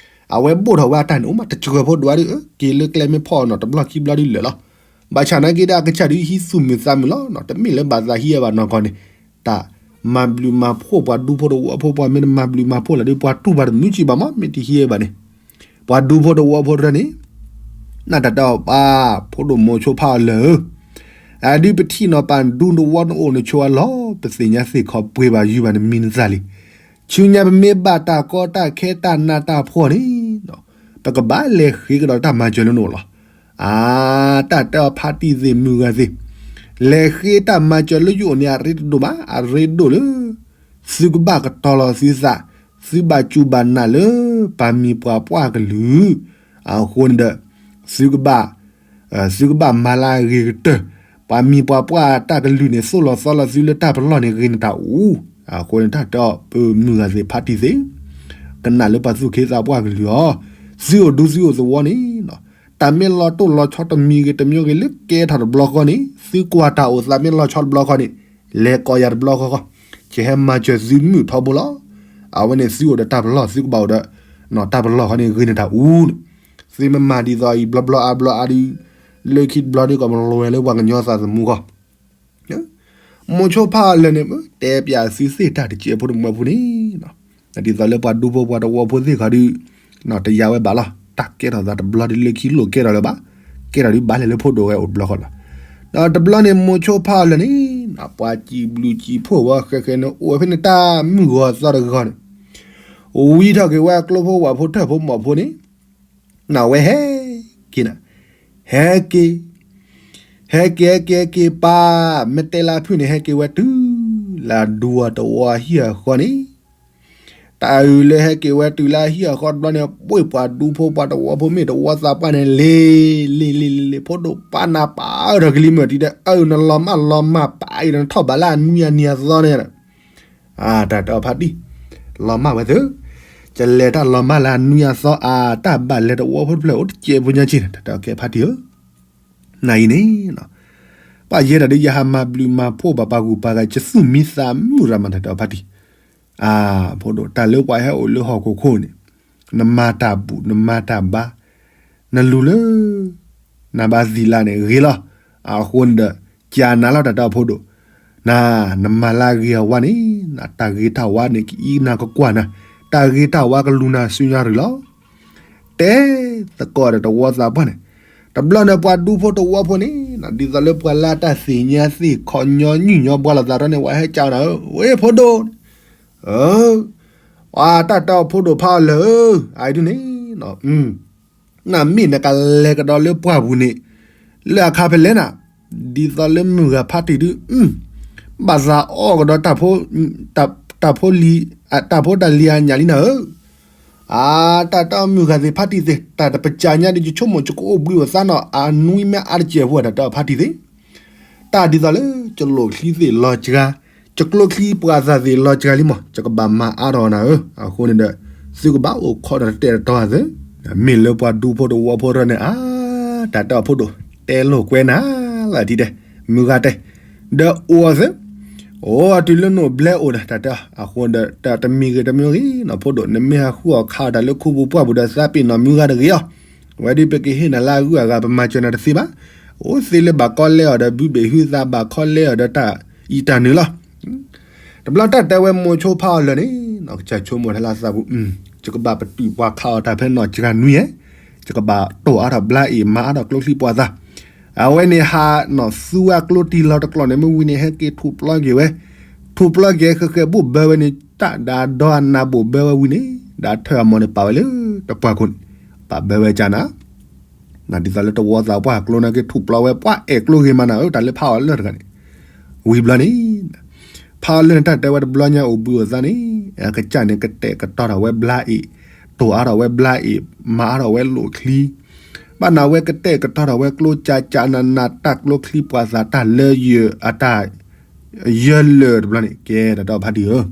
အဝဲဘိၣ်ထီၣ်ဝဲအတၢ်န့ၣ် အိၣ်မးတစှၤဖိဒိၣ်ဒုး က့ၤလၢကျဲမ့ၢ်ဖီၣ်နီၤ တဘျီခံဘျီဒုးလၢာ်လီၤ. ဘၣ်ဆၣ်နာ်က့ဒီး အကစၢ်ဒုးဟံးသူၣ်မုာ်သးမုာ်လီၤနီၤ တမ့ၢ်လၢဘၣ်သးဟံးဝဲဘၣ်နီၢ်ကီၢ်န့ၣ် တၢ်မၤဘျုးမၤဖှိၣ်ပှၤဒူဖိတဝီဖိ ပှၤမ့ၢ်တမၤဘျုးမၤဖှိၣ်လၢၤဒီး ပှၤတူၢ်ဘၣ်တမုာ်ကံဘၣ်မး မ့ၢ်တဟံးဝဲဘၣ်န့ၣ် ပှၤဒူဖိတဝီဖိတဖၣ်န့ၣ် နတၢ်တဲအီၤပၢ် ဖိဒိၣ်မိၤဆိဖါအီၤလၢာ်ဧၢ, အဒုးပထံၣ်နီၤပာ်ဒူတဝီနအိၣ်နဆိအလီၢ် ပသ့ၣ်ညါသ့ၣ်ခီပှ့ၤဘၣ်ယုၢ်ဘၣ်နမံၤနသၣ်လံ. ဆူညါပမ့ၢ်ဘၣ်တၢ်ကီတၢ်ခဲတၢ်နးတၢ်ဖှီၣ်န့ၣ် ပကဘၣ်လဲၤဃ့ကဒီးတၢ်မၤစၢၤလၢနအိၣ်လီၤ. အါ တၢ်တဲအီၤဖါတံၢ်သ့ၣ်မုၢ်ဂၤသ့ၣ်, လဲၤဃ့တၢ်မၤစၢၤလၢယအိၣ်န့ၣ် အရ့တဒိၣ်ဘၣ် အရ့ဒိၣ်လၢ သုကဘၣ်ကတီၤလီၤသုသး, သုဘၣ်စူၢ်ဘၣ်နာ်လၢ ပှၤမံၤပှၤပှၢ်ကလုၢ်, အဃိန့ၣ်ဒီး သုကဘၣ် သုကဘၣ်မၤလၢအဂ့ၤကတၢၢ်, ပှၤမံၤပှၤပှၢ်တၢ်ကလုၢ်န့ၣ် သိၣ်လီၤသီလီၤသုလၢတၢ်ပလီၢ်န့ၣ်ဂ့ၤန့ၣ်တၢ်အူ, အဃိန့ၣ်တၢ်တဲအီၤပမုၢ်ဂၤသ့ၣ်ဖါတံၢ်သ့ၣ်, ကနၣ်လၢပှၤသူၣ်က့သးပှၢ်ကလုၢ်အီၤ, သုအိၣ်ဒူသုအိၣ်သဝီန့ၣ် တၢ်မ့ၢ်လီၤတိၢ်လီၤဆီတမံၤဂ့ၤတမံၤဂ့ၤလၢကဲထီၣ်တဘျီဃီန့ၣ် သုကွၢ်တၢ်အိၣ်သးမ့ၢ်လီၤဆီတဘျီဃီန့ၣ် လဲၤကိးယၤတဘျီဃီဃီ, ယဟဲမၤစၢၤသုမုာ်ထီဘိလီၤ. အဝဲန့ၣ်သုအိၣ်ဒီးတၢ်ပလီၢ် သုကဘၣ်အိၣ်ဒီး တၢ်ပလီၢ်ဃီန့ၣ်ဂ့ၤန့ၢ်တၢ်အူန့ၣ်, သုမ့ၢ်မၤဒ်သိးအံၤဘျီဘျီအါဘျီအါဒုး လၢခံတဘျီဒုးကီးမလွဲလၢပှၤကညီသးသမူဃီ မိၤဆိဖါအီၤလၢာ်န့ၣ် တဲပျးသုသ့ၣ်တၢ်တကဲးဖိတမွဲဖိန့ၣ်, ဒ်သိးလၢပှၤဒူဖိပှၤတဝီဖိသ့ၣ်ခီဒုး တယာ်ဝဲဘၣ်လီၤ. တၢ်ကဲထီၣ်သးတဘျီဒုး လၢခံလိၣ်ကဲထီၣ်လၢၤဘၣ်, ကဲထီၣ်ဒုးဘၣ်လဲၤလၢဖိဒိၣ်ဝဲအိၣ်တဘျီဃီလီၤ. ဒီးတဘျီန့ၣ် မိၤဆိဖါအီၤလၢာ်န့ၣ် ပှၤစံးဘျုးစံးဖှိၣ်ဝဲဃဲဃဲန့ၣ် အိၣ်ဝဲဖဲန့ၣ်တၢ်မုၢ်ဂီၤသီတဂီၤန့ၣ် ဝံထီၣ်က့ၤဝဲအကျိဖိဝၣ်ဖိထၢၣ်ဖိမီၢ်ဖိန့ၣ် နဝဲဟဲက့ၤနၤ, ဟဲက့ၤ ဟဲက့ၤ ဟဲက့ၤ ဟဲက့ၤ ပၢ် မ့ၢ်တဲလၢဖုၣ်န့ၣ် ဟဲက့ၤဝဲတုၤ လၢဒူအတဝီအဟံၣ်အဃီန့ၣ်, တၢ်အုၣ်လၢဟဲက့ၤဝဲတုၤလၢအဟံၣ်အဃီတဘျီန့ၣ် ပှ့ၤပှၤဒူဖိပှၤတဝီဖိမ့ၢ်တဝီသးပှၢ်န့ၣ် လ့ၤလ့ၤလ့ၤလ့ၤ ဖိဒိၣ်ပၢ်နၤပာ်အၢထီၣ်ကလံၤမုၢ်တံၤဒီး အၢ နလီၤမၢ်လီၤမၢ်ပာ်အံၤဒီး နထီၣ်ဘးလၢအနွံအနံၤအသီန့ၣ် တၢ်တဲအီၤဖါတံၢ်, လီၤမၢ်ဝဲသု, ကလဲၤတၢ်လီၤမၢ်လၢအနွံအသီအါ တၢ်ဘၣ်လဲၤတဝီဖိတဖျၢၣ်အိၣ်တကဲးဖိညါက့န့ၣ် တၢ်တဲအီၤကဲဖါတံၢ်ဧၢ, နၤအံၤန့ၣ်, ဘၣ်ယဲဒၣ်ဒီးယဟးမၤဘျုးမၤဖှိၣ်ဘၣ်ပှၤဂုၤပှၤဂၤ ကသူၣ်မံသးမုာ်ရၤမး တၢ်တဲအီၤဖါတံၢ်, အါ ဖိဒိၣ် တၢ်လၢပှၤဟဲအိၣ်လၢဟီၣ်ခိၣ်ခိၣ်န့ၣ်, နမၤတၢ်ဘူၣ် နမၤတၢ်ဘါ, နလူၤလၢ နဘၣ်သံလၢန့ၣ်ဂ့ၤလီၤ. အဃိန့ၣ်ဒီး ကနၤလီၤတၢ်တဲအီၤဖိဒိၣ်, န နမၤလၢအဂ့ၤအဝါန့ၣ် နတၢ်ဂ့ၤတၢ်ဝါန့ၣ် ကအံးနၤကကွၢ်နၤ, တၢ်ဂ့ၤတၢ်ဝါကလူၤနၤဆူညါရံၣ်လီၤ. တဲသကိးဒီးတဝီသးပှၢ်န့ၣ်, တဘျီန့ၣ်ပှၤဒူဖိတဝီဖိန့ၣ် ဒ်သိးလၢပှၤလၢအတၢ်သ့ၣ်ညါသ့ၣ်ခီညီနုၢ်ညီဘှါလိာ်သးဒီးန့ၣ် ပှၤဟဲကနၤဧၢ ဝဲဖိဒိၣ်န့ၣ်, အၢ တၢ်တဲအီၤဖိဒိၣ်ဖါအီၤလၢာ်ဧၢ, အအံၤဒ်န့ၣ် နမ့ၢ်နကလဲၤကဒီးလၢပှၢ်ပူၤန့ၣ်, လၢအခါဖဲလဲၣ်နၤ, ဒ်သိးလၢမုၢ်ဂၤဖါတံၢ်ဒုး, ဘၣ်သးအီၣ်ကဒီး တၢ်ဖိလံၤ, တၢ်ဖိတၢ်လံၤအညၣ်လံနၤဧၢ, အါ တၢ်တဲအီၤမုၢ်ဂၤသ့ၣ်ဖါတံၢ်သ့ၣ် တၢ်တပစၢ်ညါဒီး ယဆိကမိၣ်ယကအိၣ်ဘှံးအိၣ်သါနီၤ အနွံမ့ၢ်အါတစဲးဖိ တၢ်တဲအီၤဖါတံၢ်သ့ၣ် တၢ်ဒ်သိးလၢ ကလိၣ်ချံသ့ၣ်လီၤစှၤ, ယကျိချံပှၤသးသ့ၣ်လီၤစှၤလံမး ယကဘၣ်မၤအါထီၣ်နၤဧၢ, အဃိန့ၣ်ဒီး သုကဘၣ်အိၣ်ခိးဒီးတတဲာ်တတီၤသ့, မ့ၢ်လၢပှၤဒူဖိတဝီဖိထီၣ်န့ၣ် အါ တၢ်တဲအီၤဖိဒိၣ် တဲလိာ်ကွဲနၤလၢအထံတဲ, မုၢ်ဂၤတဲ, ဒီးအိၣ်အီၤသ့, အိၣ်အတုၤလၢနအိၣ်ဘျဲအိၣ်ဒီး တၢ်တဲအီၤ အဃိဒီး တၢ်တမံၤဂ့ၤတမံၤဂ့ၤနီၤ ဖိဒိၣ် နမ့ၢ်ဟးဃုအီၣ်ခးအီၣ်တၢ်လၢခူပူၤပှၢ်ပူၤဒီး သးပ့ၤနီၣ်မုၢ်ဂၤတဂ့ၤအီၤ, ဝဲဒ်ပကဟ့ၣ်နၤလၢအဂုၤအဂၤ ပမၤစၢၤနၤတသ့ဘၣ်, အိၣ်သ့လၢဘၣ်ကီလဲအီၤဒီး ဘုဘ့ၣ်ဟုသးဘၣ်ကီလဲအီၤဒီးတၢ်အံၤတၢ်နုၤလီၤ. တဘျီတၢ်တဲဝဲမိၤဆိဖါအီၤလၢာ်န့ၣ် ကစၢ်ဆိကမိၣ်ထဲလၢသးပူၤ, ယကဘၣ်ပတုာ်ပှၤခးအီၣ်တၢ်ဖဲနီၢ်စှၤနွံဧဲ, ယကဘၣ်တိၢ်အါထီၣ်ဘျါအ့ၣ်မၤအါထီၣ်ကျိချံပှၤသး, အဝဲန့ၣ်ဟးနီၢ်သူဝဲကျိတံၢ်လီၤတကျီၢ်န့ၣ် မ့ၢ်ဝံၤန့ၣ် ဟဲက့ၤထူၣ်ပျီက့ၤဝဲ, ထူၣ်ပျီက့ၤဃဲးဃဲးဘိၣ်ဘၢဝဲန့ၣ် တၢ်ဒီးအဒီအနးဘိၣ်ဘၢဝဲဝံၤန့ၣ် ဒီးထၢၣ်အမီၢ်န့ၣ်ပာ်ဝဲလၢတပှၢ်ခိၣ်န့ၣ် ပာ်ဘၢဝဲကနၤ ဒ်သိးလၢတဝီသးပှၢ်ကျိနာ်က့ ထူၣ်ပျီဝဲပှၤအဲၣ်ကျိဂ့ၤမးနၤဧၢ တၢ်လၢဖးအီၤလၢတဂၤန့ၣ် ဝံၤဘျီန့ၣ် ဖးအီၤလၢန့ၣ် တၢ်တဲဝဲတဘျီညါအိၣ်ဘှံးအိၣ်သါန့ၣ် အကစၢ်န့ၣ် ကတဲာ်ကတီၤထီၣ်ဝဲဘျါအ့ၣ်, တိၢ်အါထီၣ်ဝဲဘျါအ့ၣ်, မၤအါထီၣ်ဝဲလိၣ်ချံ, ဘၣ်နၤဝဲကတဲာ်ကတီၤထီၣ်ဝဲကျိကၠးကၠးနးနး တၢ်ကျိချံပှၤသးတၢ်လၢယၢၤအတၢ် ယၢၤလၢာ်တဘျီန့ၣ် ကဲဒီးဒီးဖါတံၢ်ဧၢ,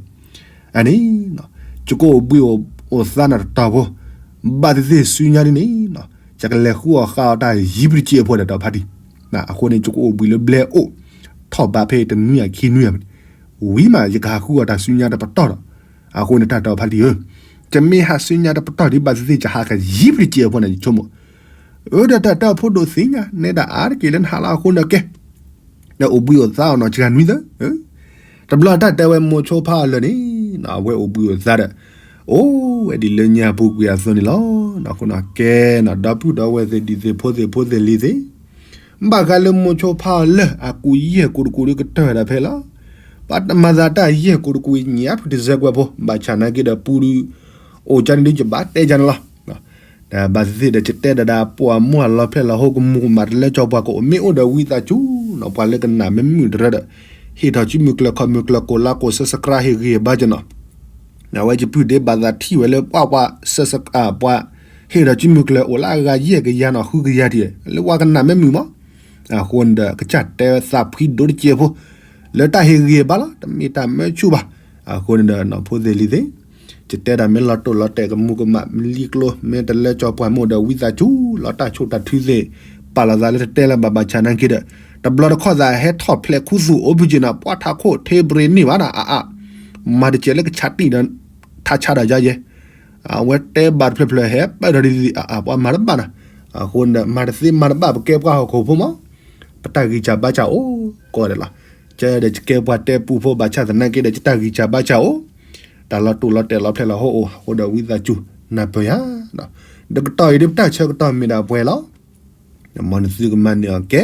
အန့ၣ် ယကအိၣ်ဘှံးအိၣ်သါနၤတတီၤဖိ, ဘၣ်သ့ၣ်သ့ၣ်ဆူညါဒ်န့ၣ် ယကလဲၤဃုအီၣ်ဃုအီတၢ်ယံၤပတစဲးဖိဒီးဒီးဖါတံၢ်, အဃိန့ၣ် ယကအိၣ်ဘှံးလၢဘျဲအိၣ် ထီၣ်ဘးဖဲတနွံအခံနွံအမံၤန့ၣ်, ဝံၤမး ယကဟးဃုအီၣ်တၢ်ဆူညါတပတီၢ်ဒီး, အဃိန့ၣ်တၢ်ဒီးဖါတံၢ်ဧၢ, ယမ့ၢ်ဟးဆူညါတပတီၢ်ဒ်ဘၣ်သ့ၣ်သ့ၣ် ယဟးကယံၤပတစဲးဖိန့ၣ် ယဆိကမိၣ် အၢ ဒီးတၢ်တဲအဖိဒိၣ်သ့ၣ်ညါ နဲဒၣ်အါတက့ၢ်လၢနဟးလီၤအဃိန့ၣ်ကဲ ဒီးအိၣ်ဘှံးအိၣ်သါအီၤနီၤ စှၤနွံသၢ, တဘျီတၢ်တဲဝဲမိၤဆိဖါအီၤလၢာ်န့ၣ် အဝဲအိၣ်ဘှံးအိၣ်သါဒီး အိၣ်ဝဲဒ်လၢညါပူၤကွံာ်အသိးန့ၣ်လီၤ. အဃိန့ၣ်ကဲနီၤ ဒီပုၢ်ဒီဝဲၢ်သ့ၣ်ဒံးသ့ၣ်ဖိသ့ၣ်ဖိသ့ၣ်လံၤသ့ၣ်, ဘၣ်ဃးလၢမိၤဆိဖါအီၤလၢာ် အကူယဲၢ်ကူတကူဒုကတၢၢ်ဝဲဒၣ်ဖဲလီၤ. ပှၤမၤသးတၢ်ယဲၢ်ကူတကူညံၤအါဖုတစဲးကွဲးဖိ ဘၣ်ဆၣ်နာ်က့ဒီးပူဒု အိၣ်ကၢန့ၣ်ဒုကဘၣ်တဲကၢန့ၣ်လီၤ. ဘၣ်သ့ၣ်သ့ၣ်ဒီး ယတဲဒၣ်ဒၣ် ပှၤမိၢ်အလီၤဖျဲၣ်လီၤဟိ ကမူၤကမၣ်တလၢကၠီပှၤကအိၣ် မ့ၢ်အိၣ်ဒီးဝံသးစူၤနီၤ ပှၤလၢကနၣ်မ့ၢ်မုာ်တရၢဒီး ဟ့ၣ်ထီၣ်စုမုၢ်ကျၢၢ် comment ကျၢၢ် ကိးလါကိး subscribe ဟ့ၣ်ဂံၢ်ဟ့ၣ်ဘါကနီၤ. အဝဲယပုၢ်ဒ့ဘၣ်သးထံၣ်ဝဲလၢပှၤပှၤ subscribe ပှၤ ဟ့ၣ်ထီၣ်စုမုၢ်ကျၢၢ် အိၣ်လၢအဂၤယဲၢ်ကယၤနီၤ ဃုကယၤထံၣ် လၢပှၤကနၣ်မ့ၢ်မုာ်မး. အဃိန့ၣ်ဒီး ကစၢ်တဲသးဖှံဒိၣ်တစဲးဖိ လၢတၢ်ဟ့ၣ်ဂံၢ်ဟ့ၣ်ဘါလီၤ တမ့ၢ်တၢ်မၢဆူၣ်ဘၣ်. အဃိန့ၣ်ဒီး နီၢ်ဖိသ့ၣ်လံၤသ့ၣ် ယတဲဒၣ်မ့ၢ်လီၤတိၢ်လီၤတဲာ် ကမူၤကမၣ် မ့ၢ်လံကျိ မ့ၢ်တလၢကၠီပှၤ မ့ၢ်အိၣ်ဒီးဝံသးစူၤလီၤ တၢ်ဆိၣ်တၢ်ထုသ့ၣ် ပာ်လီၤသးလၢတတဲလၢၤဘၣ် ဘၣ်ဆၣ်နာ်က့ဒီး တဘျီတခီၣ်သးဟဲထီၣ်ဖျဲးခူသူၣ်အိၣ်ဖုၣ်က့ၤနီၤ ပှၤထးခိၣ်ထ့ဘြ့ၤန့ၢ်ဘၣ်နီၤ အအါ မၤတစဲးလၢကဆးတံၢ်ဒီး ထးဆါဒီးယါယဲ အဝဲတဲဘၣ်တဖျၢၣ်ဖျၢၣ် ဟဲပၢၢ်ထီၣ်ဒ်အအါ ပှၤမၤတဘၣ်နီၤ. အဃိန့ၣ်ဒီး မၤတသ့မၤတဘၣ် ပကဲပှၤဟီၣ်ခိၣ်ဖိမး ပတၢ်ဂံၢ်စၢ်ဘါစၢ်အိၣ်ကီးဒဲးလီၤ. ကဲဒီး ယကဲပှၤတဲပူဖိ ဘၣ်ဆၣ်သနာ်က့ဒီး ယတၢ်ဂံၢ်စၢ်ဘါစၢ်အိၣ် တၢ်လီၤတိၢ်လီၤတဲာ်လီၤဖျဲၣ်လီၤဟိအိၣ် အဃိဒီးဝံသးစူၤ နၢ်ပၢၢ်ယၤ ဒီးကတီၢ်အံၤဒ်ပတၢ်ဆၢကတီၢ်မ့ၢ်ဒၣ်ပှဲၤလီၤ. မ်နသုကမၤန့ၢ်အီၤကဲ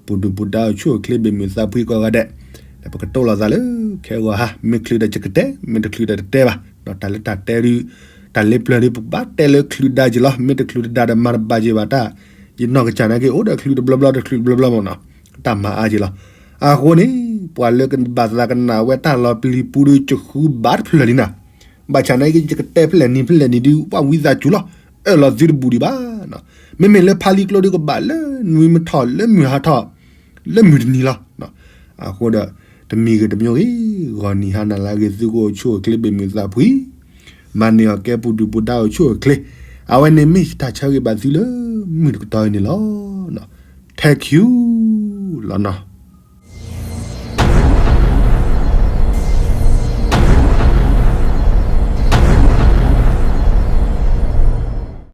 ပူၤဒုၣ်ပူၤဒါအိၣ်ဆူၣ်အိၣ်ချ့ဘၣ်မုာ်သးဖှံကိးဂၤဒဲး, ဒီးပကတိၤလိာ်သးလၢ ခဲဂီၤဟါ မ့ၢ်ချုးဒီးယကတဲ မ့ၢ်တချုးဒီးတတဲဘၣ်, တၢ်လၢတၢ်တဲဒုး တၢ်လ့ပျၢၤဒုး ပကဘၣ်တဲလၢချုးဒါက့ၤလီၤ, မ့ၢ်တချုးတဒါဒီးမၤတဘၣ်က့ၤဘၣ်တၢ်, ယနီၢ်ကစၢ်နာ်က့ အိၣ်ဒီးချုးတဘျီဘျီတချုးတဘျီဘျီမ့ၢ်နီၤ, တၢ်မၤအါက့ၤလီၤ. အဃိန့ၣ် ပှၤလၢကဘၣ်သးကနၣ်ဝဲတၢ်လီၤပျံၤပူၤဒုး ယဃုဘၣ်တဖျၢၣ်လံနၤ, ဘၣ်ဆၣ်နာ်က့ ယကတဲဖဲလဲၣ်နံၤဖဲလဲၣ်နံၤဒုး ပှၤဝံသးစူၤလီၤ, အၢၣ်လီၤသုတဘူၣ်ဒံးဘၣ် မ့မ့ၢ်လၢဖးလံကျိဒုးကဘၣ်လၢနွံမထီၣ်လၢမုၢ်ဟးထီၣ် လၢမုၢ်တနံၤလီၤ. အဃိဒီး တမံၤဂ့ၤတမံၤဂ့ၤ ဂီၤနံၤဟါနၤလၢအဂ့ၤသုကအိၣ်ဆူၣ်အိၣ်ချ့ဘၣ်မုာ်သးဖှံ, မၤန့ၢ်အီၤကဲပူၤဒုၣ်ပူၤဒါအိၣ်ဆူၣ်အိၣ်ချ့, အဝဲန့ၣ်မ့ၢ်ယတၢ်ဆၢဂ့ၤဘၣ်သုလၢမုၢ်တကတီၢ်အံၤန့ၣ်လီၤ. ထဲးခံလီၤနီၤ.